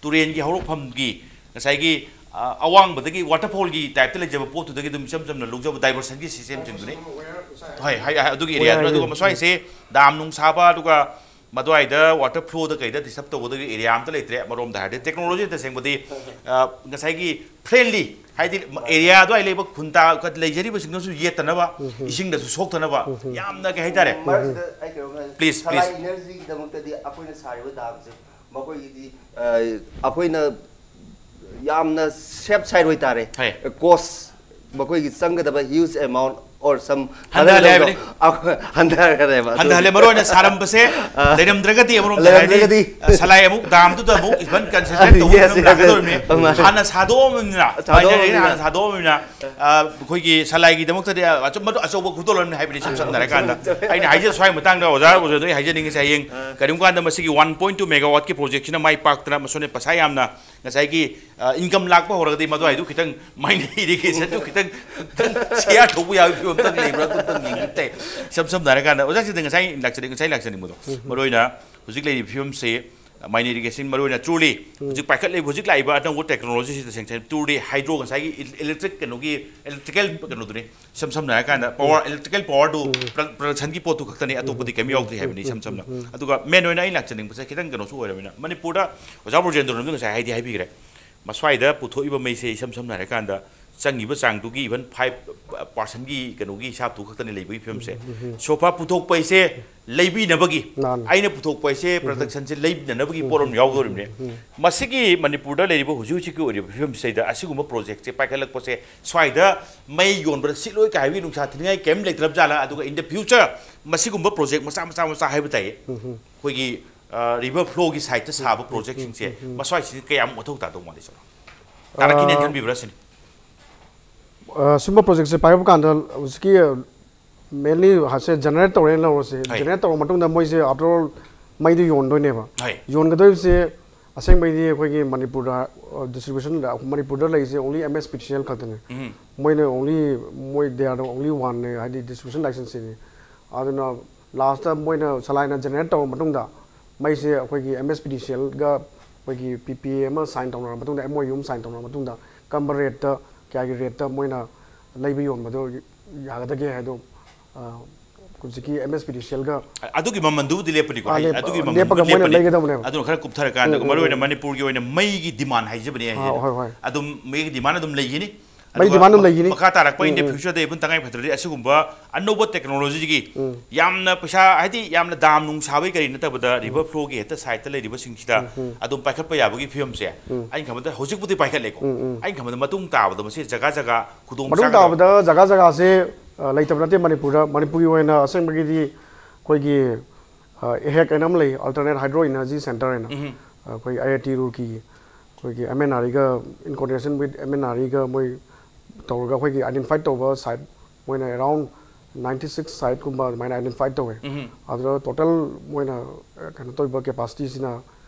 ꯇꯨꯔꯦꯟꯒꯤ ꯍꯧꯔꯛꯐꯝꯒꯤ ꯉꯁꯥꯏꯒꯤ, ꯑ, ꯑꯋꯥꯡꯕꯗꯒꯤ waterfall ꯒꯤ type ꯇ ꯂꯩꯖꯕ ꯄꯣꯠꯇꯨꯗꯒꯤ ꯑꯗꯨꯝ ꯏꯆꯝ ꯆꯝꯅ ꯂꯧꯖꯕ diversion ꯒꯤ system ꯁꯤꯡꯗꯨꯅꯤ꯫ ꯍꯣꯏ, ꯍꯥꯏ-, ꯍꯥꯏ-, ꯑꯗꯨꯒꯤ area ꯗꯨꯅ꯫ ꯑꯗꯨꯒ ꯃꯁ꯭ꯋꯥꯏꯁꯦ dam ꯅꯨꯡ ꯁꯥꯕ, ꯑꯗꯨꯒ ꯃꯗꯨꯋꯥꯏꯗ water flow ꯗ ꯀꯩꯗ disturb ꯇꯧꯒꯗꯒꯤ area ꯑꯝꯇ ꯂꯩꯇ꯭ꯔꯦ꯫ ꯑꯃꯔꯣꯝꯗ ꯍꯥꯏꯔꯗꯤ technology ꯇꯁꯦꯡꯕꯗꯤ, ꯑ, ꯉꯁꯥꯏꯒꯤ friendly, ꯍꯥꯏꯗꯤ area ꯑꯗꯨꯋꯥꯏ ꯂꯩꯕ ꯈꯨꯟ ꯇꯥ-, ꯂꯩꯖꯔꯤꯕꯁꯤꯡꯗꯨꯁꯨ ꯌꯦꯠꯇꯅꯕ, ꯎꯝ, ꯎꯝ꯫ ꯏꯁꯤꯡꯗꯁꯨ ꯁꯣꯛꯇꯅꯕ, ꯎꯝ, ꯎꯝ꯫ ꯌꯥꯝꯅ ꯀꯩ ꯍꯥꯏꯇꯥꯔꯦ? ꯃꯔꯛꯁꯤꯗ ꯑꯩ ꯀꯩꯅꯣꯝ ꯍꯥꯏ-, please, ꯁꯂꯥꯏ please꯫ Energy ꯒꯤꯗꯃꯛꯇꯗꯤ ꯑꯩꯈꯣꯏꯅ ꯁꯥꯔꯤꯕ dam ꯁꯦ ꯃꯈꯣꯏꯒꯤꯗꯤ, ꯑ, ꯑꯩꯈꯣꯏꯅ ꯌꯥꯝꯅ safe side ꯑꯣꯏꯇꯥꯔꯦ꯫ ꯍꯣꯏ꯫ Cost, ꯃꯈꯣꯏꯒꯤ ꯆꯪꯒꯗꯕ huge amount or some ꯍꯟꯊꯍꯜꯂꯦ ꯊꯥꯗꯒꯗꯕꯗꯣ, ꯍꯥꯏꯕꯅꯤ꯫ ꯑ, ꯍꯟꯊꯈ꯭ꯔꯦꯕ꯫ ꯑꯗꯨ ꯍꯟꯊꯍꯜꯂꯦ꯫ ꯃꯔꯨ ꯑꯣꯏꯅ ꯁꯥꯔꯝꯕꯁꯦ ꯑ, ꯂꯩꯔꯝꯗ꯭ꯔꯒꯗꯤ, ꯑꯃꯔꯣꯝꯗ ꯍꯥꯏꯔꯗꯤ, ꯂꯩꯔꯝꯗ꯭ꯔꯒꯗꯤ꯫ ꯑ, ꯁꯂꯥꯏ ꯑꯃꯨꯛ dam ꯗꯨꯗ ꯑꯃꯨꯛ even construction ꯇꯧꯕ Yes, ꯐꯤꯕꯝ yes, yes꯫ ꯂꯥꯛꯀꯗꯧꯔꯤꯕꯅꯤ꯫ ꯑ, ꯃꯥꯅꯦ꯫ ꯍꯥꯟꯅ ꯁꯥꯗꯣꯛꯑꯕꯅꯤꯅ, ꯁꯥꯗꯣꯛꯑꯕꯅꯤꯅ꯫ Mining ꯍꯥꯟꯅ ꯁꯥꯗꯣꯛꯑꯕꯅꯤꯅ, ꯑ, ꯑꯩꯈꯣꯏꯒꯤ ꯁꯂꯥꯏꯒꯤꯗꯃꯛꯇꯗꯤ ꯑꯆꯨꯝ-, ꯃꯗꯨ ꯑꯆꯧꯕ ꯈꯨꯗꯣꯜ ꯑꯃꯅꯤ ꯍꯥꯏꯕꯅꯤ, ꯏꯁꯝ ꯁꯝꯅ ꯍꯥꯏꯔꯀꯥꯟꯗ꯫ ꯑꯆꯧꯕ꯫ ꯑꯩꯅ ꯍꯥꯏꯖ-, ꯁ꯭ꯋꯥꯏ ꯃꯇꯥꯡꯗ ꯑꯣꯖꯥ, ꯑꯣꯖꯥꯗ ꯑꯩ ꯍꯥꯏꯖꯅꯤꯡꯉꯤꯁꯦ, ꯍꯌꯦꯡ ꯑ꯫ ꯀꯔꯤꯒꯨꯝꯕ ꯀꯥꯟꯗ ꯃꯁꯤꯒꯤ one point two megawatt ꯀꯤ project ꯁꯤꯅ ꯃꯥꯏ ꯄꯥꯛꯇꯅ ꯃꯁꯣꯟꯅ ꯄꯩꯁꯥ ꯌꯥꯝꯅ ꯉꯁꯥꯏꯒꯤ, ꯑ, income ꯂꯥꯛꯄ ꯍꯧꯔꯒꯗꯤ ꯃꯗꯨꯋꯥꯏꯗꯨ ꯈꯤꯇꯪ mining irrigation ꯗꯨ ꯈꯤꯇꯪ, ꯈꯤꯇꯪ ꯁꯤꯌꯥ ꯊꯧꯕ ꯌꯥꯕꯒꯤ ꯐꯤꯕꯝ ꯑꯝꯇꯪ ꯂꯩꯕ꯭ꯔꯥ? ꯑꯗꯨ ꯑꯝꯇꯪ ꯌꯦꯡꯕ ꯇꯥꯏ꯫ ꯏꯁꯝ ꯁꯝꯅ ꯍꯥꯏꯔꯀꯥꯟꯗ, ꯑꯣꯖꯥ ꯁꯤꯗ ꯉꯁꯥꯏ ꯂꯥꯛꯆꯅꯤꯡ-, ꯉꯁꯥꯏ ꯂꯥꯛꯆꯅꯤꯡꯕꯗꯣ, ꯎꯝ꯫ ꯃꯔꯨꯑꯣꯏꯅ ꯍꯧꯖꯤꯛ ꯂꯩꯔꯤꯕ ꯐꯤꯕꯝꯁꯤ, ꯃꯥꯏꯅ ꯏꯔꯤꯒꯦꯁꯟ ꯃꯔꯨꯑꯣꯏꯅ ꯆꯨꯔꯂꯤ ꯍꯧꯖꯤꯛ ꯄꯥꯏꯈꯠꯂꯤꯕ ꯍꯧꯖꯤꯛ ꯂꯥꯛꯏꯕ ꯑꯅꯧꯕ ꯇꯦꯛꯅꯣꯂꯣꯖꯤꯁꯤꯗ ꯁꯦꯡꯁꯟ ꯇꯨꯔꯗꯤ ꯍꯥꯏꯗ꯭ꯔꯣ ꯉꯁꯥꯏꯒꯤ ꯏꯂꯦꯛꯇ꯭ꯔꯤꯛ ꯀꯩꯅꯣꯒꯤ ꯏꯂꯦꯛꯇ꯭ꯔꯤꯀꯦꯜ ꯀꯩꯅꯣꯗꯨꯅꯤ ꯏꯁꯝ ꯁꯝꯅ ꯍꯥꯏꯔ ꯀꯥꯟꯗ ꯄꯋꯥꯔ ꯏꯂꯦꯛꯇ꯭ꯔꯤꯀꯦꯜ ꯄꯋꯥꯔꯗꯨ ꯄ꯭ꯔꯗꯛꯁꯟꯒꯤ ꯄꯣꯠꯇꯨ ꯈꯛꯇꯅꯤ ꯑꯇꯣꯞꯄꯗꯤ ꯀꯩꯝ ꯌꯥꯎꯗ꯭ꯔꯤ ꯍꯥꯏꯕꯅꯤ ꯏꯁꯝ ꯁꯝꯅ ꯑꯗꯨꯒ ꯃꯦꯟ ꯑꯣꯏꯅ ꯑꯩ ꯂꯥꯛꯆꯅꯤꯡꯕꯁꯦ ꯈꯤꯇꯪ ꯀꯩꯅꯣꯁꯨ ꯑꯣꯏꯔꯕꯅꯤꯅ ꯃꯅꯤꯄꯨꯔꯗ ꯑꯣꯖꯥ ꯕ꯭ꯔꯣꯖꯦꯟꯗ꯭ꯔꯣꯅꯁꯨ ꯉꯁꯥꯏ ꯍꯥꯏꯗꯤ ꯍꯥꯏꯕꯤꯈ꯭ꯔꯦ ꯃꯁ꯭ꯋꯥꯏꯗ ꯄꯨꯊꯣꯛꯏꯕ ꯃꯩꯁꯦ ꯏꯁꯝ ꯁꯝꯅ ꯍꯥꯏꯔꯀꯥꯟꯗ ꯆꯪꯉꯤꯕ ꯆꯥꯡꯗꯨꯒꯤ ꯏꯚꯟ ꯐꯥꯏꯚ ꯄꯥꯔꯁꯦꯟꯒꯤ ꯀꯩꯅꯣꯒꯤ ꯍꯤꯁꯥꯞꯇꯨ ꯈꯛꯇꯅꯤ ꯂꯩꯕꯒꯤ ꯐꯤꯕꯝꯁꯦ ꯁꯣꯐꯥ ꯄꯨꯊꯣꯛꯄ ꯍꯥꯏꯁꯦ ꯂꯩꯕꯤꯅꯕꯒꯤ ꯑꯩꯅ ꯄꯨꯊꯣꯛꯄ ꯍꯥꯏꯁꯦ ꯄ꯭ꯔꯗꯛꯁꯟꯁꯦ ꯂꯩꯕꯤꯅꯅꯕꯒꯤ ꯄꯣꯠ ꯑꯃ ꯌꯥꯎꯗꯧꯔꯤꯕꯅꯦ ꯃꯁꯤꯒꯤ ꯃꯅꯤꯄꯨꯔꯗ ꯂꯩꯔꯤꯕ ꯍꯧꯖꯤꯛ ꯍꯧꯖꯤꯛꯀꯤ ꯑꯣꯏꯔꯤꯕ ꯐꯤꯕꯝꯁꯤꯗꯩꯗ ꯑꯁꯤꯒꯨꯝꯕ ꯄ꯭ꯔꯣꯖꯦꯛꯁꯦ ꯄꯥꯏꯈꯠꯂꯛꯄꯁꯦ ꯁ꯭ꯋꯥꯏꯗ ꯃꯩ ꯌꯣꯟꯕꯗ ꯁꯤꯠꯂꯣꯏ ꯀꯥꯏꯕꯒꯤ ꯅꯨꯡꯁꯥ ꯊꯤꯅꯤꯡꯉꯥꯏ ꯀꯩꯝ ꯂꯩꯇ꯭ꯔꯕ ꯖꯥꯠꯂꯥ ꯑꯗꯨꯒ in the future ꯃꯁꯤꯒꯨꯝꯕ ꯄ꯭ꯔꯣꯖꯦꯛ ꯃꯆꯥ ꯃꯆꯥ ꯃꯆꯥ ꯍꯥꯏꯕ ꯇꯥꯏꯌꯦ ꯑꯩꯈꯣꯏꯒꯤ ꯔꯤꯚꯔ ꯐ꯭ꯂꯣꯒꯤ ꯁꯥꯏꯠꯇ ꯁꯥꯕ ꯄ꯭ꯔꯣꯖꯦꯛꯁꯤꯡꯁꯦ ꯃꯁ꯭ꯋꯥꯏꯁꯤꯗ ꯀꯌꯥꯝ ꯃꯊꯧ ꯇꯥꯗꯧ ꯃꯥꯜꯂꯤ ꯁꯥꯔ ꯇꯥꯔꯛꯈꯤꯅꯦꯅ ꯈꯟꯕꯤꯕ꯭ꯔꯥ ꯁꯤꯅꯤ ꯁꯨꯝꯕ ꯄ꯭ꯔꯣꯖꯦꯛꯁꯦ ꯄꯥꯏꯔꯛꯄ ꯀꯥꯟꯗ ꯍꯧꯖꯤꯛꯀꯤ ꯃꯦꯟꯂꯤ ꯍꯥꯏꯁꯦ ꯖꯦꯅꯦꯔꯦꯠ ꯇꯧꯔꯦꯅ ꯂꯧꯔꯁꯦ ꯖꯦꯅꯦꯔꯦꯠ ꯇꯧꯔ ꯃꯇꯨꯡꯗ ꯃꯣꯏꯁꯦ ꯑꯥꯐꯇꯔ ꯑꯣꯜ ꯃꯩꯗꯨ ꯌꯣꯟꯗꯣꯏꯅꯦꯕ ꯌꯣꯟꯒꯗꯣꯏꯕꯁꯦ ꯑꯁꯦꯡꯕꯩꯗꯤ ꯑꯩꯈꯣꯏꯒꯤ ꯃꯅꯤꯄꯨꯔꯗ ꯗꯤꯁꯇ꯭ꯔꯤꯕ꯭ꯌꯨꯁꯟꯗ ꯃꯅꯤꯄꯨꯔꯗ ꯂꯩꯔꯤꯁꯦ only M S P D C L ꯈꯛꯇꯅꯦ ꯃꯣꯏꯅ only ꯃꯣꯏ they are the only one ꯅꯦ ꯍꯥꯏꯗꯤ ꯗꯤꯁꯇ꯭ꯔꯤꯕ꯭ꯌꯨꯁꯟ ꯂꯥꯏꯁꯦꯟꯁꯁꯤꯅꯤ ꯑꯗꯨꯅ ꯂꯥꯁꯇ ꯃꯣꯏꯅ ꯁꯂꯥꯏꯅ ꯖꯦꯅꯦꯔꯦꯠ ꯇꯧꯔ ꯃꯇꯨꯡꯗ ꯃꯩꯁꯦ ꯑꯩꯈꯣꯏꯒꯤ M S P D C L ꯒ ꯑꯩꯈꯣꯏꯒꯤ P P A ꯑꯃ ꯁꯥꯏꯟ ꯇꯧꯅꯔ ꯃꯇꯨꯡꯗ M O U ꯑꯃ ꯁꯥꯏꯟ ꯇꯧꯅꯔ ꯃꯇꯨꯡꯗ ꯀꯔꯝꯕ ꯔꯦꯠꯇ ꯀꯌꯥꯒꯤ ꯔꯦꯠꯇ ꯃꯣꯏꯅ ꯂꯩꯕ ꯌꯣꯟꯕꯗꯣ ꯌꯥꯒꯗꯒꯦ ꯍꯥꯏꯗꯣ ꯍꯧꯖꯤꯛꯀꯤ M S P D C L ꯒ ꯑꯗꯨꯒꯤ ꯃꯃꯜꯗꯨꯕꯨꯗꯤ ꯂꯦꯞꯄꯅꯤꯀꯣ ꯑꯩ ꯑꯗꯨꯒꯤ ꯃꯃꯜꯗꯨ ꯂꯦꯞꯄꯒ ꯃꯣꯏꯅ ꯂꯦꯞꯄꯅꯤ ꯂꯩꯒꯗꯕꯅꯦꯕ ꯑꯗꯨꯅ ꯈꯔ ꯀꯨꯞꯊꯔꯀꯥꯟꯗ ꯎꯝ, ꯎꯝ, ꯃꯔꯨꯑꯣꯏꯅ ꯎꯝ. ꯃꯅꯤꯄꯨꯔꯒꯤ ꯑꯣꯏꯅ ꯃꯩꯒꯤ ꯗꯤꯃꯥꯟ ꯍꯥꯏꯖꯕꯅꯦ ꯑꯩ ꯑꯥ, ꯍꯥꯏꯁꯤꯗ ꯍꯣꯏ, ꯍꯣꯏ. ꯑꯗꯨꯝ ꯃꯩꯒꯤ ꯗꯤꯃꯥꯟ ꯑꯗꯨꯝ ꯂꯩꯈꯤꯅꯤ ꯃꯩ ꯑꯗꯨꯒ demand ꯑꯗꯨꯝ ꯂꯩꯈꯤꯅꯤ. ꯃꯈꯥ ꯇꯥꯔꯛꯄ in the um, um. future the even ꯇꯉꯥꯏ ꯐꯗ꯭ꯔꯗꯤ ꯑꯁꯤꯒꯨꯝꯕ ꯑꯅꯧꯕ ꯇꯦꯛꯅꯣꯂꯣꯖꯤꯒꯤ ꯎꯝ. ꯌꯥꯝꯅ ꯄꯩꯁꯥ ꯍꯥꯏꯗꯤ ꯌꯥꯝꯅ ꯗꯥꯝ ꯅꯨꯡ ꯁꯥꯕꯒꯤ ꯀꯔꯤ ꯅꯠꯇꯕꯗ ꯎꯝ. ꯔꯤꯚꯔ ꯐ꯭ꯂꯣꯒꯤ ꯍꯦꯛꯇ ꯁꯥꯏꯠꯇ ꯂꯩꯔꯤꯕꯁꯤꯡꯁꯤꯗ ꯎꯝ, ꯎꯝ. ꯑꯗꯨꯝ ꯄꯥꯏꯈꯠꯄ ꯌꯥꯕꯒꯤ ꯐꯤꯕꯝꯁꯦ ꯎꯝ. ꯑꯩꯅ ꯈꯟꯕꯗ ꯍꯧꯖꯤꯛꯄꯨꯗꯤ ꯄꯥꯏꯈꯠꯂꯦꯀꯣ ꯎꯝ, ꯎꯝ. ꯑꯩꯅ ꯈꯟꯕꯗ ꯃꯇꯨꯡ ꯇꯥꯕꯗ ꯃꯁꯤ ꯖꯒꯥ ꯖꯒꯥ ꯈꯨꯗꯣꯡ ꯃꯇꯨꯡ ꯆꯥꯒꯗꯕ ꯇꯥꯕꯗ ꯖꯒꯥ ꯖꯒꯥꯁꯦ ꯑ, ꯂꯩꯇꯕ ꯅꯠꯇꯦ ꯃꯅꯤꯄꯨꯔꯗ ꯃꯅꯤꯄꯨꯔꯒꯤ ꯑꯣꯏꯅ ꯑꯁꯦꯡꯕꯒꯤꯗꯤ ꯑꯩꯈꯣꯏꯒꯤ ꯑ, ꯑꯦꯍꯦꯛ ꯍꯥꯏꯅ ꯑꯃ ꯂꯩ ꯑꯜꯇꯔꯅꯦꯠ ꯍꯥꯏꯗ꯭ꯔꯣ ꯏꯅꯔꯖꯤ ꯁꯦꯟꯇꯔ ꯍꯥꯏꯅ ꯎꯝ. ꯑꯩꯈꯣꯏ ꯑꯥꯏ ꯑꯥꯏ ꯇꯤ ꯔꯨꯔꯀꯤꯒꯤ ꯑꯩꯈꯣꯏꯒꯤ M N R E ꯒ in coordination with M N R E ꯒ ꯃꯣꯏ ꯇꯧꯔꯒ ꯑꯩꯈꯣꯏꯒꯤ ꯑꯥꯏꯗꯦꯟꯇꯤꯐꯥꯏ ꯇꯧꯕ ꯁꯥꯏꯠ ꯃꯣꯏꯅ ꯑꯦꯔꯥꯎꯟ ꯅꯥꯏꯟꯇꯤ ꯁꯤꯛꯁ ꯁꯥꯏꯠꯀꯨꯝꯕ ꯑꯗꯨꯃꯥꯏꯅ ꯑꯥꯏꯗꯦꯟꯇꯤꯐꯥꯏ ꯇꯧꯋꯦ ꯑꯗꯨꯗ ꯇꯣꯇꯦꯜ ꯃꯣꯏꯅ ꯑ, ꯀꯩꯅꯣ ꯇꯧꯔꯤꯕ ꯀꯦꯄꯥꯁꯤꯇꯤꯁꯤꯅ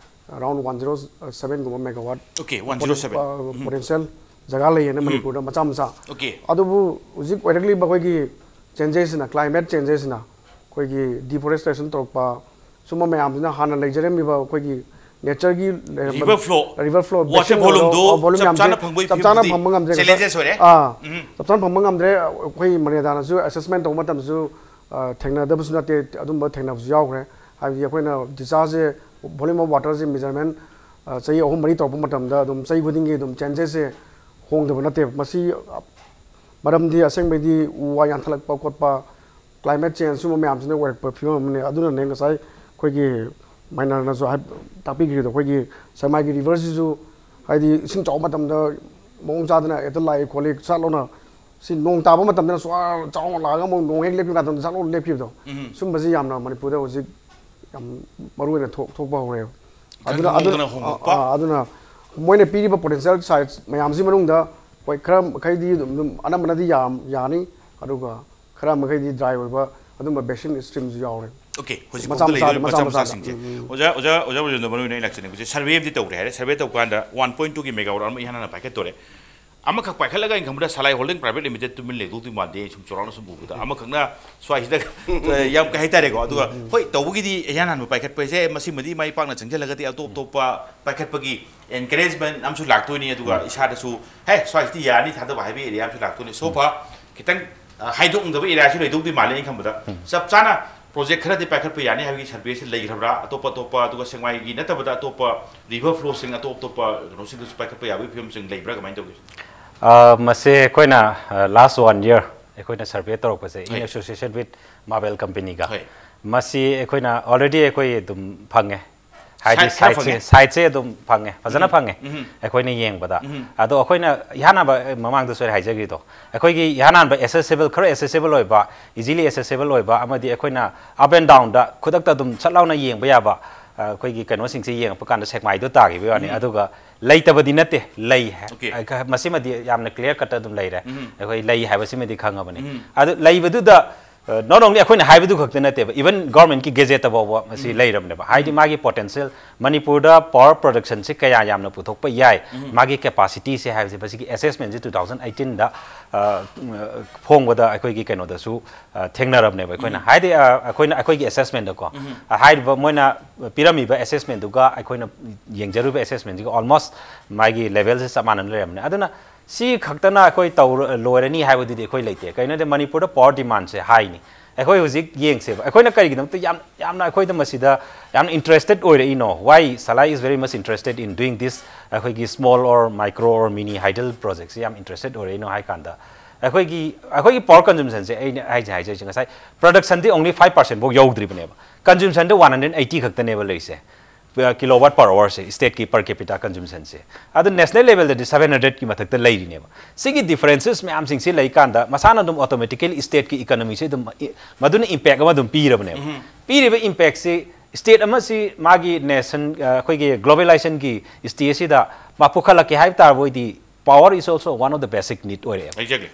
ꯑꯔꯥꯎꯟ ꯋꯥꯟ ꯖꯤꯔꯣ ꯁꯕꯦꯟꯒꯨꯝꯕ megawatt Okay, one zero seven. Um. Potential ꯖꯒꯥ ꯂꯩꯌꯦꯅ ꯎꯝ. ꯃꯅꯤꯄꯨꯔꯗ ꯃꯆꯥ ꯃꯆꯥ Okay. ꯑꯗꯨꯕꯨ ꯍꯧꯖꯤꯛ ꯑꯣꯏꯔꯛꯂꯤꯕ ꯑꯩꯈꯣꯏꯒꯤ ꯆꯦꯟꯖꯦꯁꯁꯤꯅ ꯀ꯭ꯂꯥꯏꯃꯦꯠ ꯆꯦꯟꯖꯦꯁꯁꯤꯅ ꯑꯩꯈꯣꯏꯒꯤ ꯗꯤꯐꯣꯔꯦꯁꯇꯦꯁꯟ ꯇꯧꯔꯛꯄ ꯁꯨꯝꯕ ꯃꯌꯥꯝꯁꯤꯅ ꯍꯥꯟꯅ ꯂꯩꯖꯔꯝꯃꯤꯕ ꯑꯩꯈꯣꯏꯒꯤ ꯅꯦꯆꯔꯒꯤ River flow, river flow water volume ꯗꯣ ꯆꯞ ꯆꯥꯅ ꯐꯪꯕꯒꯤ ꯆꯞ ꯆꯥꯅ ꯐꯤꯕꯝꯗꯤ ꯐꯪꯕ ꯉꯝꯗ꯭ꯔꯦ challenges ꯑꯣꯏꯔꯦ꯫ ꯑꯥ ꯎꯝ꯫ ꯆꯞ ꯆꯥꯅ ꯐꯪꯕ ꯉꯝꯗ꯭ꯔꯦ꯫ ꯑꯩꯈꯣꯏ ꯃꯔꯦꯗꯥꯅꯁꯨ ꯑꯦꯁꯦꯁꯃꯦꯟ ꯇꯧꯕ ꯃꯇꯝꯗꯁꯨ ꯑ, ꯊꯦꯡꯅꯗꯕꯁꯨ ꯅꯠꯇꯦ꯫ ꯑꯗꯨꯝꯕ ꯊꯦꯡꯅꯕꯁꯨ ꯌꯥꯎꯈ꯭ꯔꯦ꯫ ꯍꯥꯏꯕꯗꯤ ꯑꯩꯈꯣꯏꯅ ꯗꯤꯆꯥꯔꯖꯁꯦ, volume of water say measurement, ꯑ, ꯆꯍꯤ ꯑꯍꯨꯝ ꯃꯔꯤ ꯇꯧꯔꯛꯄ ꯃꯇꯝꯗ ꯑꯗꯨꯝ ꯆꯍꯤ ꯈꯨꯗꯤꯡꯒꯤ ꯑꯗꯨꯝ ꯆꯦꯟꯖꯦꯁꯁꯦ ꯍꯣꯡꯗꯕ ꯅꯠꯇꯦ꯫ ꯃꯁꯤ, ꯑ, ꯃꯔꯝꯗꯤ ꯑꯁꯦꯡꯕꯩꯗꯤ ꯎ ꯋꯥ ꯌꯥꯟꯊꯠꯂꯛꯄ ꯈꯣꯠꯄ, climate change ꯁꯨꯝꯕ ꯃꯌꯥꯝꯁꯤꯅ ꯑꯣꯏꯔꯛꯄ ꯐꯤꯕꯝ ꯑꯃꯅꯤ꯫ ꯑꯗꯨꯅꯅꯦ ꯉꯁꯥꯏ ꯑꯩꯈꯣꯏꯒꯤ ꯃꯥꯏꯅꯔꯅꯁꯨ ꯍꯥꯏ-, ꯇꯥꯛꯄꯤꯈ꯭ꯔꯤꯗꯣ, ꯑꯩꯈꯣꯏꯒꯤ ꯁꯦꯛꯃꯥꯏꯒꯤ ꯔꯤꯚꯔꯁꯤꯁꯨ ꯍꯥꯏꯗꯤ ꯏꯁꯤꯡ ꯆꯥꯎꯕ ꯃꯇꯝꯗ ꯃꯑꯣꯡ ꯆꯥꯗꯅ ꯍꯦꯛꯇ ꯂꯥꯛꯏ ꯈꯣꯠꯂꯤ, ꯆꯠ ꯂꯥꯎꯅ ꯁꯤ ꯅꯣꯡ ꯇꯥꯕ ꯃꯇꯝꯗꯅ ꯁ꯭ꯋꯥꯔ ꯆꯥꯎꯅ ꯂꯥꯛꯑꯒ ꯑꯃꯨꯛ ꯅꯣꯡ ꯍꯦꯛ ꯂꯦꯞꯄꯤ ꯀꯥꯟꯗ ꯆꯠ ꯂꯥꯎꯅ ꯂꯦꯞꯈꯤꯕꯗꯣ꯫ ꯎꯝ꯫ ꯁꯨꯝꯕꯁꯤ ꯌꯥꯝꯅ ꯃꯅꯤꯄꯨꯔꯗ ꯍꯧꯖꯤꯛ ꯌꯥꯝ ꯃꯔꯨ ꯑꯣꯏꯅ ꯊꯣꯛ-, ꯊꯣꯛꯄ ꯍꯧꯔꯦꯕ꯫ ꯈꯪ ꯑꯗꯨꯅ, ꯈꯪꯍꯧꯗꯅ ꯑꯗꯨꯅ, ꯍꯣꯡꯉꯛꯄ꯫ ꯑ, ꯑ, ꯑꯗꯨꯅ ꯃꯣꯏꯅ ꯄꯤꯔꯤꯕ ꯄꯣꯇꯦꯟꯁꯤꯌꯦꯜ ꯁꯥꯏꯖ ꯃꯌꯥꯝꯁꯤ ꯃꯅꯨꯡꯗ ꯍꯣꯏ ꯈꯔ ꯃꯈꯩꯗꯤ ꯑꯗꯨꯝ, ꯑꯗꯨꯝ ꯑꯅꯝꯕꯅꯗꯤ ꯌꯥꯝ, ꯌꯥꯅꯤ꯫ ꯑꯗꯨꯒ ꯈꯔ ꯃꯈꯩꯗꯤ ꯗ꯭ꯔꯥꯏ ꯑꯣꯏꯕ ꯑꯗꯨꯝꯕ ꯕꯦꯁꯤꯟ ꯁ꯭ꯇ꯭ꯔꯤꯝꯁꯨ ꯌꯥꯎꯔꯦ꯫ ꯑꯣꯀꯦ, ꯍꯧꯖꯤꯛ ꯃꯆꯥ ꯐꯥꯎꯗ ꯃꯆꯥꯗ, ꯂꯩꯔꯤꯕ ꯃꯆꯥ ꯃꯆꯥ ꯃꯆꯥꯗ꯫ ꯃꯆꯥꯁꯤꯡꯁꯦ꯫ ꯎꯝ, ꯎꯝ꯫ ꯑꯣꯖꯥ, ꯑꯣꯖꯥ, ꯑꯣꯖꯥ ꯕ꯭ꯔꯖꯦꯟꯗ꯭ꯔ, ꯃꯔꯨ ꯑꯣꯏꯅ ꯑꯩꯅ ꯂꯥꯛꯆꯅꯤꯡꯕꯁꯦ, ꯁꯔꯚꯦ ꯑꯃꯗꯤ ꯇꯧꯔꯦ ꯍꯥꯏꯔꯦ꯫ ꯁꯔꯚꯦ ꯇꯧꯕ ꯀꯥꯟꯗ ꯋꯥꯟ ꯄꯣꯏꯟ ꯇꯨꯒꯤ ꯃꯦꯒꯥꯋꯥꯠ ꯑꯃ ꯏꯍꯥꯟ ꯍꯥꯟꯅ ꯄꯥꯏꯈꯠꯇꯣꯔꯦ꯫ ꯑꯃꯈꯛ ꯄꯥꯏꯈꯠꯂꯒ ꯑꯩꯅ ꯈꯪꯕꯗ ꯁꯂꯥꯏ ꯍꯣꯜꯗꯤꯡ ꯄ꯭ꯔꯥꯏꯚꯦꯠ ꯂꯤꯃꯤꯇꯦꯗ ꯇꯨꯃꯤꯟ ꯂꯩꯗꯧꯗꯤ ꯃꯥꯟꯗꯦ꯫ ꯑꯩ ꯁꯨꯝ ꯆꯥꯎꯔꯥꯛꯅ ꯁꯨꯝ ꯎꯕꯗ ꯑꯃꯈꯛꯅ ꯁ꯭ꯋꯥꯏꯁꯤꯗ ꯌꯥꯝ ꯀꯩ ꯍꯥꯏꯇꯥꯔꯦꯀꯣ꯫ ꯑꯗꯨꯒ ꯍꯣꯏ, ꯇꯧꯕꯒꯤꯗꯤ ꯏꯍꯥꯟ ꯍꯥꯟꯕ ꯄꯥꯏꯈꯠꯄꯁꯦ ꯃꯁꯤꯃꯗꯤ ꯃꯥꯏ ꯄꯥꯛꯅ ꯆꯪꯁꯤꯜꯂꯒꯗꯤ ꯑꯇꯣꯞ ꯑꯇꯣꯞꯄ ꯄꯥꯏꯈꯠꯄꯒꯤ ꯑꯦꯟꯀꯔꯦꯖꯃꯦꯟ ꯑꯃꯁꯨ ꯂꯥꯛꯇꯣꯏꯅꯤ꯫ ꯑꯗꯨꯒ ꯏꯁꯥꯗꯁꯨ ꯍꯦ, ꯁ꯭ꯋꯥꯏꯁꯤꯗꯤ ꯌꯥꯅꯤ ꯊꯥꯗꯕ ꯍꯥꯏꯕꯒꯤ ꯑꯦꯔꯤꯌꯥ ꯑꯃꯁꯨ ꯂꯥꯛꯇꯣꯏꯅꯤ꯫ ꯁꯣꯐꯥ ꯈꯤꯇꯪ, ꯑ, ꯍꯥꯏꯗꯣꯛꯅꯗꯕ ꯑꯦꯔꯤꯌꯥꯁꯨ ꯂꯩꯗꯧꯗꯤ ꯃꯥꯜꯂꯦ꯫ ꯑꯩꯅ ꯈꯟꯕꯗ ꯆꯞ ꯆꯥꯅ ꯄ꯭ꯔꯣꯖꯦꯛ ꯈꯔꯗꯤ ꯄꯥꯏꯈꯠꯄ ꯌꯥꯅꯤ ꯍꯥꯏꯕꯒꯤ ꯁꯔꯚꯦꯁꯤ ꯂꯩꯈ꯭ꯔꯕ꯭ꯔꯥ? ꯑꯇꯣꯞ ꯑꯇꯣꯞꯄ, ꯑꯗꯨꯒ ꯁꯦꯛꯃꯥꯏꯒꯤ ꯅꯠꯇꯕꯗ ꯑꯇꯣꯞꯄ ꯔꯤꯚꯔ ꯐ꯭ꯂꯣꯁꯤꯡ, ꯑꯇꯣꯞ ꯑꯇꯣꯞꯄ ꯀꯩꯅꯣꯁꯤꯡꯗꯁꯨ ꯄꯥꯏꯈꯠꯄ ꯌꯥꯕꯒꯤ ꯐꯤꯕꯝꯁꯤꯡ ꯂꯩꯕ꯭ꯔꯥ? ꯀꯃꯥꯏꯅ ꯇꯧꯒꯦ? ꯑ, ꯃꯁꯦ ꯑꯩꯈꯣꯏꯅ, ꯑ, ꯂꯥꯁ ꯋꯥꯟ ꯌꯔ ꯑꯩꯈꯣꯏꯅ ꯁꯔꯚꯦ ꯇꯧꯔꯛꯄꯁꯦ in ꯍꯣꯏ꯫ association with Mabel company ꯒ꯫ ꯍꯣꯏ꯫ ꯃꯁꯤ ꯑꯩꯈꯣꯏꯅ already ꯑꯩꯈꯣꯏ ꯑꯗꯨꯝ ꯐꯪꯉꯦ꯫ ꯍꯥꯏꯗꯤ Site ꯈꯔ ꯁꯥꯏꯠꯁꯦ, ꯐꯪꯉꯦ? ꯁꯥꯏꯠꯁꯦ ꯑꯗꯨꯝ ꯐꯪꯉꯦ, ꯐꯖꯅ ꯎꯝ꯫ ꯐꯪꯉꯦ꯫ ꯎꯝ꯫ ꯑꯩꯈꯣꯏꯅ ꯌꯦꯡꯕꯗ꯫ ꯎꯝ꯫ ꯑꯗꯣ ꯑꯩꯈꯣꯏꯅ ꯏꯍꯥꯟ ꯍꯥꯟꯕ ꯃꯃꯥꯡꯗꯁꯨ ꯑꯩ ꯍꯥꯏꯖꯈ꯭ꯔꯤꯗꯣ, ꯑꯩꯈꯣꯏꯒꯤ ꯏꯍꯥꯟ ꯍꯥꯟꯕ accessible, ꯈꯔ accessible ꯑꯣꯏꯕ, easily accessible ꯑꯣꯏꯕ, ꯑꯃꯗꯤ ꯑꯩꯈꯣꯏꯅ up and down ꯗ ꯈꯨꯗꯛꯇ ꯑꯗꯨꯝ ꯁꯠ ꯂꯥꯎꯅ ꯌꯦꯡꯕ ꯌꯥꯕ, ꯑ, ꯑꯩꯈꯣꯏꯒꯤ ꯀꯩꯅꯣꯁꯤꯡꯁꯦ ꯌꯦꯡꯉꯛꯄ ꯀꯥꯟꯗ ꯁꯦꯛꯃꯥꯏꯗꯣ ꯇꯥꯈꯤꯕꯒꯤ ꯋꯥꯅꯤ꯫ ꯎꯝ꯫ ꯑꯗꯨꯒ ꯂꯩꯇꯕꯗꯤ ꯅꯠꯇꯦ, ꯂꯩ꯫ Okay꯫ ꯑ, ꯃꯁꯤꯃꯗꯤ ꯌꯥꯝꯅ clear cut ꯑꯗꯨꯝ ꯂꯩꯔꯦ꯫ ꯎꯝ꯫ ꯑꯩꯈꯣꯏ ꯂꯩ ꯍꯥꯏꯕꯁꯤꯃꯗꯤ ꯈꯪꯉꯕꯅꯤ꯫ ꯎꯝ꯫ ꯑꯗꯨ ꯂꯩꯕꯗꯨꯗ ꯅꯣꯠ ꯑꯣꯡꯂꯤ ꯑꯩꯈꯣꯏꯅ ꯍꯥꯏꯕꯗꯨ ꯈꯛꯇ ꯅꯠꯇꯦꯕ, ꯏꯚꯟ ꯒꯣꯔꯃꯦꯟꯠꯀꯤ ꯒꯦꯖꯦꯠꯇ ꯐꯥꯎꯕ ꯃꯁꯤ ꯂꯩꯔꯕꯅꯦꯕ꯫ ꯍꯥꯏꯗꯤ ꯃꯥꯒꯤ ꯄꯣꯇꯦꯟꯁꯤꯌꯦꯜ, ꯃꯅꯤꯄꯨꯔꯗ ꯄꯥꯋꯔ ꯄ꯭ꯔꯗꯛꯁꯟꯁꯤ ꯀꯌꯥ ꯌꯥꯝꯅ ꯄꯨꯊꯣꯛꯄ ꯌꯥꯏ, ꯃꯥꯒꯤ ꯀꯦꯄꯥꯁꯤꯇꯤꯁꯦ ꯍꯥꯏꯕꯁꯦ, ꯃꯁꯤꯒꯤ ꯑꯦꯁꯦꯁꯃꯦꯟꯁꯤ ꯇꯨ ꯊꯥꯎꯖꯟ ꯑꯩꯠꯇꯤꯟꯗ ꯐꯣꯡꯕꯗ ꯑꯩꯈꯣꯏꯒꯤ ꯀꯩꯅꯣꯗꯁꯨ ꯑ, ꯊꯦꯡꯅꯔꯕꯅꯦꯕ ꯑꯩꯈꯣꯏꯅ꯫ ꯍꯥꯏꯗꯤ ꯑ, ꯑꯩꯈꯣꯏꯅ ꯑꯩꯈꯣꯏꯒꯤ ꯑꯦꯁꯦꯁꯃꯦꯟꯗꯀꯣ, ꯑ, ꯍꯥꯏꯔꯤꯕ ꯃꯣꯏꯅ ꯄꯤꯔꯝꯃꯤꯕ ꯑꯦꯁꯦꯁꯃꯦꯟꯗꯨꯒ ꯑꯩꯈꯣꯏꯅ ꯌꯦꯡꯖꯔꯨꯕ ꯑꯦꯁꯦꯁꯃꯦꯟꯁꯤꯒ ꯑꯣꯜꯃꯣꯁ ꯃꯥꯒꯤ ꯂꯦꯚꯦꯜꯁꯦ ꯆꯞ ꯃꯥꯟꯅꯅ ꯂꯩꯔꯝꯕꯅꯦ꯫ ꯑꯗꯨꯅ ꯁꯤ ꯈꯛꯇꯅ ꯑꯩꯈꯣꯏ ꯇꯧꯔ ꯂꯣꯏꯔꯅꯤ ꯍꯥꯏꯕꯗꯨꯗꯤ ꯑꯩꯈꯣꯏ ꯂꯩꯇꯦ꯫ ꯀꯩꯅꯣꯗꯤ ꯃꯅꯤꯄꯨꯔꯗ ꯄꯥꯋꯔ ꯗꯤꯃꯥꯟꯁꯦ ꯍꯥꯏꯅꯤ꯫ ꯑꯩꯈꯣꯏ ꯍꯧꯖꯤꯛ ꯌꯦꯡꯁꯦꯕ, ꯑꯩꯈꯣꯏꯅ ꯀꯔꯤꯒꯤꯗꯃꯛꯇ ꯌꯥꯝ ꯌꯥꯝꯅ ꯑꯩꯈꯣꯏꯗ ꯃꯁꯤꯗ ꯌꯥꯝꯅ interested ꯑꯣꯏꯔꯛꯏꯅꯣ? Why Salai is very much interested in doing this? ꯑꯩꯈꯣꯏꯒꯤ small or micro or mini hydel projectꯁꯦ ꯌꯥꯝ ꯏꯟꯇꯔꯦꯁꯇꯦꯠ ꯑꯣꯏꯔꯛꯏꯅꯣ ꯍꯥꯏ ꯀꯥꯟꯗ, ꯑꯩꯈꯣꯏꯒꯤ ꯑꯩꯈꯣꯏꯒꯤ ꯄꯥꯋꯔ ꯀꯟꯖꯨꯝꯁꯟꯁꯦ ꯑꯩꯅ ꯍꯥꯏꯁꯦ ꯍꯥꯏꯖꯔꯤꯁꯦ, ꯉꯁꯥꯏ ꯄ꯭ꯔꯗꯛꯁꯟꯗꯤ only five percent ꯐꯥꯎ ꯌꯧꯗ꯭ꯔꯤꯕꯅꯦꯕ, ꯀꯟꯖꯨꯝꯁꯟꯗ one hundred eighty ꯈꯛꯇꯅꯦꯕ ꯂꯩꯔꯤꯁꯦ, ꯀꯤꯂꯣ ꯋꯥꯠ ꯄꯔ ꯑꯋꯥꯔꯁꯦ ꯁ꯭ꯇꯦꯠꯀꯤ ꯄꯔ ꯀꯦꯄꯤꯇꯥ ꯀꯟꯖꯨꯝꯁꯟꯁꯦ꯫ ꯑꯗꯨ ꯅꯦꯁꯅꯦꯜ ꯂꯦꯚꯦꯜꯗꯗꯤ ꯁꯚꯦꯟ ꯍꯟꯗ꯭ꯔꯦꯗꯀꯤ ꯃꯊꯛꯇ ꯂꯩꯔꯤꯅꯦꯕ꯫ ꯁꯤꯒꯤ ꯗꯤꯐꯔꯦꯟꯁꯦꯁ ꯃꯌꯥꯝꯁꯤꯡꯁꯤ ꯂꯩꯀꯥꯟꯗ ꯃꯁꯥꯅ ꯑꯗꯨꯝ ꯑꯣꯇꯣꯃꯦꯇꯤꯀꯦꯂꯤ ꯁ꯭ꯇꯦꯠꯀꯤ ꯏꯀꯣꯅꯣꯃꯤꯁꯦ ꯑꯗꯨꯝ ꯃꯗꯨꯅ ꯏꯝꯄꯦꯛ ꯑꯃ ꯑꯗꯨꯝ ꯄꯤꯔꯕꯅꯦꯕ꯫ ꯄꯤꯔꯤꯕ ꯏꯝꯄꯦꯛꯁꯤ ꯁ꯭ꯇꯦꯠ ꯑꯃꯁꯤ ꯃꯥꯒꯤ ꯅꯦꯁꯟ, ꯑꯩꯈꯣꯏꯒꯤ ꯒ꯭ꯂꯣꯕꯦꯂꯥꯏꯖꯦꯁꯟꯒꯤ ꯁ꯭ꯇꯦꯖꯁꯤꯗ ꯃꯥ ꯄꯨꯈꯠꯂꯛꯀꯦ ꯍꯥꯏꯕ ꯇꯥꯔꯕ ꯑꯣꯏꯗꯤ, power is also one of the basic need ꯑꯣꯏꯔꯛꯑꯦꯕ꯫ Exactly.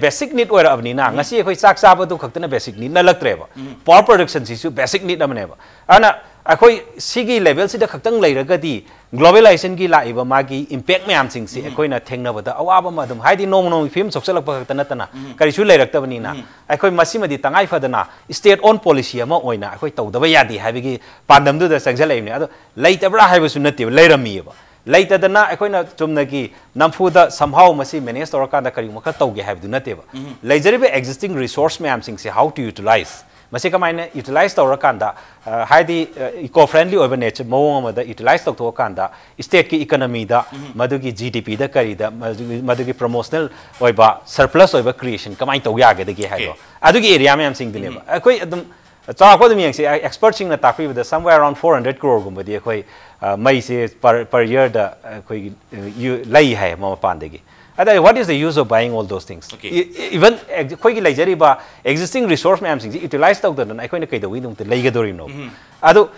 ꯕꯦꯁꯤꯛ ꯅꯤꯠ ꯑꯣꯏꯔꯛꯑꯕꯅꯤꯅ ꯉꯁꯤ ꯑꯩꯈꯣꯏ ꯆꯥꯛ ꯆꯥꯕꯗꯨ ꯈꯛꯇꯅ ꯕꯦꯁꯤꯛ ꯅꯤꯠ ꯅꯠꯂꯛꯇ꯭ꯔꯦꯕ꯫ ꯄꯥꯋꯔ ꯄ꯭ꯔꯗꯛꯁꯟꯁꯤꯁꯨ ꯕꯦꯁꯤꯛ ꯅꯤꯠ ꯑꯃꯅꯦꯕ꯫ ꯑꯗꯨꯅ ꯑꯩꯈꯣꯏ ꯁꯤꯒꯤ ꯂꯦꯚꯦꯜꯁꯤꯗ ꯈꯛꯇꯪ ꯂꯩꯔꯒꯗꯤ ꯒ꯭ꯂꯣꯕꯦꯂꯥꯏꯖꯦꯁꯟꯒꯤ ꯂꯥꯛꯏꯕ ꯃꯥꯒꯤ ꯏꯝꯄꯦꯛ ꯃꯌꯥꯝꯁꯤꯡꯁꯤ ꯑꯩꯈꯣꯏꯅ ꯊꯦꯡꯅꯕꯗ ꯑꯋꯥꯕ ꯑꯃ ꯑꯗꯨꯝ, ꯍꯥꯏꯗꯤ ꯅꯣꯡꯃ ꯅꯣꯡꯃꯒꯤ ꯐꯤꯕꯝ ꯁꯣꯛꯆꯜꯂꯛꯄ ꯈꯛꯇ ꯅꯠꯇꯅ ꯀꯔꯤꯁꯨ ꯂꯩꯔꯛꯇꯕꯅꯤꯅ, ꯑꯩꯈꯣꯏ ꯃꯁꯤꯃꯗꯤ ꯇꯉꯥꯏ ꯐꯗꯅ ꯁ꯭ꯇꯦꯠ ꯑꯣꯟ ꯄꯣꯂꯤꯁꯤ ꯑꯃ ꯑꯣꯏꯅ ꯑꯩꯈꯣꯏ ꯇꯧꯗꯕ ꯌꯥꯗꯦ ꯍꯥꯏꯕꯒꯤ ꯄꯥꯟꯗꯝꯗꯨꯗ ꯆꯪꯁꯤꯜꯂꯛꯏꯕꯅꯤ꯫ ꯑꯗꯣ ꯂꯩꯇꯕ꯭ꯔꯥ ꯍꯥꯏꯕꯁꯨ ꯅꯠꯇꯦꯕ, ꯂꯩꯔꯝꯃꯤꯑꯕ꯫ ꯂꯩꯇꯗꯅ ꯑꯩꯈꯣꯏꯅ ꯆꯨꯝꯅꯒꯤ ꯅꯝꯐꯨꯗ somehow ꯃꯁꯤ ꯃꯦꯅꯦꯖ ꯇꯧꯔꯀꯥꯟꯗ ꯀꯔꯤꯒꯨꯝꯕ ꯈꯔ ꯇꯧꯒꯦ ꯍꯥꯏꯕꯗꯨ ꯅꯠꯇꯦꯕ꯫ ꯂꯩꯖꯔꯤꯕ ꯑꯦꯛꯖꯤꯁꯇꯤꯡ ꯔꯤꯁꯣꯔꯁ ꯃꯌꯥꯝꯁꯤꯡꯁꯦ how to utilize, ꯃꯁꯤ ꯀꯃꯥꯏꯅ ꯌꯨꯇꯤꯂꯥꯏꯁ ꯇꯧꯔꯀꯥꯟꯗ, ꯑ, ꯍꯥꯏꯗꯤ ꯏꯀꯣ ꯐ꯭ꯔꯦꯟꯂꯤ ꯑꯣꯏꯕ ꯅꯦꯆꯔ ꯃꯑꯣꯡ ꯑꯃꯗ ꯌꯨꯇꯤꯂꯥꯏꯁ ꯇꯧꯊꯣꯛꯑꯀꯥꯟꯗ ꯁ꯭ꯇꯦꯠꯀꯤ ꯏꯀꯣꯅꯣꯃꯤꯗ, ꯃꯗꯨꯒꯤ ꯖꯤ ꯗꯤ ꯄꯤꯗ ꯀꯔꯤꯗ ꯃꯗꯨꯒꯤ, ꯃꯗꯨꯒꯤ ꯄ꯭ꯔꯣꯃꯣꯁꯅꯦꯜ ꯑꯣꯏꯕ ꯁꯔꯄ꯭ꯂꯁ ꯑꯣꯏꯕ ꯀ꯭ꯔꯤꯌꯦꯁꯟ ꯀꯃꯥꯏꯅ ꯇꯧ ꯌꯥꯒꯗꯒꯦ ꯍꯥꯏꯗꯣ, ꯑꯗꯨꯒꯤ ꯑꯦꯔꯤꯌꯥ ꯃꯌꯥꯝꯁꯤꯡꯗꯨꯅꯦꯕ꯫ ꯑꯩꯈꯣꯏ ꯑꯗꯨꯝ ꯆꯥꯎꯔꯥꯛꯄ ꯑꯗꯨꯝ ꯌꯦꯡꯁꯤ, ꯑꯦꯛꯁꯄꯔꯠꯁꯤꯡꯅ ꯇꯥꯛꯄꯤꯕꯗ somewhere around four hundred crore ꯒꯨꯝꯕꯗꯤ ꯑꯩꯈꯣꯏ, ꯑ, ꯃꯩꯁꯦ per per year ꯗ ꯑꯩꯈꯣꯏꯒꯤ, ꯑ, ꯌꯨ-, ꯂꯩ ꯍꯥꯏ ꯃꯄꯥꯟꯗꯒꯤ꯫ ꯑꯗ what is the use of buying all those things? Okay. Even ꯑꯩꯈꯣꯏꯒꯤ ꯂꯩꯖꯔꯤꯕ ꯑꯦꯛꯖꯤꯁꯇꯤꯡ ꯔꯤꯁꯣꯔꯁ ꯃꯌꯥꯝꯁꯤꯡꯁꯤ ꯌꯨꯇꯤꯂꯥꯏꯁ ꯇꯧꯗꯅ ꯑꯩꯈꯣꯏꯅ ꯀꯩꯗꯧꯕꯒꯤꯗꯃꯛꯇ ꯂꯩꯒꯗꯧꯔꯤꯅꯣ? ꯑꯗꯨ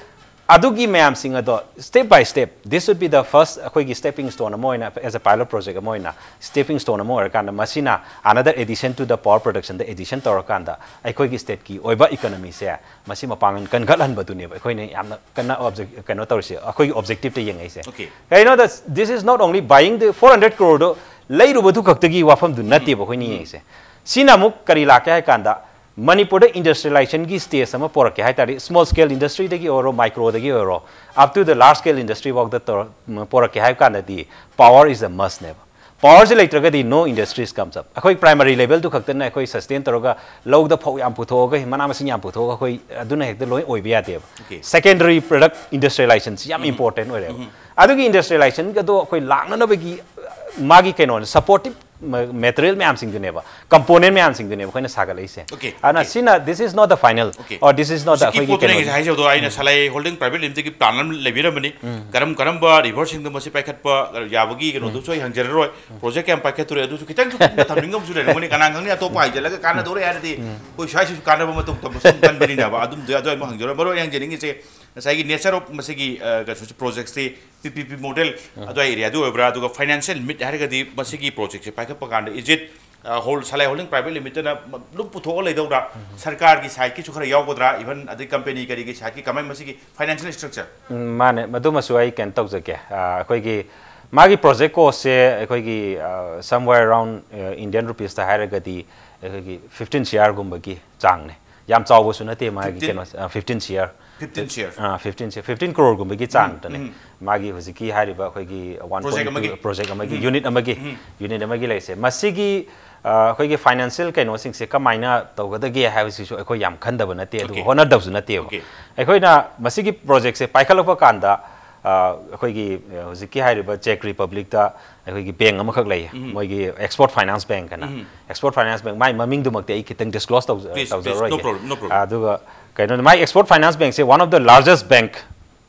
ꯑꯗꯨꯒꯤ ꯃꯌꯥꯝꯁꯤꯡ ꯑꯗꯣ step by step, this would be the first ꯑꯩꯈꯣꯏꯒꯤ stepping stone ꯑꯃ ꯑꯣꯏꯅ, as a pilot project ꯑꯃ ꯑꯣꯏꯅ stepping stone ꯑꯃ ꯑꯣꯏꯔꯀꯥꯟꯗ, ꯃꯁꯤꯅ another addition to the power production the addition ꯇꯧꯔꯀꯥꯟꯗ ꯑꯩꯈꯣꯏꯒꯤ state ꯀꯤ ꯑꯣꯏꯕ economy ꯁꯦ ꯃꯁꯤ ꯃꯄꯥꯡꯒꯜ ꯀꯟꯈꯠꯍꯟꯕꯗꯨꯅꯦꯕ ꯑꯩꯈꯣꯏꯅ ꯌꯥꯝꯅ ꯀꯟꯅ object-, ꯀꯩꯅꯣ ꯇꯧꯔꯤꯁꯦ, ꯑꯩꯈꯣꯏꯒꯤ objective ꯇ ꯌꯦꯡꯉꯛꯏꯁꯦ꯫ Okay. ꯀꯩꯅꯣꯗ, this is not only buying the four hundred crore ꯗꯣ ꯂꯩꯔꯨꯕꯗꯨ ꯈꯛꯇꯒꯤ ꯋꯥꯐꯝꯗꯨ ꯅꯠꯇꯦꯕ ꯑꯩꯈꯣꯏꯅ ꯌꯦꯡꯉꯤꯁꯦ꯫ ꯁꯤꯅ ꯑꯃꯨꯛ ꯀꯔꯤ ꯂꯥꯛꯀꯦ ꯍꯥꯏ ꯀꯥꯟꯗ, ꯃꯅꯤꯄꯨꯔꯗ industrialization ꯒꯤ stage ꯑꯃ ꯄꯣꯔꯛꯀꯦ ꯍꯥꯏ ꯇꯥꯔꯗꯤ, small scale industry ꯗꯒꯤ ꯑꯣꯏꯔꯣ, micro ꯗꯒꯤ ꯑꯣꯏꯔꯣ, up to the large scale industry ꯐꯥꯎꯗ ꯇꯧꯔ-, ꯄꯣꯔꯛꯀꯦ ꯍꯥꯏꯕ ꯀꯥꯟꯗꯗꯤ, power is a must ꯅꯦꯕ꯫ Power ꯁꯦ ꯂꯩꯇ꯭ꯔꯒꯗꯤ no industries comes up꯫ ꯑꯩꯈꯣꯏ primary level ꯗꯨ ꯈꯛꯇꯅ ꯑꯩꯈꯣꯏ sustain ꯇꯧꯔꯒ, ꯂꯧꯗ ꯐꯧ ꯌꯥꯝ ꯄꯨꯊꯣꯛꯑꯒ, ꯃꯅꯥ ꯃꯁꯤꯡ ꯌꯥꯝ ꯄꯨꯊꯣꯛꯑꯒ ꯑꯩꯈꯣꯏ ꯑꯗꯨꯅ ꯍꯦꯛꯇ ꯂꯣꯏ ꯑꯣꯏꯕ ꯌꯥꯗꯦꯕ꯫ Okay. Secondary product industrialization ꯁꯤ ꯌꯥꯝ important ꯑꯣꯏꯔꯦꯕ꯫ ꯑꯗꯨꯒꯤ industrialization ꯑꯗꯣ ꯑꯩꯈꯣꯏ ꯂꯥꯛꯅꯅꯕꯒꯤ, ꯃꯥꯒꯤ ꯀꯩꯅꯣꯅꯦ, supportive material ꯃꯌꯥꯝꯁꯤꯡꯗꯨꯅꯦꯕ, component ꯃꯌꯥꯝꯁꯤꯡꯗꯨꯅꯦꯕ ꯑꯩꯈꯣꯏꯅ ꯁꯥꯒꯠꯂꯛꯏꯁꯦ꯫ Okay, ꯑꯗꯨꯅ okay. ꯁꯤꯅ, this is not the final, Okay. or this is not the ꯍꯧꯖꯤꯛꯀꯤ ꯑꯩꯈꯣꯏꯒꯤ ꯄꯣꯠꯇꯨꯅ ꯀꯩꯅꯣ꯫ ꯉꯁꯥꯏ ꯍꯥꯏꯖꯕꯗꯣ, ꯑꯩꯅ ꯁꯂꯥꯏ ꯍꯣꯜꯗꯤꯡ ꯄ꯭ꯔꯥꯏꯚꯦꯠ ꯂꯤꯃꯤꯇꯦꯠꯀꯤ ꯄ꯭ꯂꯥꯟ ꯑꯃ ꯂꯩꯕꯤꯔꯝꯕꯅꯤ꯫ ꯀꯔꯝ ꯀꯔꯝꯕ ꯔꯤꯚꯔꯁꯤꯡꯗꯣ ꯃꯁꯤ ꯄꯥꯏꯈꯠꯄ ꯌꯥꯕꯒꯤ ꯀꯩꯅꯣꯗꯨꯁꯨ ꯑꯩ ꯍꯪꯖꯔꯔꯣꯏ꯫ ꯄ꯭ꯔꯣꯖꯦꯛ ꯀꯌꯥꯝ ꯄꯥꯏꯈꯠꯇꯣꯔꯦ ꯑꯗꯨꯁꯨ ꯈꯤꯇꯪꯁꯨ ꯀꯨꯞꯅ ꯊꯝꯅꯤꯡꯕ ꯑꯃꯁꯨ ꯂꯩꯔꯝꯒꯅꯤ꯫ ꯀꯅꯥ ꯈꯪꯅꯤ, ꯑꯇꯣꯞꯄ ꯍꯥꯏꯖꯤꯜꯂꯒ ꯀꯥꯟꯅꯗꯧꯔꯦ ꯍꯥꯏꯔꯗꯤ ꯑꯩꯈꯣꯏ ꯁ꯭ꯋꯥꯏꯁꯤꯁꯨ ꯀꯥꯟꯅꯕ ꯃꯇꯧ ꯇꯝꯕꯁꯨ ꯑꯗꯨꯝ ꯀꯟꯕꯅꯤꯅꯕ꯫ ꯑꯗꯨꯝꯗꯤ ꯑꯗꯨ ꯑꯩ ꯑꯃꯨꯛ ꯍꯪꯖꯔꯣꯏ꯫ ꯃꯔꯨ ꯑꯣꯏꯅ ꯍꯪꯖꯅꯤꯡꯉꯤꯁꯦ ꯉꯁꯥꯏꯒꯤ nature of ꯃꯁꯤꯒꯤ, ꯑ, ꯀꯩꯅꯣꯁꯤ, ꯄ꯭ꯔꯣꯖꯦꯛꯁꯤ ꯄꯤ ꯄꯤ ꯄꯤ ꯃꯣꯗꯦꯜ ꯑꯗꯨꯋꯥꯏ ꯑꯦꯔꯤꯌꯥꯗꯨ ꯑꯣꯏꯕ꯭ꯔꯥ, ꯑꯗꯨꯒ financial meet ꯍꯥꯏꯔꯒꯗꯤ ꯃꯁꯤꯒꯤ ꯄ꯭ꯔꯣꯖꯦꯛꯁꯦ ꯄꯥꯏꯈꯠꯄ ꯀꯥꯟꯗ, is it, ꯑ, ꯍꯣꯜ-, ꯁꯂꯥꯏ ꯍꯣꯜꯗꯤꯡ ꯄ꯭ꯔꯥꯏꯚꯦꯠ ꯂꯤꯃꯤꯇꯦꯠꯅ ꯑꯗꯨꯝ ꯄꯨꯊꯣꯛꯑ ꯂꯩꯗꯧꯕ꯭ꯔꯥ? ꯁꯔꯀꯥꯔꯒꯤ ꯁꯥꯏꯠꯀꯤꯁꯨ ꯈꯔ ꯌꯥꯎꯒꯗ꯭ꯔꯥ? Even ꯑꯗꯩ ꯀꯝꯄꯦꯅꯤ ꯀꯔꯤꯒꯤ ꯁꯥꯏꯠꯀꯤ ꯀꯃꯥꯏꯅ ꯃꯁꯤꯒꯤ financial structure? ꯎꯝ, ꯃꯥꯅꯦ, ꯃꯗꯨꯃꯁꯨ ꯑꯩ ꯀꯩꯅꯣ ꯇꯧꯖꯒꯦ꯫ ꯑ, ꯑꯩꯈꯣꯏꯒꯤ ꯃꯥꯒꯤ ꯄ꯭ꯔꯣꯖꯦꯛ ꯀꯣꯁꯁꯦ ꯑꯩꯈꯣꯏꯒꯤ, ꯑ, somewhere around, ꯑ, Indian rupeesꯇ ꯍꯥꯏꯔꯒꯗꯤ ꯑꯩꯈꯣꯏꯒꯤ fifteen crore ꯒꯨꯝꯕꯒꯤ ꯆꯥꯡꯅꯦ꯫ ꯌꯥꯝ ꯆꯥꯎꯕꯁꯨ ꯅꯠꯇꯦ ꯃꯥꯒꯤ Fifteen? ꯀꯩꯅꯣ, ꯑ, fifteen crore꯫ Fifteen crore? ꯑ, fifteen crore, fifteen crore ꯒꯨꯝꯕꯒꯤ ꯆꯥꯡꯗꯅꯦ꯫ ꯎꯝ. ꯃꯥꯒꯤ ꯍꯧꯖꯤꯛꯀꯤ ꯍꯥꯏꯔꯤꯕ ꯑꯩꯈꯣꯏꯒꯤ one Project point two ꯑꯃꯒꯤ? project ꯑꯃꯒꯤ, unit ꯑꯃꯒꯤ, unit ꯑꯃꯒꯤ ꯂꯩꯔꯤꯁꯦ꯫ ꯃꯁꯤꯒꯤ, ꯑ, ꯑꯩꯈꯣꯏꯒꯤ financial ꯀꯩꯅꯣꯁꯤꯡꯁꯦ ꯀꯃꯥꯏꯅ ꯇꯧꯒꯗꯒꯦ ꯍꯥꯏꯕꯁꯤꯁꯨ ꯑꯩꯈꯣꯏ ꯌꯥꯝ ꯈꯟꯗꯕ ꯅꯠꯇꯦ, ꯑꯗꯨꯒ Okay. ꯍꯣꯠꯅꯗꯕꯁꯨ ꯅꯠꯇꯦꯕ꯫ Okay. ꯑꯩꯈꯣꯏꯅ ꯃꯁꯤꯒꯤ ꯄ꯭ꯔꯣꯖꯦꯛꯁꯦ ꯄꯥꯏꯈꯠꯂꯛꯄ ꯀꯥꯟꯗ, ꯑ, ꯑꯩꯈꯣꯏꯒꯤ, ꯑ, ꯍꯧꯖꯤꯛꯀꯤ ꯍꯥꯏꯔꯤꯕ Czech Republicꯇ ꯑꯩꯈꯣꯏꯒꯤ bank ꯑꯃꯈꯛ ꯂꯩꯌꯦ, ꯃꯣꯏꯒꯤ Export Finance Bank ꯍꯥꯏꯅ꯫ Export Finance Bank, ꯃꯥꯏ ꯃꯃꯤꯡꯗꯨꯃꯛꯇꯤ ꯑꯩ ꯈꯤꯇꯪ disclose ꯇꯧꯖ-, Please, please, no ꯇꯧꯖꯔꯔꯣꯏꯒꯦ꯫ problem, no problem. ꯑꯗꯨꯒ ꯀꯩꯅꯣꯅꯤ, ꯃꯥꯏ Export Finance Bankꯁꯦ one of the largest bank,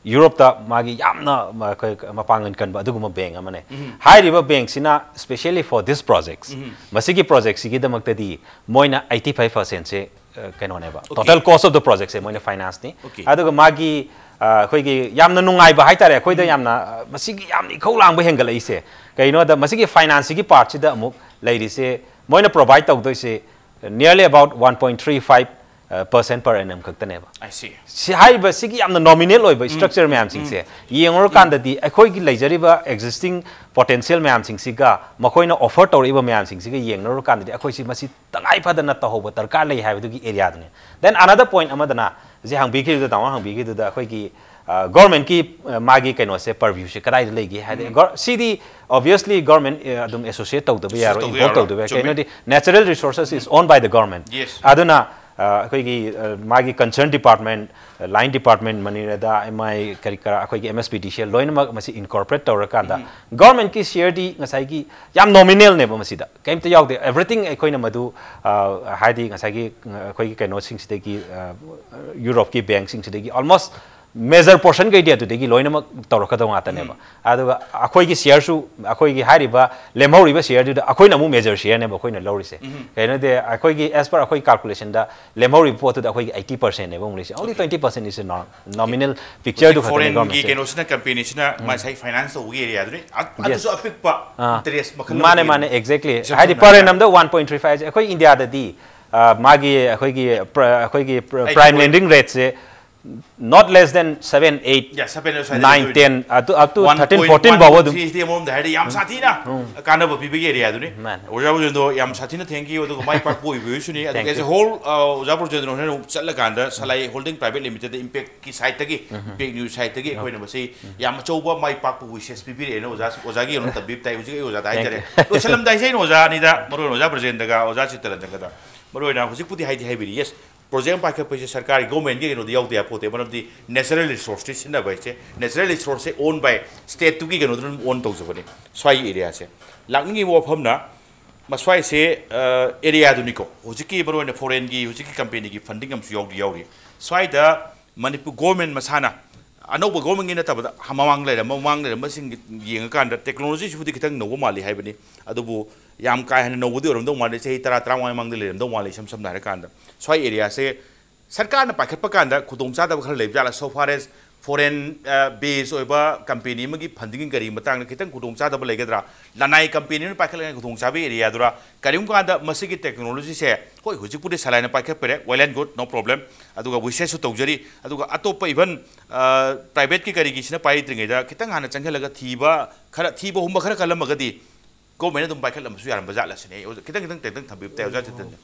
ꯌꯨꯔꯣꯞꯇ ꯃꯥꯒꯤ ꯌꯥꯝꯅ ꯃ-, ꯑꯩꯈꯣꯏ ꯃꯄꯥꯡꯒꯜ ꯀꯟꯕ ꯑꯗꯨꯒꯨꯝꯕ bank ꯑꯃꯅꯦ꯫ ꯍꯥꯏꯔꯤꯕ bankꯁꯤꯅ specially for this projects, ꯃꯁꯤꯒꯤ projectꯁꯤꯒꯤꯗꯃꯛꯇꯗꯤ ꯃꯣꯏꯅ eighty five percentꯁꯦ, ꯑ, ꯀꯩꯅꯣꯅꯦꯕ, Okay. total cost of the projectꯁꯦ ꯃꯣꯏꯅ financeꯅꯤ꯫ Okay. ꯑꯗꯨꯒ ꯃꯥꯒꯤ, ꯑ, ꯑꯩꯈꯣꯏꯒꯤ ꯌꯥꯝꯅ ꯅꯨꯡꯉꯥꯏꯕ ꯍꯥꯏꯇꯥꯔꯦ, ꯑꯩꯈꯣꯏꯗ ꯌꯥꯝꯅ, ꯑ, ꯃꯁꯤꯒꯤ ꯌꯥꯝꯅ ꯏꯈꯧ ꯂꯥꯡꯕ ꯍꯦꯟꯒꯠꯂꯛꯏꯁꯦ ꯀꯩꯅꯣꯗ, ꯃꯁꯤꯒꯤ ꯐꯥꯏꯅꯥꯟꯁꯁꯤꯒꯤ ꯄꯥꯔꯠꯁꯤꯗ ꯑꯃꯨꯛ ꯂꯩꯔꯤꯁꯦ, ꯃꯣꯏꯅ ꯄ꯭ꯔꯣꯚꯥꯏꯗ ꯇꯧꯗꯣꯏꯁꯦ nearly about one point three five percent per annum ꯈꯛꯇꯅꯦꯕ꯫ I see. ꯁꯤ ꯍꯥꯏꯔꯤꯕ ꯁꯤꯒꯤ ꯌꯥꯝꯅ ꯅꯣꯃꯤꯅꯦꯜ ꯑꯣꯏꯕ ꯁ꯭ꯇ꯭ꯔꯛꯆꯔ ꯃꯌꯥꯝꯁꯤꯡꯁꯦ ꯌꯦꯡꯉꯨꯔꯀꯥꯟꯗꯗꯤ, ꯑꯩꯈꯣꯏꯒꯤ ꯂꯩꯖꯔꯤꯕ ꯑꯦꯛꯖꯤꯁꯇꯤꯡ ꯄꯣꯇꯦꯟꯁꯤꯌꯦꯜ ꯃꯌꯥꯝꯁꯤꯡꯁꯤꯒ ꯃꯈꯣꯏꯅ ꯑꯣꯐꯔ ꯇꯧꯔꯛꯏꯕ ꯃꯌꯥꯝꯁꯤꯡꯁꯤꯒ ꯌꯦꯡꯅꯔꯨꯔꯀꯥꯟꯗꯗꯤ, ꯑꯩꯈꯣꯏꯁꯤ ꯃꯁꯤ ꯇꯉꯥꯏ ꯐꯗꯅ ꯇꯧꯍꯧꯕ ꯗꯔꯀꯥꯔ ꯂꯩ ꯍꯥꯏꯕꯗꯨꯒꯤ ꯑꯦꯔꯤꯌꯥꯗꯨꯅꯤ꯫ Then another point ꯑꯃꯗꯅ, ꯍꯧꯖꯤꯛ ꯍꯪꯕꯤꯈꯤꯕꯗ, ꯇꯥꯃꯣꯅ ꯍꯪꯕꯤꯈꯤꯕꯗꯨꯗ, ꯑꯩꯈꯣꯏꯒꯤ ꯒꯣꯔꯃꯦꯟꯠꯀꯤ ꯃꯥꯒꯤ ꯀꯩꯅꯣꯁꯦ, ꯄꯔꯚ꯭ꯌꯨꯁꯦ ꯀꯗꯥꯏꯗ ꯂꯩꯒꯦ ꯍꯥꯏꯗꯤ, ꯁꯤꯗꯤ obviously government ꯑꯗꯨꯝ ꯑꯦꯁꯣꯁꯤꯌꯦꯠ ꯇꯧꯗꯕ ꯌꯥꯔꯣꯏ, ꯇꯧꯗꯕ ꯏꯟꯚꯣꯜꯕ ꯌꯥꯔꯣꯏ꯫ ꯇꯧꯗꯕ ꯌꯥꯏ꯫ ꯆꯨꯝꯃꯦ꯫ ꯀꯩꯅꯣꯗꯤ, natural resources is owned by the government. Yes. ꯑꯗꯨꯅ ꯑ, ꯑꯩꯈꯣꯏꯒꯤ, ꯑ, ꯃꯥꯒꯤ concern department, line department, Manireda, M I, ꯀꯔꯤ ꯀꯔꯥ, ꯑꯩꯈꯣꯏꯒꯤ ꯑꯦꯝ ꯑꯦꯁ ꯄꯤ ꯗꯤ ꯁꯤ ꯑꯦꯜ ꯂꯣꯏꯅꯃꯛ ꯃꯁꯤ ꯏꯟꯀꯣꯔꯄꯣꯔꯦꯠ ꯇꯧꯔꯀꯥꯟꯗ, ꯒꯣꯔꯃꯦꯟꯠꯀꯤ ꯁꯤꯌꯔꯗꯤ ꯉꯁꯥꯏꯒꯤ ꯌꯥꯝ ꯅꯣꯃꯤꯅꯦꯜꯅꯦꯕ, ꯃꯁꯤꯗ ꯀꯩꯝꯇ ꯌꯥꯎꯗꯦ꯫ Everything ꯑꯩꯈꯣꯏꯅ ꯃꯗꯨ, ꯑ, ꯍꯥꯏꯗꯤ ꯉꯁꯥꯏꯒꯤ, ꯑ, ꯑꯩꯈꯣꯏꯒꯤ ꯀꯩꯅꯣꯁꯤꯡꯁꯤꯗꯒꯤ, ꯑ, ꯌꯨꯔꯣꯞꯀꯤ ꯕꯦꯡꯛꯁꯤꯡꯁꯤꯗꯒꯤ almost major portion ꯈꯩꯗꯤ ꯑꯗꯨꯗꯒꯤ ꯂꯣꯏꯅꯃꯛ ꯇꯧꯔꯛꯀꯗꯧ ꯉꯥꯛꯇꯅꯦꯕ꯫ ꯑꯗꯨꯒ ꯑꯩꯈꯣꯏꯒꯤ ꯁꯤꯌꯔꯁꯨ, ꯑꯩꯈꯣꯏꯒꯤ ꯍꯥꯏꯔꯤꯕ ꯂꯦꯝꯍꯧꯔꯤꯕ ꯁꯤꯌꯔꯗꯨꯗ ꯑꯩꯈꯣꯏꯅ ꯑꯃꯨꯛ ꯃꯦꯖꯔ ꯁꯤꯌꯔꯅꯦꯕ ꯑꯩꯈꯣꯏꯅ ꯂꯧꯔꯤꯁꯦ꯫ ꯀꯩꯅꯣꯗꯤ, ꯑꯩꯈꯣꯏꯒꯤ, as per ꯑꯩꯈꯣꯏ ꯀꯥꯜꯀꯨꯂꯦꯁꯟꯗ, ꯂꯦꯝꯍꯧꯔꯤꯕ ꯄꯣꯠꯇꯨꯗ ꯑꯩꯈꯣꯏꯒꯤ eighty percent ꯅꯦꯕ ꯑꯃꯨꯛ ꯂꯩꯁꯦ꯫ Only twenty percent is a nor-, nominal picture ꯗꯨ ꯈꯛꯇꯅꯦ ꯐꯣꯔꯦꯟꯒꯤ ꯒꯣꯔꯃꯦꯟꯠꯁꯦ꯫ ꯀꯩꯅꯣꯁꯤꯅ, ꯀꯝꯄꯦꯅꯤꯁꯤꯅ ꯉꯁꯥꯏ ꯐꯥꯏꯅꯥꯟꯁ ꯇꯧꯕꯒꯤ ꯑꯦꯔꯤꯌꯥꯗꯨꯅꯤ꯫ ꯑ-, ꯑꯗꯨꯁꯨ Yes. ꯑꯄꯤꯛꯄ ꯑꯥ, ꯏꯟꯇꯔꯦꯁ ꯃꯈꯜ ꯃꯥꯅꯦ, ꯑꯃꯒꯤ ꯃꯥꯅꯦ, exactly. ꯏꯆꯝ ꯍꯥꯏꯗꯤ, ꯆꯝꯅ per ꯍꯥꯏꯔꯕꯗ꯫ annum ꯗ one point three five ꯁꯦ ꯑꯩꯈꯣꯏ ꯏꯟꯗꯤꯌꯥꯗꯗꯤ, ꯑ, ꯃꯥꯒꯤ, ꯑꯩꯈꯣꯏꯒꯤ, ꯄ꯭ꯔ-, ꯑꯩꯈꯣꯏꯒꯤ ꯑꯩ prime point lending rate say not less than seven, eight, Yeah, seven, seven, nine, eight. ten, up to, up to One thirteen, point fourteen one ꯐꯥꯎꯕ point ꯑꯗꯨꯝ꯫ Three ꯁꯤꯗꯤ ꯑꯃꯔꯣꯝꯗ ꯍꯥꯏꯔꯗꯤ ꯌꯥꯝ ꯁꯥꯊꯤꯅ ꯀꯥꯟꯅꯕ ꯄꯤꯕꯒꯤ ꯑꯦꯔꯤꯌꯥꯗꯨꯅꯤ꯫ ꯃꯥꯅꯦ꯫ ꯑꯣꯖꯥ ꯕ꯭ꯔꯖꯦꯟꯗ꯭ꯔꯣ ꯌꯥꯝ ꯁꯥꯊꯤꯅ thank you, ꯑꯗꯨꯒ ꯃꯥꯏ ꯄꯥꯛꯄ ꯑꯣꯏꯕꯤꯁꯨꯅꯤ꯫ ꯑꯗꯨꯒ Thank as a you. whole, ꯑ, ꯑꯣꯖꯥ ꯕ꯭ꯔꯖꯦꯟꯗ꯭ꯔꯣ ꯍꯣꯏꯅ ꯑꯃꯨꯛ ꯆꯠꯂꯀꯥꯟꯗ ꯁꯂꯥꯏ ꯍꯣꯜꯗꯤꯡ ꯄ꯭ꯔꯥꯏꯚꯦꯠ ꯂꯤꯃꯤꯇꯦꯗ ꯏꯝꯄꯦꯛꯀꯤ ꯁꯥꯏꯠꯇꯒꯤ, ꯏꯝꯄꯦꯛ ꯅ꯭ꯌꯨꯁ ꯁꯥꯏꯠꯇꯒꯤ ꯑꯩꯈꯣꯏꯅ ꯃꯁꯤ ꯌꯥꯝ ꯑꯆꯧꯕ ꯃꯥꯏ ꯄꯥꯛꯄ ꯋꯤꯁꯦꯁ ꯄꯤꯕꯤꯔꯛꯑꯦꯅ ꯑꯣꯖꯥ, ꯑꯣꯖꯥꯒꯤ ꯀꯩꯅꯣ ꯇꯝꯕꯤꯕ ꯇꯥꯏ꯫ ꯍꯧꯖꯤꯛ ꯑꯩ ꯑꯣꯖꯥꯗ Thank ꯍꯥꯏꯖꯔꯦ꯫ you. ꯂꯣꯏꯁꯤꯜꯂꯝꯗꯥꯏꯁꯦ ꯑꯩꯅ ꯑꯣꯖꯥ ꯑꯅꯤꯗ, ꯃꯔꯨ ꯑꯣꯏꯅ ꯑꯣꯖꯥ ꯕ꯭ꯔꯖꯦꯟꯗ꯭ꯔꯒ ꯑꯣꯖꯥ ꯆꯤꯠꯇꯔꯟꯖꯟꯒꯗ, ꯃꯔꯨ ꯑꯣꯏꯅ ꯍꯧꯖꯤꯛꯄꯨꯗꯤ ꯍꯥꯏꯗꯤ ꯍꯥꯏꯕꯤꯔꯤ, ꯌꯦꯁ, ꯄ꯭ꯔꯣꯖꯦꯛ ꯑꯃ ꯄꯥꯏꯈꯠꯄꯁꯦ ꯁꯔꯀꯥꯔꯒꯤ, ꯒꯣꯔꯃꯦꯟꯒꯤ ꯀꯩꯅꯣꯗꯤ ꯌꯥꯎꯗ ꯌꯥꯄꯣꯠꯇꯦ, ꯃꯔꯝꯗꯤ ꯅꯦꯆꯔꯦꯜ ꯔꯤꯁꯣꯔꯁꯇꯤ ꯁꯤꯖꯤꯟꯅꯕ ꯍꯥꯏꯁꯦ, ꯅꯦꯆꯔꯦꯜ ꯔꯤꯁꯣꯔꯁꯁꯦ ꯑꯣꯟ ꯕꯥꯏ ꯁ꯭ꯇꯦꯠꯇꯨꯒꯤ ꯀꯩꯅꯣꯗꯨꯅ ꯑꯗꯨꯝ ꯑꯣꯟ ꯇꯧꯖꯕꯅꯤ꯫ ꯁ꯭ꯋꯥꯏꯒꯤ ꯑꯦꯔꯤꯌꯥꯁꯦ ꯂꯥꯛꯅꯤꯡꯉꯤꯕ ꯋꯥꯐꯝꯅ, ꯃꯁ꯭ꯋꯥꯏꯁꯦ, ꯑ, ꯑꯦꯔꯤꯌꯥꯗꯨꯅꯤꯀꯣ, ꯍꯧꯖꯤꯛꯀꯤ ꯃꯔꯨ ꯑꯣꯏꯅ ꯐꯣꯔꯦꯟꯒꯤ ꯍꯧꯖꯤꯛꯀꯤ ꯀꯝꯄꯦꯅꯤꯒꯤ ꯐꯟꯗꯤꯡ ꯑꯃꯁꯨ ꯌꯥꯎꯗꯤ ꯌꯥꯎꯔꯤ꯫ ꯁ꯭ꯋꯥꯏꯗ ꯃꯅꯤꯄꯨꯔ ꯒꯣꯔꯃꯦꯟ ꯃꯁꯥꯅ, ꯑꯅꯧꯕ ꯒꯣꯔꯃꯦꯟꯒꯤ ꯅꯠꯇꯕꯗ, ꯃꯃꯥꯡ ꯂꯩꯔꯝꯕ, ꯃꯃꯥꯡ ꯂꯩꯔꯝꯕꯁꯤꯡ ꯌꯦꯡꯉꯀꯥꯟꯗ, ꯇꯦꯛꯅꯣꯂꯣꯖꯤꯁꯤꯕꯨꯗꯤ ꯈꯤꯇꯪ ꯅꯧꯕ ꯃꯥꯜꯂꯤ ꯍꯥꯏꯕꯅꯤ, ꯑꯗꯨꯕꯨ ꯌꯥꯝ ꯀꯥ ꯍꯦꯟꯅ ꯅꯧꯕꯗꯤ ꯑꯣꯏꯔꯝꯗꯧ ꯃꯥꯜꯂꯤ꯫ ꯆꯍꯤ ꯇꯔꯥ, ꯇꯔꯥꯃꯉꯥ ꯃꯃꯥꯡꯗ ꯂꯩꯔꯝꯗꯧ ꯃꯥꯜꯂꯤ, ꯏꯁꯝ ꯁꯝꯅ ꯍꯥꯏꯔꯀꯥꯟꯗ꯫ ꯁ꯭ꯋꯥꯏ ꯑꯦꯔꯤꯌꯥꯁꯦ ꯁꯔꯀꯥꯔꯅ ꯄꯥꯏꯈꯠꯄ ꯀꯥꯟꯗ ꯈꯨꯗꯣꯡꯆꯥꯗꯕ ꯈꯔ ꯂꯩꯕ ꯖꯥꯠꯂꯥ? So far as ꯐꯣꯔꯦꯟ ꯕꯦꯁ ꯑꯣꯏꯕ ꯀꯝꯄꯦꯅꯤ ꯑꯃꯒꯤ ꯐꯟꯗꯤꯡꯒꯤ ꯀꯔꯤꯒꯤ ꯃꯇꯥꯡꯗ ꯈꯤꯇꯪ ꯈꯨꯗꯣꯡꯆꯥꯗꯕ ꯂꯩꯒꯗ꯭ꯔꯥ? ꯂꯅꯥꯏ ꯀꯝꯄꯦꯅꯤ ꯑꯃ ꯄꯥꯏꯈꯠꯂꯤꯉꯩ ꯈꯨꯗꯣꯡꯆꯥꯕ ꯑꯦꯔꯤꯌꯥꯗꯨꯔꯥ? ꯀꯔꯤꯒꯨꯝꯕ ꯀꯥꯟꯗ ꯃꯁꯤꯒꯤ ꯇꯦꯛꯅꯣꯂꯣꯖꯤꯁꯦ, ꯍꯣꯏ, ꯍꯧꯖꯤꯛꯄꯨꯗꯤ ꯁꯂꯥꯏꯅ ꯄꯥꯏꯈꯠꯄꯤꯔꯦ, well and good, no problem, ꯑꯗꯨꯒ ꯋꯤꯁꯦꯁꯁꯨ ꯇꯧꯖꯔꯤ, ꯑꯗꯨꯒ ꯑꯇꯣꯞꯄ ꯏꯚꯟ ꯄ꯭ꯔꯥꯏꯚꯦꯠꯀꯤ ꯀꯔꯤꯒꯤꯁꯤꯅ ꯄꯥꯏꯗ꯭ꯔꯤꯉꯩꯗ ꯈꯤꯇꯪ ꯍꯥꯟꯅ ꯆꯪꯁꯤꯜꯂꯒ ꯊꯤꯕ ꯈꯔ, ꯊꯤꯕ ꯍꯨꯝꯕ ꯈꯔ ꯀꯜꯂꯝꯃꯒꯗꯤ ꯒꯣꯔꯃꯦꯟꯅ ꯑꯗꯨꯝ ꯄꯥꯏꯈꯠꯂꯝꯕꯁꯨ ꯌꯥꯔꯝꯕ ꯖꯥꯠꯂ ꯁꯤꯅꯦ꯫ ꯑꯩ ꯑꯣꯖꯥ, ꯈꯤꯇꯪ ꯈꯤꯇꯪ ꯇꯦꯟꯇꯪ ꯊꯝꯕꯤꯕ ꯇꯥꯏ, ꯑꯣꯖꯥ ꯆꯦꯇꯟꯖꯟ꯫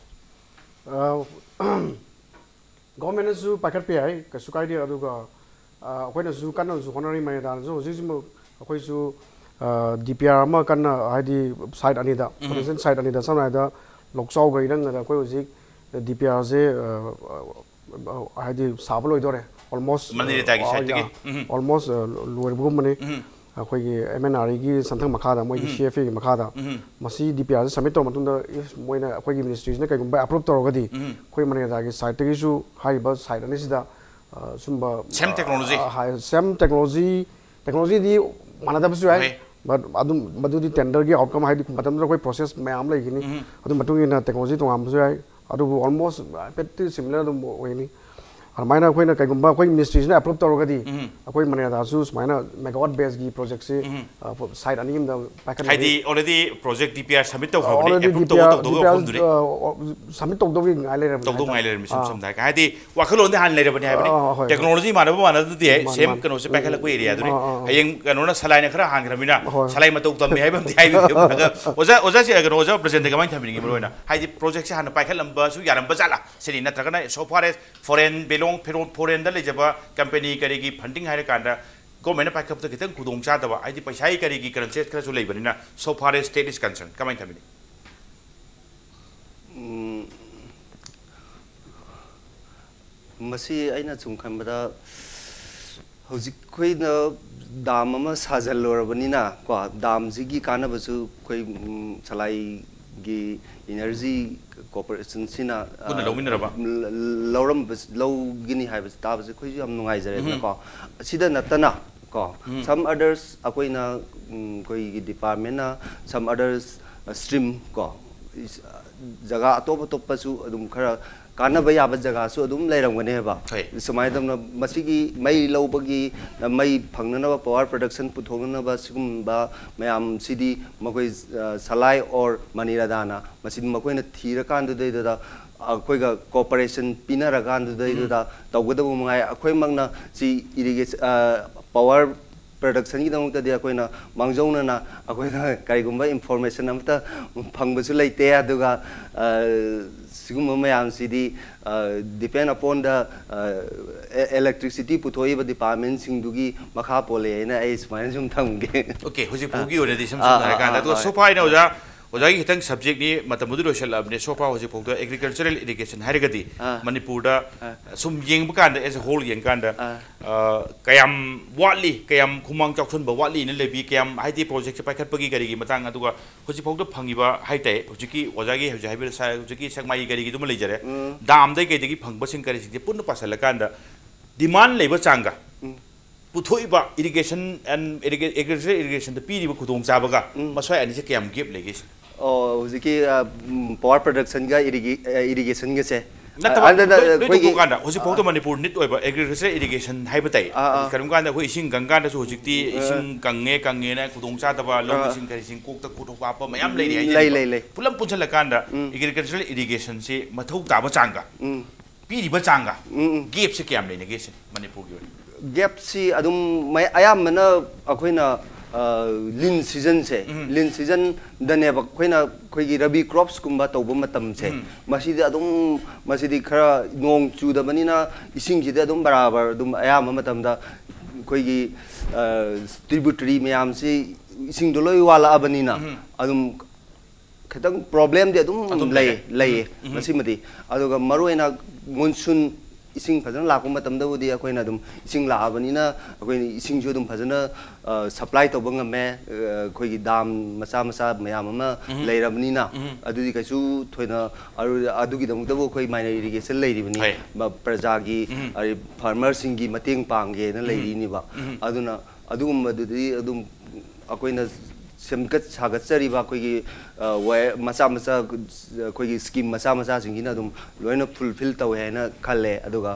ꯒꯣꯔꯃꯦꯟꯅꯁꯨ ꯄꯥꯏꯈꯠꯄ ꯌꯥꯏ, ꯀꯩꯁꯨ ꯀꯥꯏꯗꯦ꯫ ꯑꯗꯨꯒ ꯑ, ꯑꯩꯈꯣꯏꯅꯁꯨ ꯀꯟꯅꯁꯨ ꯍꯣꯠꯅꯔꯤ, ꯃꯔꯦꯗꯥꯅꯁꯨ ꯍꯧꯖꯤꯛ ꯍꯧꯖꯤꯛꯃꯛ ꯑꯩꯈꯣꯏꯁꯨ ꯗꯤ ꯄꯤ ꯑꯥꯔ ꯑꯃ ꯀꯟꯅ, ꯍꯥꯏꯗꯤ ꯁꯥꯏꯠ ꯑꯅꯤꯗ, ꯄꯣꯇꯦꯟꯁꯤꯌꯦꯜ ꯁꯥꯏꯠ ꯑꯅꯤꯗ, ꯁꯝꯅ ꯍꯥꯏꯔꯕꯗ ꯂꯣꯛꯆꯥꯎꯒ ꯏꯔꯪꯒꯗ ꯑꯩꯈꯣꯏ ꯍꯧꯖꯤꯛ ꯗꯤ ꯄꯤ ꯑꯥꯔꯁꯦ ꯍꯥꯏꯗꯤ ꯁꯥꯕ ꯂꯣꯏꯗꯣꯔꯦ, ꯑꯣꯜꯃꯣꯁ ꯃꯅꯤꯔꯦꯇꯥꯒꯤ ꯁꯥꯏꯠꯇꯒꯤ? ꯎꯝ. ꯑꯣꯜꯃꯣꯁ ꯂꯣꯏꯔꯕꯒꯨꯝꯕꯅꯤ꯫ ꯎꯝ. ꯑꯩꯈꯣꯏꯒꯤ ꯑꯦꯝ ꯑꯦꯟ ꯑꯥꯔ ꯏꯒꯤ ꯁꯟꯊꯪ ꯃꯈꯥꯗ ꯃꯣꯏꯒꯤ ꯎꯝ. ꯁꯤ ꯑꯦꯐ ꯑꯦꯒꯤ ꯃꯈꯥꯗ ꯎꯝ. ꯃꯁꯤ ꯗꯤ ꯄꯤ ꯑꯥꯔꯁꯦ ꯁꯕꯃꯤꯠ ꯇꯧꯔ ꯃꯇꯨꯡꯗ, if ꯃꯣꯏꯅ, ꯑꯩꯈꯣꯏꯒꯤ ꯃꯤꯅꯤꯁꯇ꯭ꯔꯤꯁꯤꯅ ꯀꯩꯒꯨꯝꯕ ꯑꯦꯄ꯭ꯔꯨꯞ ꯇꯧꯔꯒꯗꯤ, ꯎꯝ. ꯑꯩꯈꯣꯏ ꯃꯅꯤꯔꯦꯇꯥꯒꯤ ꯁꯥꯏꯠꯇꯒꯤꯁꯨ ꯍꯥꯏꯔꯤꯕ ꯁꯥꯏꯠ ꯑꯅꯤꯁꯤꯗ ꯑ, ꯁꯨꯝꯕ Same technology? ꯁꯦꯝ ꯇꯦꯛꯅꯣꯂꯣꯖꯤ, ꯇꯦꯛꯅꯣꯂꯣꯖꯤꯗꯤ ꯃꯥꯟꯅꯗꯕꯁꯨ ꯌꯥꯏ, ꯍꯣꯏ. but ꯑꯗꯨꯝ ꯃꯗꯨꯗꯤ ꯇꯦꯟꯗꯔꯒꯤ ꯑꯥꯎꯠꯀꯝ, ꯍꯥꯏꯗꯤ ꯃꯇꯝꯗꯨꯗ ꯑꯩꯈꯣꯏ ꯄ꯭ꯔꯣꯁꯦꯁ ꯃꯌꯥꯝ ꯑꯃ ꯂꯩꯒꯅꯤ, ꯎꯝ. ꯑꯗꯨ ꯃꯇꯨꯡ ꯏꯟꯅ ꯇꯦꯛꯅꯣꯂꯣꯖꯤ ꯇꯣꯉꯥꯟꯕꯁꯨ ꯌꯥꯏ꯫ ꯑꯗꯨꯕꯨ ꯑꯣꯜꯃꯣꯁ ꯍꯥꯏꯐꯦꯠꯇꯤ ꯁꯤꯃꯤꯂꯔ ꯑꯗꯨꯝ ꯑꯣꯏꯒꯅꯤ꯫ ꯑꯗꯨꯃꯥꯏꯅ ꯑꯩꯈꯣꯏꯅ ꯀꯩꯒꯨꯝꯕ ꯑꯩꯈꯣꯏ ꯃꯤꯅꯤꯁꯇ꯭ꯔꯤꯁꯤꯅ ꯑꯦꯄ꯭ꯔꯨꯞ ꯇꯧꯔꯒꯗꯤ, ꯎꯝ. ꯑꯩꯈꯣꯏ ꯃꯅꯤꯔꯦꯇꯥꯁꯨ ꯁꯨꯃꯥꯏꯅ ꯃꯦꯒꯥꯋꯥꯠ ꯕꯦꯁꯀꯤ ꯄ꯭ꯔꯣꯖꯦꯛꯁꯤ ꯎꯝ. ꯁꯥꯏꯠ ꯑꯅꯤ ꯑꯃꯗ ꯄꯥꯏꯈꯠꯂꯒꯗꯤ, ꯍꯥꯏꯗꯤ already project D P R submit ꯇꯧꯈ꯭ꯔꯕꯅꯤ, already approve D P R, ꯇꯧꯕ ꯇꯧꯗꯕ ꯋꯥꯐꯝꯗꯨꯅꯤ꯫ ꯁꯕꯃꯤꯠ ꯇꯧꯗꯧꯒꯤ ꯉꯥꯏ ꯂꯩꯔꯕꯅꯤ ꯇꯧꯗꯧ ꯍꯥꯏꯇꯥꯔꯦ꯫ ꯉꯥꯏ ꯂꯩꯔꯝꯃꯤ, ꯏꯁꯝ ꯑꯥ. ꯁꯝꯅ ꯍꯥꯏꯔꯒ꯫ ꯍꯥꯏꯗꯤ ꯋꯥꯈꯜꯂꯣꯟꯗꯤ ꯍꯥꯟꯅ ꯂꯩꯔꯕꯅꯤ ꯍꯥꯏꯕꯅꯤ꯫ ꯑꯥ, ꯍꯣꯏ. ꯇꯦꯛꯅꯣꯂꯣꯖꯤ ꯃꯥꯟꯅꯕ ꯃꯥꯟꯅꯗꯗꯤ, ꯃꯥꯅꯤ, ꯁꯦꯝ ꯃꯥꯅꯤ. ꯀꯩꯅꯣꯁꯦ ꯄꯥꯏꯈꯠꯂꯛꯄ ꯑꯦꯔꯤꯌꯥꯗꯨꯅꯤ꯫ ꯑꯥ, ꯑꯥ, ꯑꯥ. ꯍꯌꯦꯡ ꯀꯩꯅꯣꯅ ꯁꯂꯥꯏꯅ ꯈꯔ ꯍꯥꯟꯈ꯭ꯔꯕꯅꯤꯅ ꯍꯣꯏ. ꯁꯂꯥꯏ ꯃꯇꯧ ꯇꯝꯃꯤ ꯍꯥꯏꯕ ꯑꯃꯗꯤ ꯍꯥꯏꯕꯤꯗꯦ꯫ ꯑꯣꯖꯥ, ꯑꯣꯖꯥ, ꯀꯩꯅꯣ, ꯑꯣꯖꯥ ꯄ꯭ꯔꯁꯦꯟꯇꯒ ꯀꯃꯥꯏꯅ ꯊꯝꯕꯤꯅꯤꯡꯉꯤ? ꯃꯔꯨ ꯑꯣꯏꯅ ꯍꯥꯏꯗꯤ ꯄ꯭ꯔꯣꯖꯦꯛꯁꯦ ꯍꯥꯟꯅ ꯄꯥꯏꯈꯠꯂꯝꯕꯁꯨ ꯌꯥꯔꯝꯕ ꯖꯥꯠꯂꯥ ꯁꯤꯅꯤ, ꯅꯠꯇ꯭ꯔꯒꯅ so far as foreign belong, ꯐꯣꯔꯦꯟꯗ ꯂꯩꯖꯕ ꯀꯝꯄꯦꯅꯤ ꯀꯔꯤꯒꯤ ꯐꯟꯗꯤꯡ ꯍꯥꯏꯔꯀꯥꯟꯗ ꯒꯣꯔꯃꯦꯟꯅ ꯄꯥꯏꯈꯠꯄꯗ ꯈꯤꯇꯪ ꯈꯨꯗꯣꯡ ꯆꯥꯗꯕ, ꯍꯥꯏꯗꯤ ꯄꯩꯁꯥꯒꯤ ꯀꯔꯤꯒꯤ ꯀ꯭ꯔꯟꯆꯦꯁ ꯈꯔꯁꯨ ꯂꯩꯕꯅꯤꯅ, so far as state is concerned, ꯀꯃꯥꯏꯅ ꯊꯝꯕꯤꯅꯤ? ꯎꯝ, ꯃꯁꯤ ꯑꯩꯅ ꯁꯨꯝ ꯈꯟꯕꯗ, ꯍꯧꯖꯤꯛ ꯑꯩꯈꯣꯏꯅ ꯗꯥꯝ ꯑꯃ ꯁꯥꯖꯜꯂꯨꯔꯕꯅꯤꯅ ꯀꯣ, ꯗꯥꯝꯁꯤꯒꯤ ꯀꯥꯟꯅꯕꯁꯨ ꯑꯩꯈꯣꯏ, ꯎꯝ, ꯁꯂꯥꯏꯒꯤ ꯏꯅꯔꯖꯤ ꯀꯣꯔꯄꯣꯔꯦꯁꯟꯁꯤꯅ, ꯄꯨꯟꯅ ꯑ, ꯂꯧꯃꯤꯟꯅꯔꯕ? ꯂ-, ꯂꯧꯔꯝꯕ, ꯂꯧꯒꯅꯤ ꯍꯥꯏꯕꯁꯤ ꯇꯥꯕꯁꯦ ꯑꯩꯈꯣꯏꯁꯨ ꯌꯥꯝ ꯅꯨꯡꯉꯥꯏꯖꯔꯦꯗꯅꯀꯣ꯫ ꯑꯁꯤꯗ ꯅꯠꯇꯅ ꯀꯣ, ꯎꯝ. some others ꯑꯩꯈꯣꯏꯅ, ꯎꯝ, ꯑꯩꯈꯣꯏꯒꯤ ꯗꯤꯄꯥꯔꯠꯃꯦꯟꯅ some others stream ꯀꯣ, ꯏꯁ-, ꯖꯒꯥ ꯑꯇꯣꯞ ꯑꯇꯣꯞꯄꯁꯨ ꯑꯗꯨꯝ ꯈꯔ ꯀꯥꯟꯅꯕ ꯌꯥꯕ ꯖꯒꯥꯁꯨ ꯑꯗꯨꯝ ꯂꯩꯔꯝꯒꯅꯦꯕ꯫ ꯍꯣꯏ꯫ ꯁꯨꯃꯥꯏꯅ ꯇꯧꯅ ꯃꯁꯤꯒꯤ ꯃꯩ ꯂꯧꯕꯒꯤ, ꯃꯩ ꯐꯪꯅꯅꯕ, power production ꯄꯨꯊꯣꯛꯅꯅꯕ ꯁꯤꯒꯨꯝꯕ ꯃꯌꯥꯝꯁꯤꯗꯤ ꯃꯈꯣꯏ ꯁꯂꯥꯏ ꯑꯣꯔ ꯃꯅꯤꯔꯥꯗꯥꯅ ꯃꯁꯤꯗꯤ ꯃꯈꯣꯏꯅ ꯊꯤꯔꯀꯥꯟꯗꯨꯗꯩꯗꯨꯗ ꯑꯩꯈꯣꯏꯒ cooperation ꯄꯤꯅꯔꯀꯥꯟꯗꯨꯗꯩꯗꯨꯗ ꯇꯧꯒꯗꯕ ꯃꯉꯥꯏ꯫ ꯑꯩꯈꯣꯏꯃꯛꯅ ꯁꯤ ꯏꯔꯤꯒꯦꯁꯟ, power productionꯒꯤꯗꯃꯛꯇꯗꯤ ꯑꯩꯈꯣꯏꯅ ꯃꯥꯡꯖꯧꯅꯅ ꯑꯩꯈꯣꯏꯅ ꯀꯔꯤꯒꯨꯝꯕ information ꯑꯃꯠꯇ ꯐꯪꯕꯁꯨ ꯂꯩꯇꯦ꯫ ꯑꯗꯨꯒ ꯁꯤꯒꯨꯝꯕ ꯃꯌꯥꯝꯁꯤꯗꯤ depend upon the electricity ꯄꯨꯊꯣꯛꯏꯕ departmentꯁꯤꯡꯗꯨꯒꯤ ꯃꯈꯥ ꯄꯣꯜꯂꯦ ꯍꯥꯏꯅ ꯑꯩ ꯁꯨꯃꯥꯏꯅ ꯁꯨꯝ ꯊꯝꯒꯦ꯫ Okay, ꯍꯧꯖꯤꯛ ꯐꯥꯎꯒꯤ ꯑꯣꯏꯅꯗꯤ ꯏꯁꯝ ꯁꯝꯅ ꯍꯥꯏꯔꯀꯥꯟꯗ, ꯑꯗꯨꯒ so far ꯑꯩꯅ ꯑꯣꯖꯥ, ꯑꯣꯖꯥꯒꯤ ꯈꯤꯇꯪ subjectꯅꯤ, ꯃꯇꯝꯕꯨꯗꯤ ꯂꯣꯏꯁꯤꯜꯂꯛꯑꯕꯅꯤ꯫ So far ꯍꯧꯖꯤꯛ ꯐꯥꯎꯗ agricultural irrigation ꯍꯥꯏꯔꯒꯗꯤ ꯃꯅꯤꯄꯨꯔꯗ ꯁꯨꯝ ꯌꯦꯡꯕ ꯀꯥꯟꯗ, as a whole ꯌꯦꯡꯀꯥꯟꯗ, ꯀꯌꯥꯝ ꯋꯥꯠꯂꯤ, ꯀꯌꯥꯝ ꯈꯨꯃꯥꯡ ꯆꯥꯎꯁꯟꯕ ꯋꯥꯠꯂꯤꯅ ꯂꯩꯕꯤ, ꯀꯌꯥꯝ, ꯍꯥꯏꯗꯤ, projectꯁꯦ ꯄꯥꯏꯈꯠꯄꯒꯤ ꯀꯔꯤꯒꯤ ꯃꯇꯥꯡ, ꯑꯗꯨꯒ ꯍꯧꯖꯤꯛ ꯐꯥꯎꯗ ꯐꯪꯉꯤꯕ ꯍꯥꯏꯇꯥꯔꯦ, ꯍꯧꯖꯤꯛꯀꯤ ꯑꯣꯖꯥꯒꯤ ꯍꯧꯖꯤꯛ ꯍꯥꯏꯕꯤꯔ ꯁꯥ-, ꯍꯧꯖꯤꯛꯀꯤ ꯁꯦꯛꯃꯥꯏꯒꯤ ꯀꯔꯤꯒꯤꯗꯨꯃ ꯂꯩꯖꯔꯦ, ꯗꯥꯝꯗꯩ ꯀꯩꯗꯒꯤ ꯐꯪꯕꯁꯤꯡ ꯀꯔꯤꯁꯤꯡꯁꯦ ꯄꯨꯟꯅ ꯄꯥꯁꯜꯂꯀꯥꯟꯗ demand ꯂꯩꯕ ꯆꯥꯡꯒ ꯄꯨꯊꯣꯛꯏꯕ irrigation and irriga-, agricultural irrigationꯗ ꯄꯤꯔꯤꯕ ꯈꯨꯗꯣꯡꯆꯥꯕꯒ ꯃꯁ꯭ꯋꯥꯏ ꯑꯅꯤꯁꯦ ꯀꯌꯥꯝ gap ꯂꯩꯒꯦ ꯁꯤꯅꯤ? ꯑꯣ, ꯍꯧꯖꯤꯛꯀꯤ power productionꯒ irrigationꯒꯁꯦ ꯅꯠꯇꯕ, ꯂꯣꯏ, ꯂꯣꯏ ꯇꯧꯊꯣꯛꯀꯥꯟꯗ ꯍꯧꯖꯤꯛ ꯐꯥꯎꯗ ꯃꯅꯤꯄꯨꯔ need ꯑꯣꯏꯕ agricultural irrigation ꯍꯥꯏꯕ ꯇꯥꯏ꯫ ꯑꯥ, ꯑꯥ꯫ ꯀꯔꯤꯒꯨꯝꯕ ꯀꯥꯟꯗ ꯑꯩꯈꯣꯏ ꯏꯁꯤꯡ ꯀꯪꯀꯥꯟꯗꯁꯨ ꯍꯧꯖꯤꯛꯇꯤ ꯏꯁꯤꯡ ꯀꯪꯉꯦ, ꯀꯪꯉꯦꯅ ꯈꯨꯗꯣꯡ ꯆꯥꯗꯕ, ꯂꯧ ꯏꯁꯤꯡ ꯀꯔꯤꯁꯤꯡ ꯀꯣꯛꯇ ꯈꯨꯗꯣꯡ ꯍꯥꯞꯄ ꯃꯌꯥꯝ ꯂꯩꯔꯤ ꯍꯥꯏꯗꯤ꯫ ꯂꯩ, ꯂꯩ, ꯂꯩ꯫ ꯄꯨꯂꯞ ꯄꯨꯟꯁꯤꯜꯂꯀꯥꯟꯗ agricultural irrigationꯁꯤ ꯃꯊꯧ ꯇꯥꯕ ꯆꯥꯡꯒ ꯄꯤꯔꯤꯕ ꯆꯥꯡꯒ gapꯁꯦ ꯀꯌꯥꯝ ꯂꯩꯅꯒꯦ ꯁꯤꯅꯤ ꯃꯅꯤꯄꯨꯔꯒꯤ ꯑꯣꯏꯅ? Gapꯁꯤ ꯑꯗꯨꯝ ꯃꯌꯥ-, ꯑꯌꯥꯝꯕꯅ ꯑꯩꯈꯣꯏꯅ, ꯑ, lean seasonꯁꯦ, lean seasonꯗꯅꯦꯕ ꯑꯩꯈꯣꯏꯅ, ꯑꯩꯈꯣꯏꯒꯤ rabi cropsꯀꯨꯝꯕ ꯇꯧꯕ ꯃꯇꯝꯁꯦ, ꯃꯁꯤꯗꯤ ꯑꯗꯨꯝ, ꯃꯁꯤꯗꯤ ꯈꯔ ꯅꯣꯡ ꯆꯨꯗꯕꯅꯤꯅ ꯏꯁꯤꯡꯁꯤꯗꯤ ꯑꯗꯨꯝ ꯕꯔꯥꯕꯔ ꯑꯗꯨꯝ ꯑꯌꯥꯝꯕ ꯃꯇꯝꯗ ꯑꯩꯈꯣꯏꯒꯤ, ꯑ, tributary ꯃꯌꯥꯝꯁꯤ ꯏꯁꯤꯡꯗꯣ ꯂꯣꯏ ꯋꯥꯠꯂꯛꯑꯕꯅꯤꯅ ꯑꯗꯨꯝ ꯈꯤꯇꯪ problemꯗꯤ ꯑꯗꯨꯝ ꯑꯗꯨꯝ ꯂꯩ, ꯂꯩꯔꯦ꯫ ꯂꯩꯌꯦ ꯃꯁꯤꯃꯗꯤ꯫ ꯑꯗꯨꯒ ꯃꯔꯨꯑꯣꯏꯅ monsoon ꯏꯁꯤꯡ ꯐꯖꯅ ꯂꯥꯛꯄ ꯃꯇꯝꯗꯕꯨꯗꯤ ꯑꯩꯈꯣꯏꯅ ꯑꯗꯨꯝ ꯏꯁꯤꯡ ꯂꯥꯛꯑꯕꯅꯤꯅ ꯑꯩꯈꯣꯏꯅ ꯏꯁꯤꯡꯁꯨ ꯑꯗꯨꯝ ꯐꯖꯅ, ꯑ, supply ꯇꯧꯕ ꯉꯝꯃꯦ꯫ ꯑ, ꯑꯩꯈꯣꯏꯒꯤ dam ꯃꯆꯥ ꯃꯆꯥ ꯃꯌꯥꯝ ꯑꯃ ꯂꯩꯔꯕꯅꯤꯅ ꯑꯗꯨꯗꯤ ꯀꯩꯁꯨ ꯊꯣꯏꯅ ꯑꯔꯨ-, ꯑꯗꯨꯒꯤꯗꯃꯛꯇꯕꯨ ꯑꯩꯈꯣꯏ minor irrigation ꯂꯩꯔꯤꯕꯅꯤ꯫ ꯍꯣꯏ꯫ ꯃ-, ꯄ꯭ꯔꯖꯥꯒꯤ, ꯑ, farmerꯁꯤꯡꯒꯤ ꯃꯇꯦꯡ ꯄꯥꯡꯒꯦꯅ ꯂꯩꯔꯤꯅꯤꯕ꯫ ꯑꯗꯨꯅ ꯑꯗꯨꯒꯨꯝꯕꯗꯨꯗꯤ ꯑꯗꯨꯝ ꯑꯩꯈꯣꯏꯅ ꯁꯦꯝꯒꯠ ꯁꯥꯒꯠꯆꯔꯤꯕ ꯑꯩꯈꯣꯏꯒꯤ ꯋꯥꯌꯔ ꯃꯆꯥ ꯃꯆꯥ, ꯑꯩꯈꯣꯏꯒꯤ ꯁ꯭ꯀꯤꯝ ꯃꯆꯥ ꯃꯆꯥꯁꯤꯡꯁꯤꯅ ꯑꯗꯨꯝ ꯂꯣꯏꯅ ꯐꯨꯜꯐꯤꯜ ꯇꯧꯋꯦ ꯍꯥꯏꯅ ꯈꯜꯂꯦ꯫ ꯑꯗꯨꯒ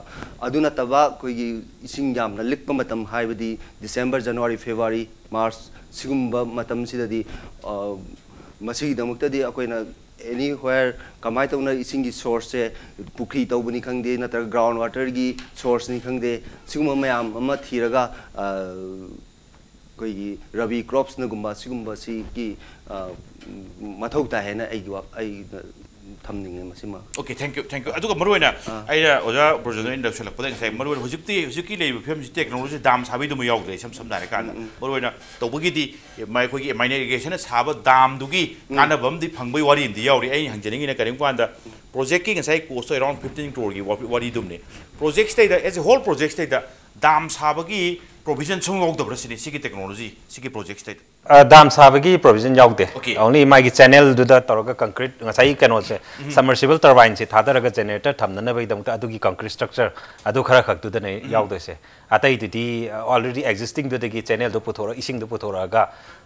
ꯑꯗꯨ ꯅꯠꯇꯕ ꯑꯩꯈꯣꯏꯒꯤ ꯏꯁꯤꯡ ꯌꯥꯝꯅ ꯂꯤꯛꯄ ꯃꯇꯝ, ꯍꯥꯏꯕꯗꯤ ꯗꯤꯁꯦꯝꯕꯔ, ꯖꯅꯋꯥꯔꯤ, ꯐꯦꯕ꯭ꯔꯨꯋꯥꯔꯤ, ꯃꯥꯔꯆ, ꯁꯤꯒꯨꯝꯕ ꯃꯇꯝꯁꯤꯗꯗꯤ ꯃꯁꯤꯒꯤꯗꯃꯛꯇꯗꯤ ꯑꯩꯈꯣꯏꯅ ꯑꯦꯅꯤ ꯍ꯭ꯋꯦꯔ ꯀꯃꯥꯏꯅ ꯇꯧꯅ ꯏꯁꯤꯡꯒꯤ ꯁꯣꯔꯁꯁꯦ, ꯄꯨꯈ꯭ꯔꯤ ꯇꯧꯕꯅꯤ ꯈꯪꯗꯦ, ꯅꯠꯇ꯭ꯔꯒ ꯒ꯭ꯔꯥꯎꯟ ꯋꯥꯇꯔꯒꯤ ꯁꯣꯔꯁꯅꯤ ꯈꯪꯗꯦ, ꯁꯤꯒꯨꯝꯕ ꯃꯌꯥꯝ ꯑꯃ ꯊꯤꯔꯒ ꯑꯩꯈꯣꯏꯒꯤ ꯔꯕꯤ ꯀ꯭ꯔꯣꯞꯁꯅꯒꯨꯝꯕ ꯁꯤꯒꯨꯝꯕꯁꯤꯒꯤ ꯃꯊꯧ ꯇꯥꯏ ꯍꯥꯏꯅ ꯑꯩꯒꯤ ꯑꯩꯅ ꯊꯝꯅꯤꯡꯉꯦ ꯃꯁꯤꯃ꯫ Okay, thank you, thank you. ꯑꯗꯨꯒ ꯃꯔꯨꯑꯣꯏꯅ ꯑꯩꯅ ꯑꯣꯖꯥ ꯕ꯭ꯔꯣꯖꯟꯗ ꯑꯩꯅ ꯂꯧꯁꯤꯜꯂꯛꯄꯗ ꯉꯁꯥꯏ ꯃꯔꯨꯑꯣꯏꯅ ꯍꯧꯖꯤꯛꯇꯤ ꯍꯧꯖꯤꯛꯀꯤ ꯂꯩꯔꯤꯕ ꯐꯤꯕꯝꯁꯤ ꯇꯦꯛꯅꯣꯂꯣꯖꯤ ꯗꯥꯝ ꯁꯥꯕꯩꯗꯨꯃ ꯌꯥꯎꯗ꯭ꯔꯦ꯫ ꯏꯁꯝ ꯁꯝꯅ ꯍꯥꯏꯔꯀꯥꯟꯗ ꯃꯔꯨꯑꯣꯏꯅ ꯇꯧꯕꯒꯤꯗꯤ ꯑꯩꯈꯣꯏꯒꯤ ꯃꯥꯏꯅ ꯏꯔꯤꯒꯦꯁꯟꯅ ꯁꯥꯕ ꯗꯥꯝꯗꯨꯒꯤ ꯀꯥꯟꯅꯕ ꯑꯃꯗꯤ ꯐꯪꯕꯒꯤ ꯋꯥꯔꯤ ꯑꯃꯗꯤ ꯌꯥꯎꯔꯤ꯫ ꯑꯩꯅ ꯍꯪꯖꯅꯤꯡꯉꯤꯅ ꯀꯔꯤꯒꯨꯝꯕ ꯀꯥꯟꯗ ꯄ꯭ꯔꯣꯖꯦꯛꯀꯤ ꯉꯁꯥꯏ ꯀꯣꯁꯇꯣ ꯑꯦꯔꯥꯎꯟ ꯐꯤꯐꯇꯤꯟ ꯀ꯭ꯔꯣꯔꯒꯤ ꯋꯥꯔꯤꯗꯨꯝꯅꯦ꯫ ꯄ꯭ꯔꯣꯖꯦꯛꯁꯤꯗꯩꯗ, ꯑꯦꯁ ꯑꯦ ꯍꯣꯜ ꯄ꯭ꯔꯣꯖꯦꯛꯁꯤꯗꯩꯗ ꯗꯥꯝ ꯁꯥꯕꯒꯤ ꯄ꯭ꯔꯣꯚꯤꯖꯟ ꯁꯨꯝ ꯌꯥꯎꯗꯕ꯭ꯔꯥ ꯁꯤꯅꯤ, ꯁꯤꯒꯤ ꯇꯦꯛꯅꯣꯂꯣꯖꯤ, ꯁꯤꯒꯤ ꯄ꯭ꯔꯣꯖꯦꯛꯁꯤꯗꯩꯗ? ꯗꯥꯝ ꯁꯥꯕꯒꯤ ꯄ꯭ꯔꯣꯚꯤꯖꯟ ꯌꯥꯎꯗꯦ꯫ ꯑꯣꯟꯂꯤ ꯃꯥꯒꯤ ꯆꯦꯅꯦꯜꯗꯨꯗ ꯇꯧꯔꯒ ꯀꯪꯀ꯭ꯔꯤꯠ, ꯉꯁꯥꯏꯒꯤ ꯀꯩꯅꯣꯁꯦ, ꯁꯕꯃꯔꯁꯤꯕꯜ ꯇꯔꯕꯥꯏꯟꯁꯦ ꯊꯥꯗꯔꯒ ꯖꯦꯅꯦꯔꯦꯇꯔ ꯊꯝꯅꯅꯕꯒꯤꯗꯃꯛꯇ ꯑꯗꯨꯒꯤ ꯀꯪꯀ꯭ꯔꯤꯠ ꯁ꯭ꯇ꯭ꯔꯛꯆꯔ ꯑꯗꯨ ꯈꯔ ꯈꯛꯇꯨꯗꯅꯦ ꯌꯥꯎꯗꯣꯏꯁꯦ꯫ ꯑꯇꯩꯗꯨꯗꯤ ꯑꯣꯜꯔꯦꯗꯤ ꯑꯦꯛꯖꯤꯁꯇꯤꯡꯗꯨꯗꯒꯤ ꯆꯦꯅꯦꯜꯗꯣ ꯄꯨꯊꯣꯔꯛ ꯏꯁꯤꯡꯗꯣ ꯄꯨꯊꯣꯔꯛꯑꯒ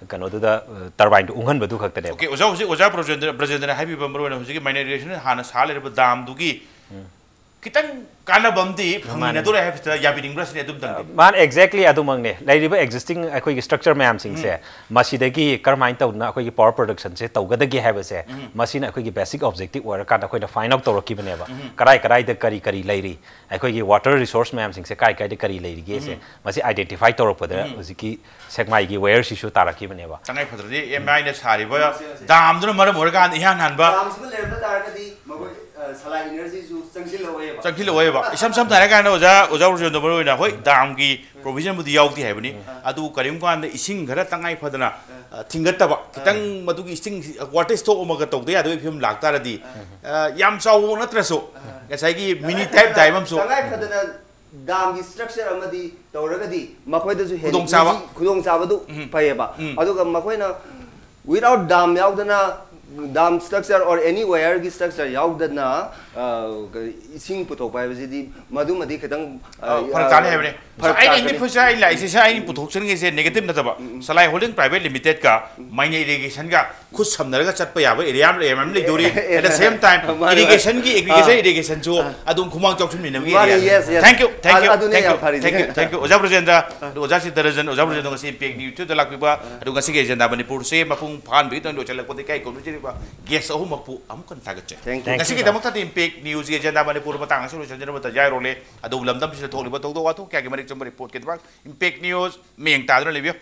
ꯀꯩꯅꯣꯗꯨꯗ ꯇꯔꯕꯥꯏꯟꯗꯣ ꯎꯪꯍꯟꯕꯗꯨ ꯈꯛꯇꯅꯦꯕ꯫ ꯑꯣꯀꯦ, ꯑꯣꯖꯥ, ꯍꯧꯖꯤꯛ ꯑꯣꯖꯥ ꯕ꯭ꯔꯖꯦꯟꯗ꯭ꯔ, ꯕ꯭ꯔꯖꯦꯟꯗ꯭ꯔꯅ ꯍꯥꯏꯕꯤꯕ ꯃꯔꯨꯑꯣꯏꯅ ꯍꯧꯖꯤꯛꯀꯤ ꯃꯥꯏꯅꯔ ꯏꯔꯤꯒꯦꯁꯟ ꯍꯥꯟꯅ ꯁꯥ ꯂꯩꯔꯕ ꯗꯥꯝꯗꯨꯒꯤ ꯈꯤꯇꯪ ꯀꯥꯟꯅꯕ ꯑꯃꯗꯤ ꯐꯪꯃꯤꯟꯅꯗꯣꯔꯦ ꯍꯥꯏꯕꯁꯤꯗ ꯌꯥꯕꯤꯅꯤꯡꯕ꯭ꯔꯥ ꯁꯤꯅꯤ ꯑꯗꯨꯝꯇꯪꯗꯤ꯫ ꯃꯥꯅ exactly ꯑꯗꯨꯃꯛꯅꯦ꯫ ꯂꯩꯔꯤꯕ ꯑꯦꯛꯖꯤꯁꯇꯤꯡ ꯑꯩꯈꯣꯏꯒꯤ ꯁ꯭ꯇ꯭ꯔꯛꯆꯔ ꯃꯌꯥꯝꯁꯤꯡꯁꯦ ꯃꯁꯤꯗꯒꯤ ꯀꯔꯝꯍꯥꯏꯅ ꯇꯧꯗꯅ ꯑꯩꯈꯣꯏꯒꯤ ꯄꯋꯥꯔ ꯄ꯭ꯔꯗꯛꯁꯟꯁꯦ ꯇꯧꯒꯗꯒꯦ ꯍꯥꯏꯕꯁꯦ ꯃꯁꯤꯅ ꯑꯩꯈꯣꯏꯒꯤ ꯕꯦꯁꯤꯛ ꯑꯣꯕꯖꯦꯛꯇꯤꯚ ꯑꯣꯏꯔꯀꯥꯟꯗ ꯑꯩꯈꯣꯏꯅ ꯐꯥꯏꯟ ꯑꯥꯎꯠ ꯇꯧꯔꯛꯈꯤꯕꯅꯦꯕ꯫ ꯀꯔꯥꯏ ꯀꯔꯥꯏꯗ ꯀꯔꯤ ꯀꯔꯤ ꯂꯩꯔꯤ, ꯑꯩꯈꯣꯏꯒꯤ ꯋꯥꯇꯔ ꯔꯤꯁꯣꯔꯁ ꯃꯌꯥꯝꯁꯤꯡꯁꯦ ꯀꯥꯏ ꯀꯥꯏꯗ ꯀꯔꯤ ꯂꯩꯔꯤꯒꯦꯁꯦ ꯃꯁꯤ ꯑꯥꯏꯗꯦꯟꯇꯤꯐꯥꯏ ꯇꯧꯔꯛꯄꯗ ꯍꯧꯖꯤꯛꯀꯤ ꯁꯦꯛꯃꯥꯏꯒꯤ ꯋꯦꯌꯔꯁꯤꯁꯨ ꯇꯥꯔꯛꯈꯤꯕꯅꯦꯕ꯫ ꯇꯉꯥꯏ ꯐꯗ꯭ꯔꯗꯤ ꯑꯦꯝ ꯑꯥꯏꯅ ꯁꯥꯔꯤꯕ ꯗꯥꯝꯗꯨꯅ ꯃꯔꯝ ꯑꯣꯏꯔꯀꯥꯟꯗ ꯏꯍꯥꯟ ꯍꯥꯟꯕ ꯗꯥꯝꯁꯤꯃ ꯂꯩꯔꯝꯗ ꯇꯥꯔꯒꯗꯤ ꯃꯈꯣꯏ ꯁꯂꯥꯏ ꯏꯅꯔꯖꯤꯁꯨ ꯆꯪꯁꯤꯜꯂꯛꯑꯣꯏꯕ꯫ ꯆꯪꯁꯤꯜꯂꯛꯑꯣꯏꯕ꯫ ꯏꯁꯝ ꯁꯝꯅ ꯍꯥꯏꯔꯀꯥꯟꯗ ꯑꯣꯖꯥ, ꯑꯣꯖꯥ ꯎꯔꯖꯣꯟꯗ ꯃꯔꯨꯑꯣꯏꯅ ꯍꯣꯏ ꯗꯥꯝꯒꯤ ꯄ꯭ꯔꯣꯚꯤꯖꯟꯕꯨꯗꯤ ꯌꯥꯎꯗꯦ ꯍꯥꯏꯕꯅꯤ, ꯑꯗꯨ ꯀꯔꯤꯒꯨꯝꯕ ꯀꯥꯟꯗ ꯏꯁꯤꯡ ꯈꯔ ꯇꯉꯥꯏ ꯐꯗꯅ ꯊꯤꯡꯒꯠꯇꯕ, ꯈꯤꯇꯪ ꯃꯗꯨꯒꯤ ꯏꯁꯤꯡ ꯋꯥꯇꯔ ꯁ꯭ꯇꯣꯛ ꯑꯃꯒ ꯇꯧꯗ ꯌꯥꯗꯕꯒꯤ ꯐꯤꯕꯝ ꯂꯥꯛꯇꯥꯔꯗꯤ, ꯌꯥꯝ ꯆꯥꯎꯕ ꯅꯠꯇ꯭ꯔꯁꯨ ꯉꯁꯥꯏꯒꯤ ꯃꯤꯅꯤ ꯇꯥꯏꯞ ꯗꯥꯝ ꯑꯃꯁꯨ ꯇꯉꯥꯏ ꯐꯗꯅ ꯗꯥꯝꯒꯤ ꯁ꯭ꯇ꯭ꯔꯛꯆꯔ ꯑꯃꯗꯤ ꯇꯧꯔꯒꯗꯤ ꯃꯈꯣꯏꯗꯁꯨ ꯍꯦꯟꯅ ꯈꯨꯗꯣꯡꯆꯥꯕ꯫ ꯏꯖꯤ, ꯈꯨꯗꯣꯡꯆꯥꯕꯗꯨ ꯐꯩꯌꯦꯕ꯫ ꯑꯗꯨꯒ ꯃꯈꯣꯏꯅ ꯋꯤꯗꯥꯎꯠ ꯗꯥꯝ ꯌꯥꯎꯗꯅ Dam structure or any wire ꯒꯤ structure ꯌꯥꯎꯗꯅ, ꯑ, ꯏꯁꯤꯡ ꯄꯨꯊꯣꯛꯄ ꯍꯥꯏꯕꯁꯤꯗꯤ ꯃꯗꯨꯃꯗꯤ ꯈꯤꯇꯪ, ꯑ, ꯑ, ꯐꯔꯛ ꯇꯥꯅꯤ ꯍꯥꯏꯕꯅꯦ꯫ ꯐꯔꯛ ꯑꯩꯅ ꯇꯥꯒꯅꯤ꯫ ꯏꯟꯗꯤꯐꯨꯁ ꯑꯩ ꯂꯥꯛꯏꯁꯦ, ꯁꯤ ꯑꯩꯅ ꯄꯨꯊꯣꯛꯆꯅꯤꯡꯉꯤꯁꯦ negative ꯅꯠꯇꯕ, ꯁꯂꯥꯏ ꯍꯣꯜꯗꯤꯡ ꯄ꯭ꯔꯥꯏꯚꯦꯠ ꯂꯤꯃꯤꯇꯦꯠꯀ ꯃꯩꯅꯩ ꯏꯔꯤꯒꯦꯁꯟꯒ ꯈꯨꯠ ꯁꯝꯅꯔꯒ ꯆꯠꯄ ꯌꯥꯕ ꯑꯦꯔꯤꯌꯥ ꯑꯃ ꯂꯩꯔꯝ ꯂꯩꯗꯣꯔꯤ꯫ At the same time, ꯃꯥꯅꯦ, ꯃꯥꯅꯦ꯫ ꯏꯔꯤꯒꯦꯁꯟꯒꯤ ꯑꯦꯒ꯭ꯔꯤꯀꯜꯆꯔ ꯑꯥ꯫ ꯏꯔꯤꯒꯦꯁꯟꯁꯨ ꯑꯗꯨꯝ ꯈꯨꯃꯥꯡ ꯆꯥꯎꯁꯤꯟꯃꯤꯟꯅꯕꯒꯤ ꯃꯥꯅꯦ, area꯫ yes, yes꯫ Thank you, thank you, ꯑꯗꯨꯅꯦ thank ꯌꯥꯝ you, ꯐꯔꯤꯁꯦ꯫ thank you, thank you꯫ ꯑꯣꯖꯥ ꯕ꯭ꯔꯖꯦꯟꯗ꯭ꯔ, ꯑꯗꯨ ꯑꯣꯖꯥ ꯁꯤꯇꯔꯟꯖꯟ, ꯑꯣꯖꯥ ꯕ꯭ꯔꯖꯦꯟꯗ꯭ꯔ ꯉꯁꯤ ꯏꯝꯄꯦꯛ ꯅ꯭ꯌꯨꯁꯇ ꯂꯥꯛꯄꯤꯕ, ꯑꯗꯨ ꯉꯁꯤꯒꯤ ꯑꯦꯖꯦꯟꯗꯥ ꯃꯅꯤꯄꯨꯔꯁꯦ ꯃꯄꯨꯡ ꯐꯥꯍꯟꯕꯒꯤꯗꯃꯛ ꯂꯣꯏꯁꯤꯜꯂꯛꯄꯗ ꯏꯀꯥꯏ ꯈꯨꯝꯅꯖꯔꯤꯕ ꯒꯦꯁ ꯑꯍꯨꯝꯃꯛꯄꯨ ꯑꯃꯨꯛ ꯍꯟꯅ ꯊꯥꯒꯠꯆꯔꯤ꯫ Thank you. ꯉꯁꯤꯒꯤꯗꯃꯛꯇꯗꯤ ꯏꯝꯄꯦꯛ ꯅ꯭ꯌꯨꯁꯀꯤ ꯑꯦꯖꯦꯟꯗꯥ ꯃꯅꯤꯄꯨꯔ ꯃꯇꯥꯡ ꯑꯁꯤꯗ ꯂꯣꯏꯁꯤꯟꯖꯅꯕ ꯇꯟꯖꯥ ꯌꯧꯔꯛꯂꯦ꯫ ꯑꯗꯨꯕꯨ ꯂꯝꯗꯝꯁꯤꯗ ꯊꯣꯛꯂꯤꯕ ꯊꯧꯗꯣꯛ ꯋꯥꯊꯣꯛ ꯀꯌꯥꯒꯤ ꯃꯔꯤꯛ ꯆꯨꯝꯕ ꯔꯤꯄꯣꯔꯠꯀꯤꯗꯃꯛ ꯏꯝꯄꯦꯛ ꯅ꯭ꯌꯨꯁ ꯃꯤꯠꯌꯦꯡ ꯇꯥꯗꯨꯅ ꯂꯩꯕꯤꯌꯨ꯫